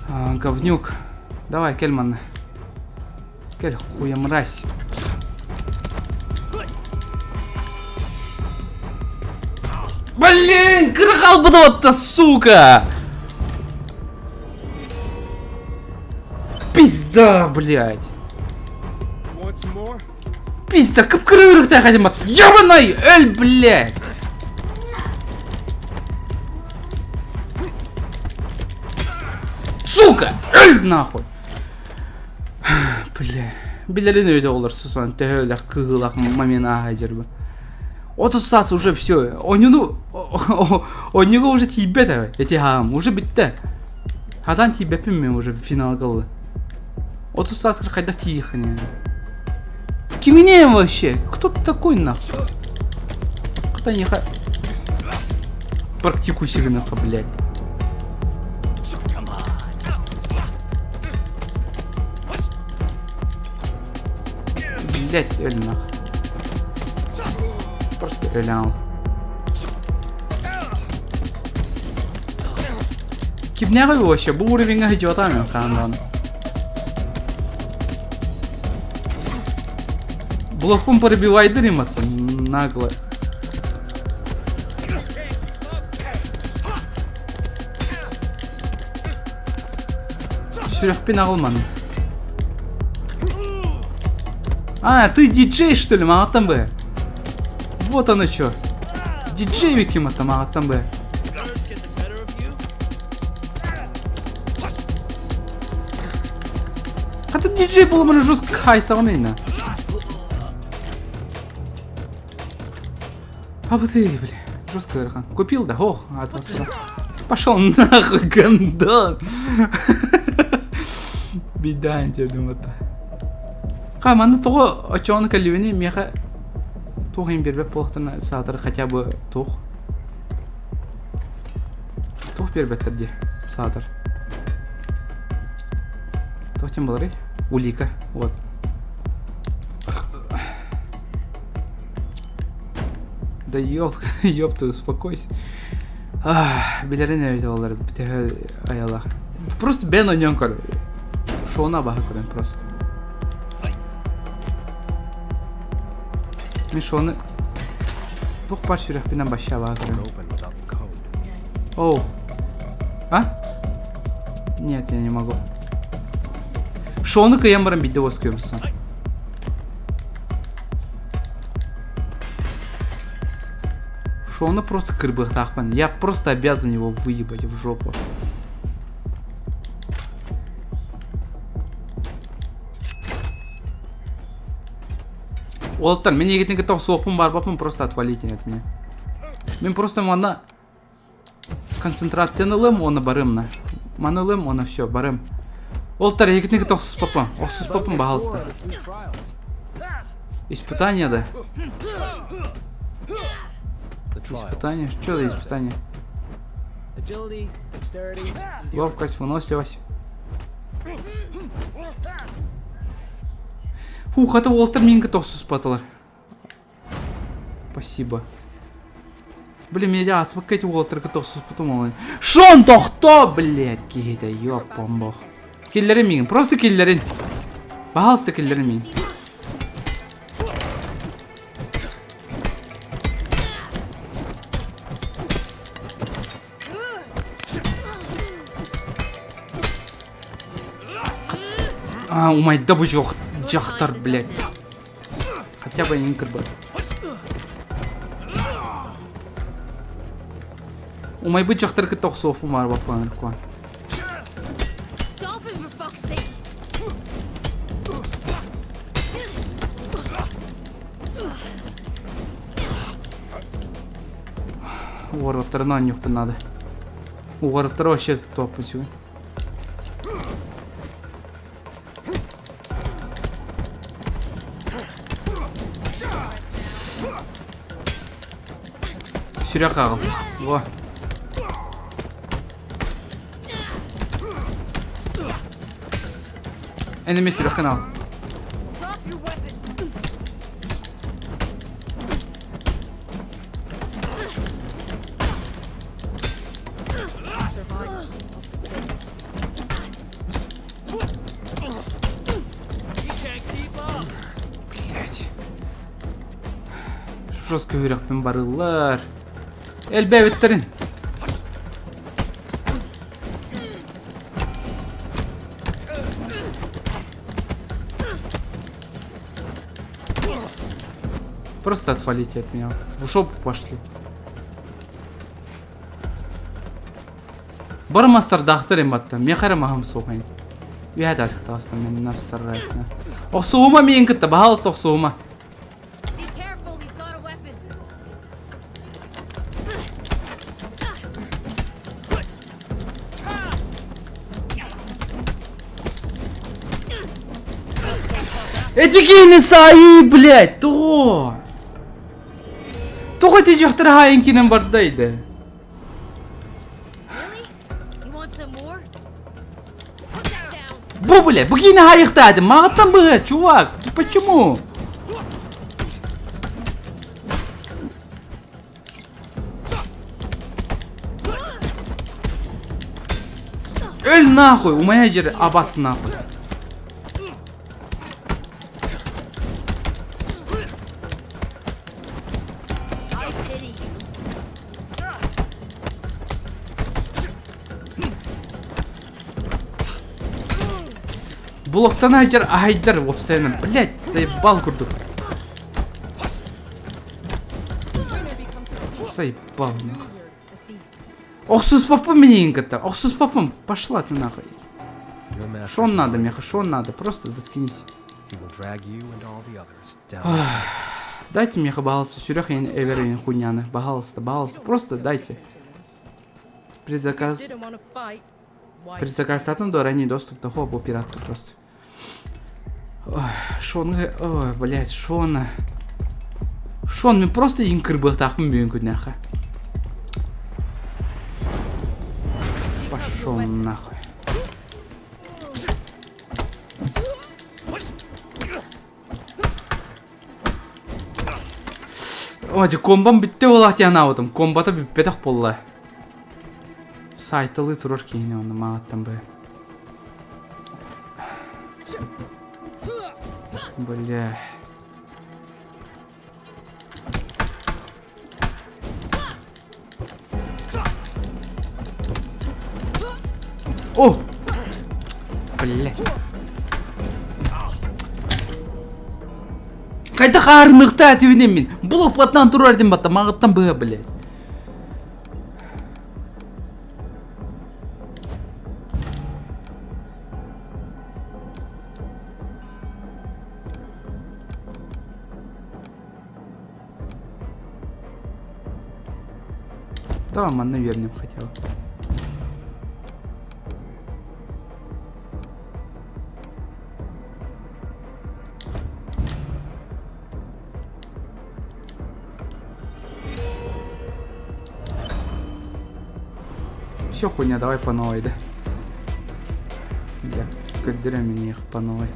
А, говнюк. Давай, Кельман. Кель, хуя мразь. Блин, кырхал то сука! Пизда, блядь! Пизда, кып-кыры хотим от ебаный, эль, блядь! Сука! Эль, нахуй! Бля. Билэрин өйдө олор сусан төһөлөх кыһыылах момент ааһа дьэрбэ. Отус саас уже все. Онюну онюга уже тиийбэт эбэ. Эти хаам уже бүттэ. Хатан тиийбэппин мен уже финалга ылла. Отус сааскар хайдах тиийиэххиний? Кимине вообще? Кто ты такой нахуй? Хата практикуйся нахуй, блядь. Блять, өл нахуй. Просто өлөм. Кимнээҕий вообще? Бу уровеньҥа сылдьыбатаҕым хаһан даҕаны. Блокпун пробивайдыр иматтан нагло. Сүрэхпин аҕылман. А, ты диджей, что ли, маҕаттан бы? Вот оно что. Диджей виким это маҕаттан бы. Хата диджей буолуманы жестко хайсаҕын инна. А ты, бля, жестко ыарахан. Купил, да? Ох, от Пошел нахуй, гандон! Беда тебе это. Ха, манна тоҕо очону кэллибини миэхэ туох иһин биэрбэт буолуохтарына саатар хотя бы туох туох биэрбэттэр дии саатар туох диэн буоларый улика вот Да ёпта, успокойся. Билэрин эбит олар төһө айалаах. Просто бэн онньон көр. Шона баһа көрөн просто. Мен шоны туох бар сүрэхпинэн башша баһа көрөн. Оу. А? Нет, я не могу. Шоны кыйан баран бидде воскуйбусан. Шоны просто кырбыахтаахпын. Я просто обязан его выебать в жопу. Уолаттар, мин эйигитин кытта охсуохпун баарбаппын, просто отвалите от меня. Мин просто манна концентрацияны ылым, оны барым на. Маны ылым, оны все, барым. Уолаттар, эйигитин кытта охсуспаппын. Охсуспаппын, пожалуйста. Испытание, да? Испытание? Что за испытание? Ловкость, выносливость. Фух, это уолаттар миигин кытта охсуспатылар. Спасибо. Блин, меня ааспакка эти уолаттар кытта охсуспутум ол. Шон тохто, блядь, киһитэ, ёппом бох. Киллэрин миигин, просто киллэрин. Пожалуйста, киллэрин миигин. А, умайда бу дьахтар, блядь. Хотя бы не кырбат. Умайбыт дьахтар кытта охсуохпун баар баппаан. Уораттарын оонньуохпун наада. Уораттары вообще туохпун сүгүн. Сүрэх аҕам. Во. Enemy сүрэххин ал. Drop your weapon. Блять. Жестко үрэхпин барыллар. Элбээбиттэрин. Просто отвалите от меня. В жопу пошли. Бары мастардаахтар эматтан, миэхэ эрэ маһым суох ин. Үөһэ тааска таҕыстым мен насаррайтна. Охсуһума миин кытта, баһаалыста охсуһума. Be careful, he's got a weapon. Этигини саайыы, блядь, тоҕо? Тоҕо ити дьахтар хаайын киирэн барда иде? Really? You want some more? Put that down. Бу, блядь, бу киинэ хаайыахтаатым, маҕаттан быһа, чувак, ты почему? Өл нахуй, умайа жер абас нахуй. I pity you. Блоктан айдьар аһайдар уопсайынан, блядь, заебал курдук. Заебал нахуй. Охсуспаппын минигин кытта, охсуспаппын, пошла ты нахуй. Your master's Шо надо, меха, шо надо, просто заткнись. He will drag you and all the others down. the Дайте меха, баһалыста, сүрэх иһин эбэр хуйняны, баһалыста, баһалыста, просто дайте. Предзаказ, предзаказтатын до ранний доступ того бу пиратка просто. Ой, Шон, ой, блядь, Шона. Шон, мен просто иин кырбыахтаахпын бүгүн күннээххэ. Пошел нахуй. О, дьэ, комбам бүттэ буолаах диэн анаабытым. Комбата бүппэтэх буолла. Сайталыы турар киһини онно маҕаттан быһа. Бля. О! Бля. Хайдах аарыныхта этибинэн мин. Блок баттан турар дим батта маҕыттан быһа блядь. Давай манна үөрнем хотя бы. Все хуйня, давай по новой, да. Бля, көрдөрө мин их по новой.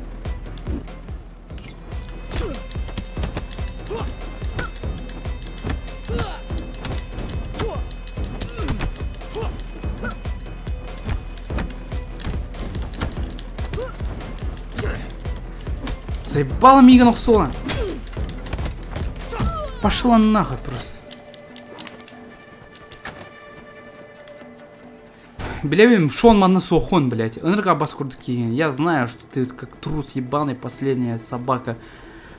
Заебала миигин охсуолан. Пошла нахуй просто. Бля, Шон манна суохон, блядь. Ынырык абас курдук киһи. Я знаю, что ты как трус ебаный, последняя собака.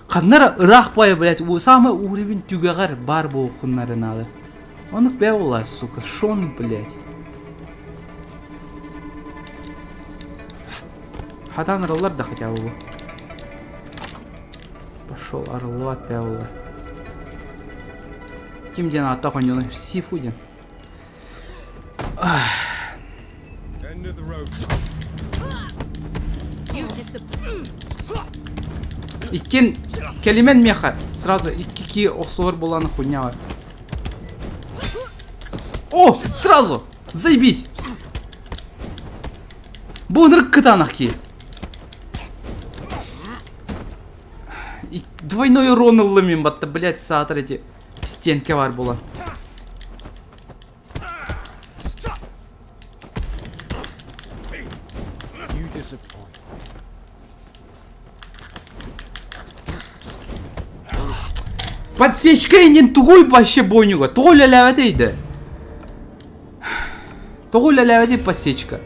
Ханна эрэ ыраах баайы, блядь, самый уровень түгэҕэр баар буолуоххуннары надо. Оннук бээ буолаа, сука, Шон, блядь. Хатаан арыллар да хотя бы. Пошел арыллыбат бээ буолла. Ким диэн ааттаах оонньууну? Сифу диэн. End of the road. You disappoint. Иккин кэлимэн миэхэ сразу икки охсуһар буолан хуйня бар. О, сразу! Заебись! Бу ынырык кытаанах киһи. Двойной урон ыллым мин батта, блядь, саатар эти стенке бар буолан. You disappoint. Подсечка инин тугуй вообще бойнюга. Тоҕо үлэлээбэтэй Тоҕо үлэлээбэтий подсечка?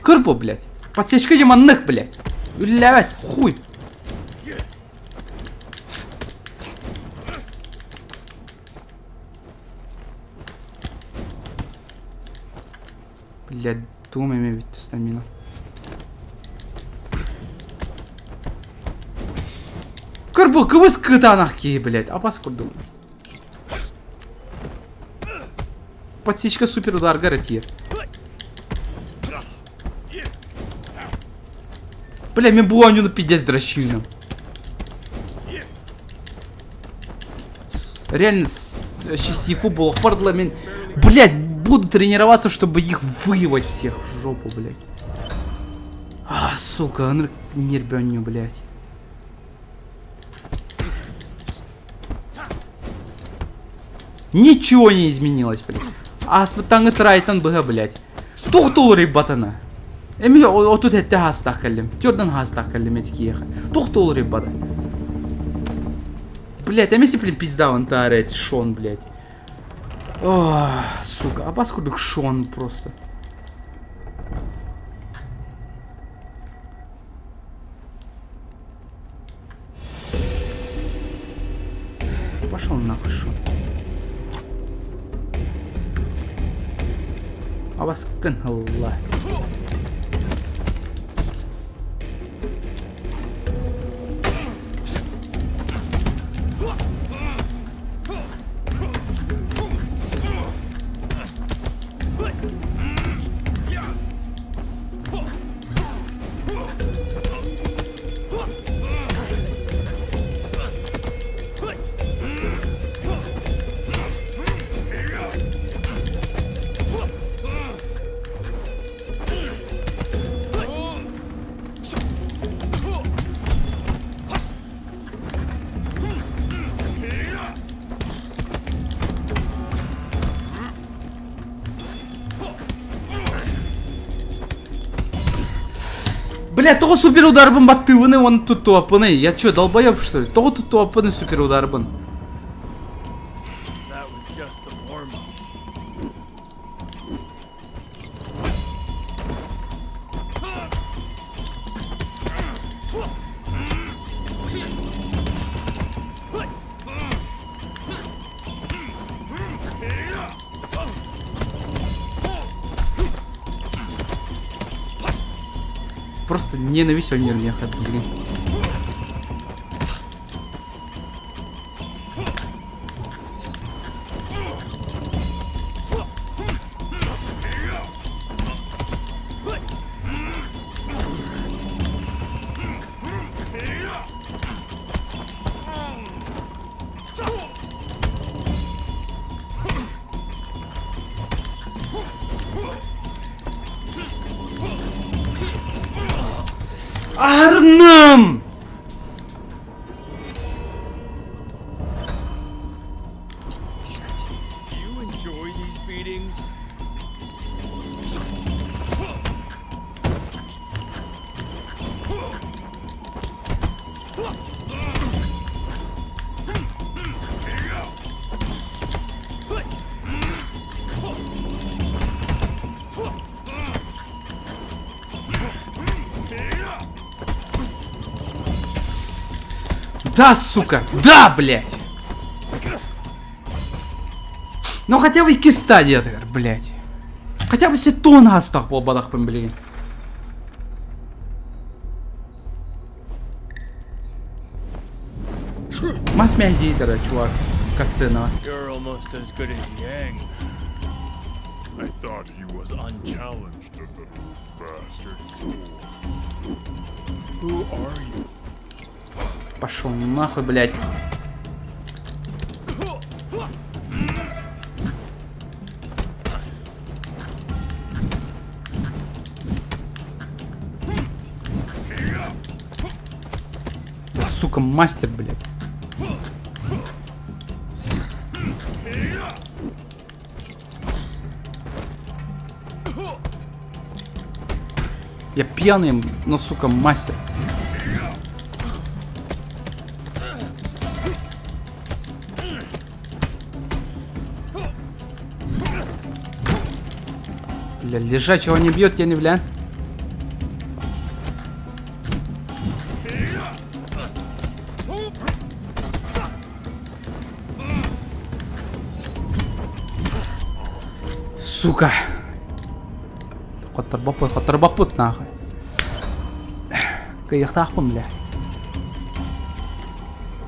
Көр бу, блядь. Подсечка же маннык, блядь. Үлэлээбэт, хуй. Блядь, тугум эмэ бүттэ стамина. Көр бу кыбыс кытаанах киһи, блядь, абас курдук. Подсечка супер ударга тиер. Бля, мен бу оонньууну пиздец дрочильным. Реально, вообще сифу буолуохпар мен, блядь, буду тренироваться, чтобы их выебать всех в жопу, блядь. А, сука, ынырык нербөнню, блядь. Ничего не изменилось, блядь. Ааспыттааҥҥы трайтан быһа, блядь. Туох туолур батана? Эми 37 хаастаах кэллим. Төрдөн хаастаах кэллим эти киһиэхэ. Туох туолур бата? Блядь, эмиэ блин пизда он таарет, Шон, блядь. Ох, сука, абас курдук Шон просто. Пошел нахуй, Шон. Абаскын Алла. Бля, тоҕо супер ударбын баттыыбыный уонна туттуаппыный? Я чё, долбоеб что ли? Тоҕо туттуаппыный супер ударбын? That was just the warm-up. Просто ненависть он блин. Арным! Do you enjoy these beatings? Да, сука! Да, блядь! Ну хотя бы икки стадиятыгар, блядь. Хотя бы сетон астах буолбатахпын билигин. Мас мэһдиитэрэ, чувак, катсценаҕа. You're almost as good as Yang. I thought he was unchallenged at the bastard school. Who are you? Пошел нахуй, блядь. Да, сука, мастер, блядь. Я пьяный, но, сука, мастер. Бля, лежачего не бьет, я не, бля. Сука! Хотторбоппут, хотторбоппут нахуй. Кыйыктаахпын, бля.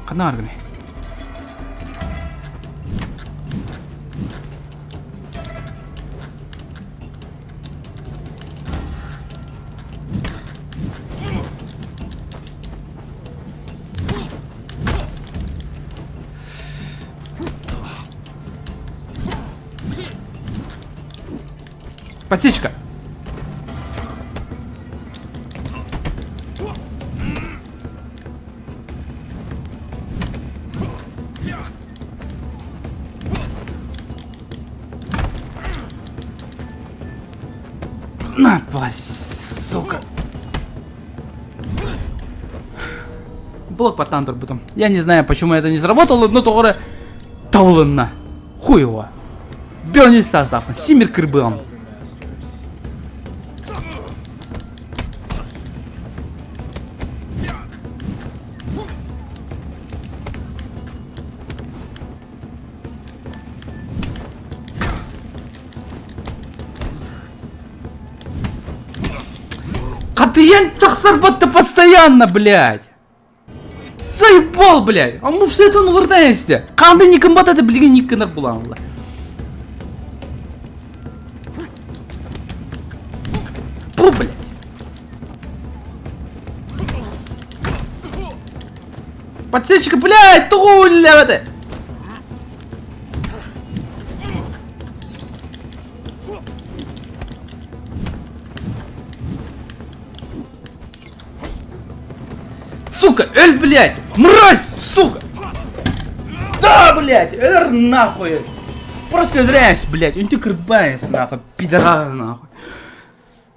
Ханна баргыный? Подсечка! На, сука! Блок по потом. Я не знаю, почему это не сработало, но тоҕо табылынна. Хуй его. Бионис состав. Симир кырбыам. Хатыйан тахсарбатта постоянно, блядь! Заебал, блядь! А мы все это нурдаесте! Қандай не кымбат билген не кынар буламын. Бу, блядь! Подсечка, блядь, тугулля это! Сука, эль, блядь! Мразь, сука! Да, блядь, эр нахуй! Просто дрянь, блядь, он ты кырбайс, нахуй, пидорас, нахуй.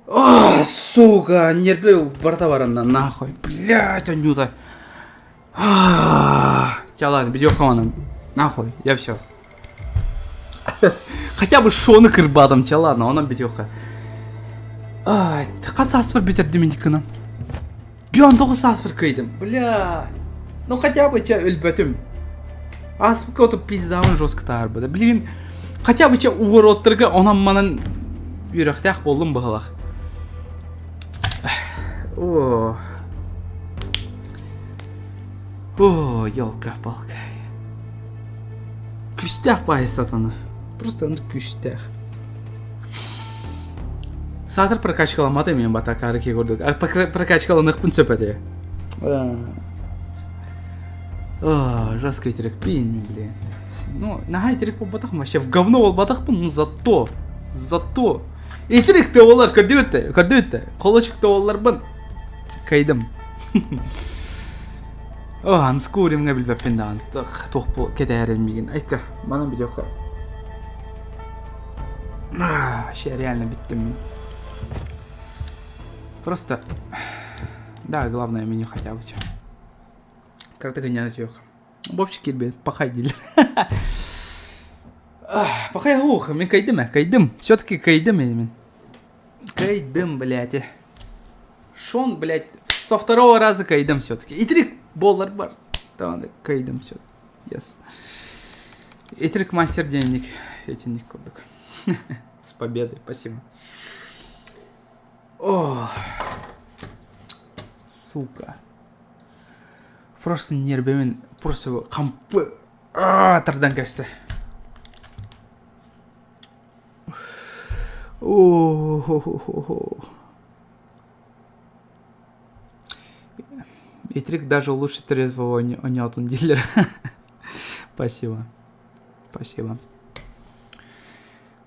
О, сука, нервы барта баранна, нахуй. Блядь, Анюта. Ча, ладно, видеоханом. Нахуй, я все. Хотя бы Шоны кырбадым, ча, ладно, онон бүтүөххэ. Хас сааспар бүтэрдим инникынан. Бион тоҕус сааспар кыайдым. Бля. Ну хотя бы ча өлбөтүм. Ааспыкка ото пиздаун жестко таарбыта. Билигин хотя бы ча увороттарга онон манан үөрэхтээх буоллум быһылах. О. О, елка-палка. Күүстээх баайы сатана. Просто күүстээх. Саатар прокачкаламмата мен батакары киһи курдук. Прокачкаланыахпын сөп этэ. Жестко итирик блин, блин. Ну, наһаа итирик буолбатах вообще в говно буолбатахпын, ну зато, зато. Итирик да буолар, көрдүбүт көрдүбүт Холочук да буолларбын. Кайдым. О, анскуримҥа билбэппин даҕаны туох кэтээрин миигин. Айка, манан видеоха. Вообще реально бүттүм мин. Просто, да, главное меню хотя бы. Кратык не отъех. Бобчик кирбет, пахай дииллэр. Пахай ух, мин кайдым э, кайдым. Все-таки кайдым мин. Кайдым, блядь. Шон, блядь, со второго раза кайдым все-таки. Итрик боллар бар. Даҕаны кайдым все. Yes. Итрик мастер денег. Этинник курдук. С победой, спасибо. О, сука. Просто нервимин. Просто хампы тардан кэстэ. О-хо-хо-хо. Итрик даже лучше трезвого онятун дилер. Спасибо. Спасибо.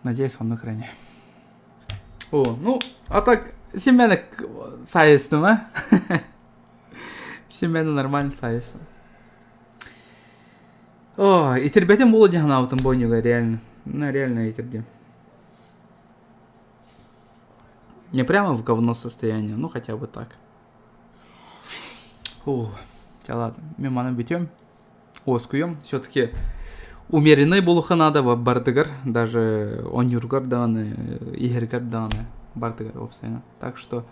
Надеюсь, он на экране. О, ну, а так, семенок сайыстым, а? Семена нормально сайыстым. О, итирбэтим буолуо дии санаабытым бу реально. Ну, реально итирдим. Не прямо в говно состояние, ну хотя бы так. Фу, ладно, мимо бүтүм. Уоскуйум. Все-таки умеренный буолуохха наада бардыгар, даже оонньуургар даҕаны, иһэргэр даҕаны бардыгар уопсайынан. Так что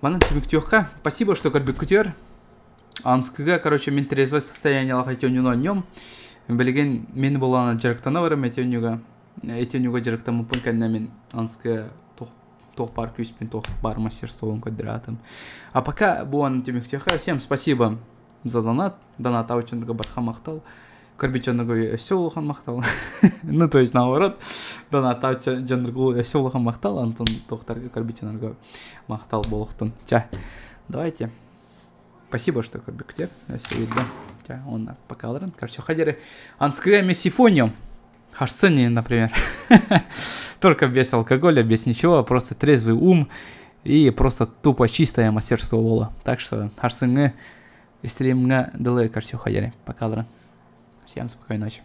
манан түмүктүөххэ. Спасибо, что көрбүккүтүгэр. Анскыга, короче, мин трезвое состояниелаах эти оонньууну Билигин мин булан дьарыктана барым эти оонньууга. Эти оонньууга дьарыктаммыппын кэннэ мин Анскыга туох баар күүспүн, туох баар мастерствобун көрдөрөөтүм. А пока буон түмүктүөххэ. Всем спасибо за донат. Донат дьоннорго барҕа махтал. Көрбүт дьоннорго өссө улахан махтал. Ну, то есть наоборот, донат дьоннорго өссө улахан махтал, Антон туохтарга көрбүт дьоннорго махтал буолуохтун. Ча, давайте. Спасибо, что көрбүккүтүгэр. Өссө видно. Ча, он пока Короче, хадеры. Анская мессифониум. Харсене, например. Только без алкоголя, без ничего, просто трезвый ум и просто тупо чистое мастерство вола. Так что харсыҥҥы стримҥа дылы көрсүөххэ диэри. Пока, Всем спокойной ночи.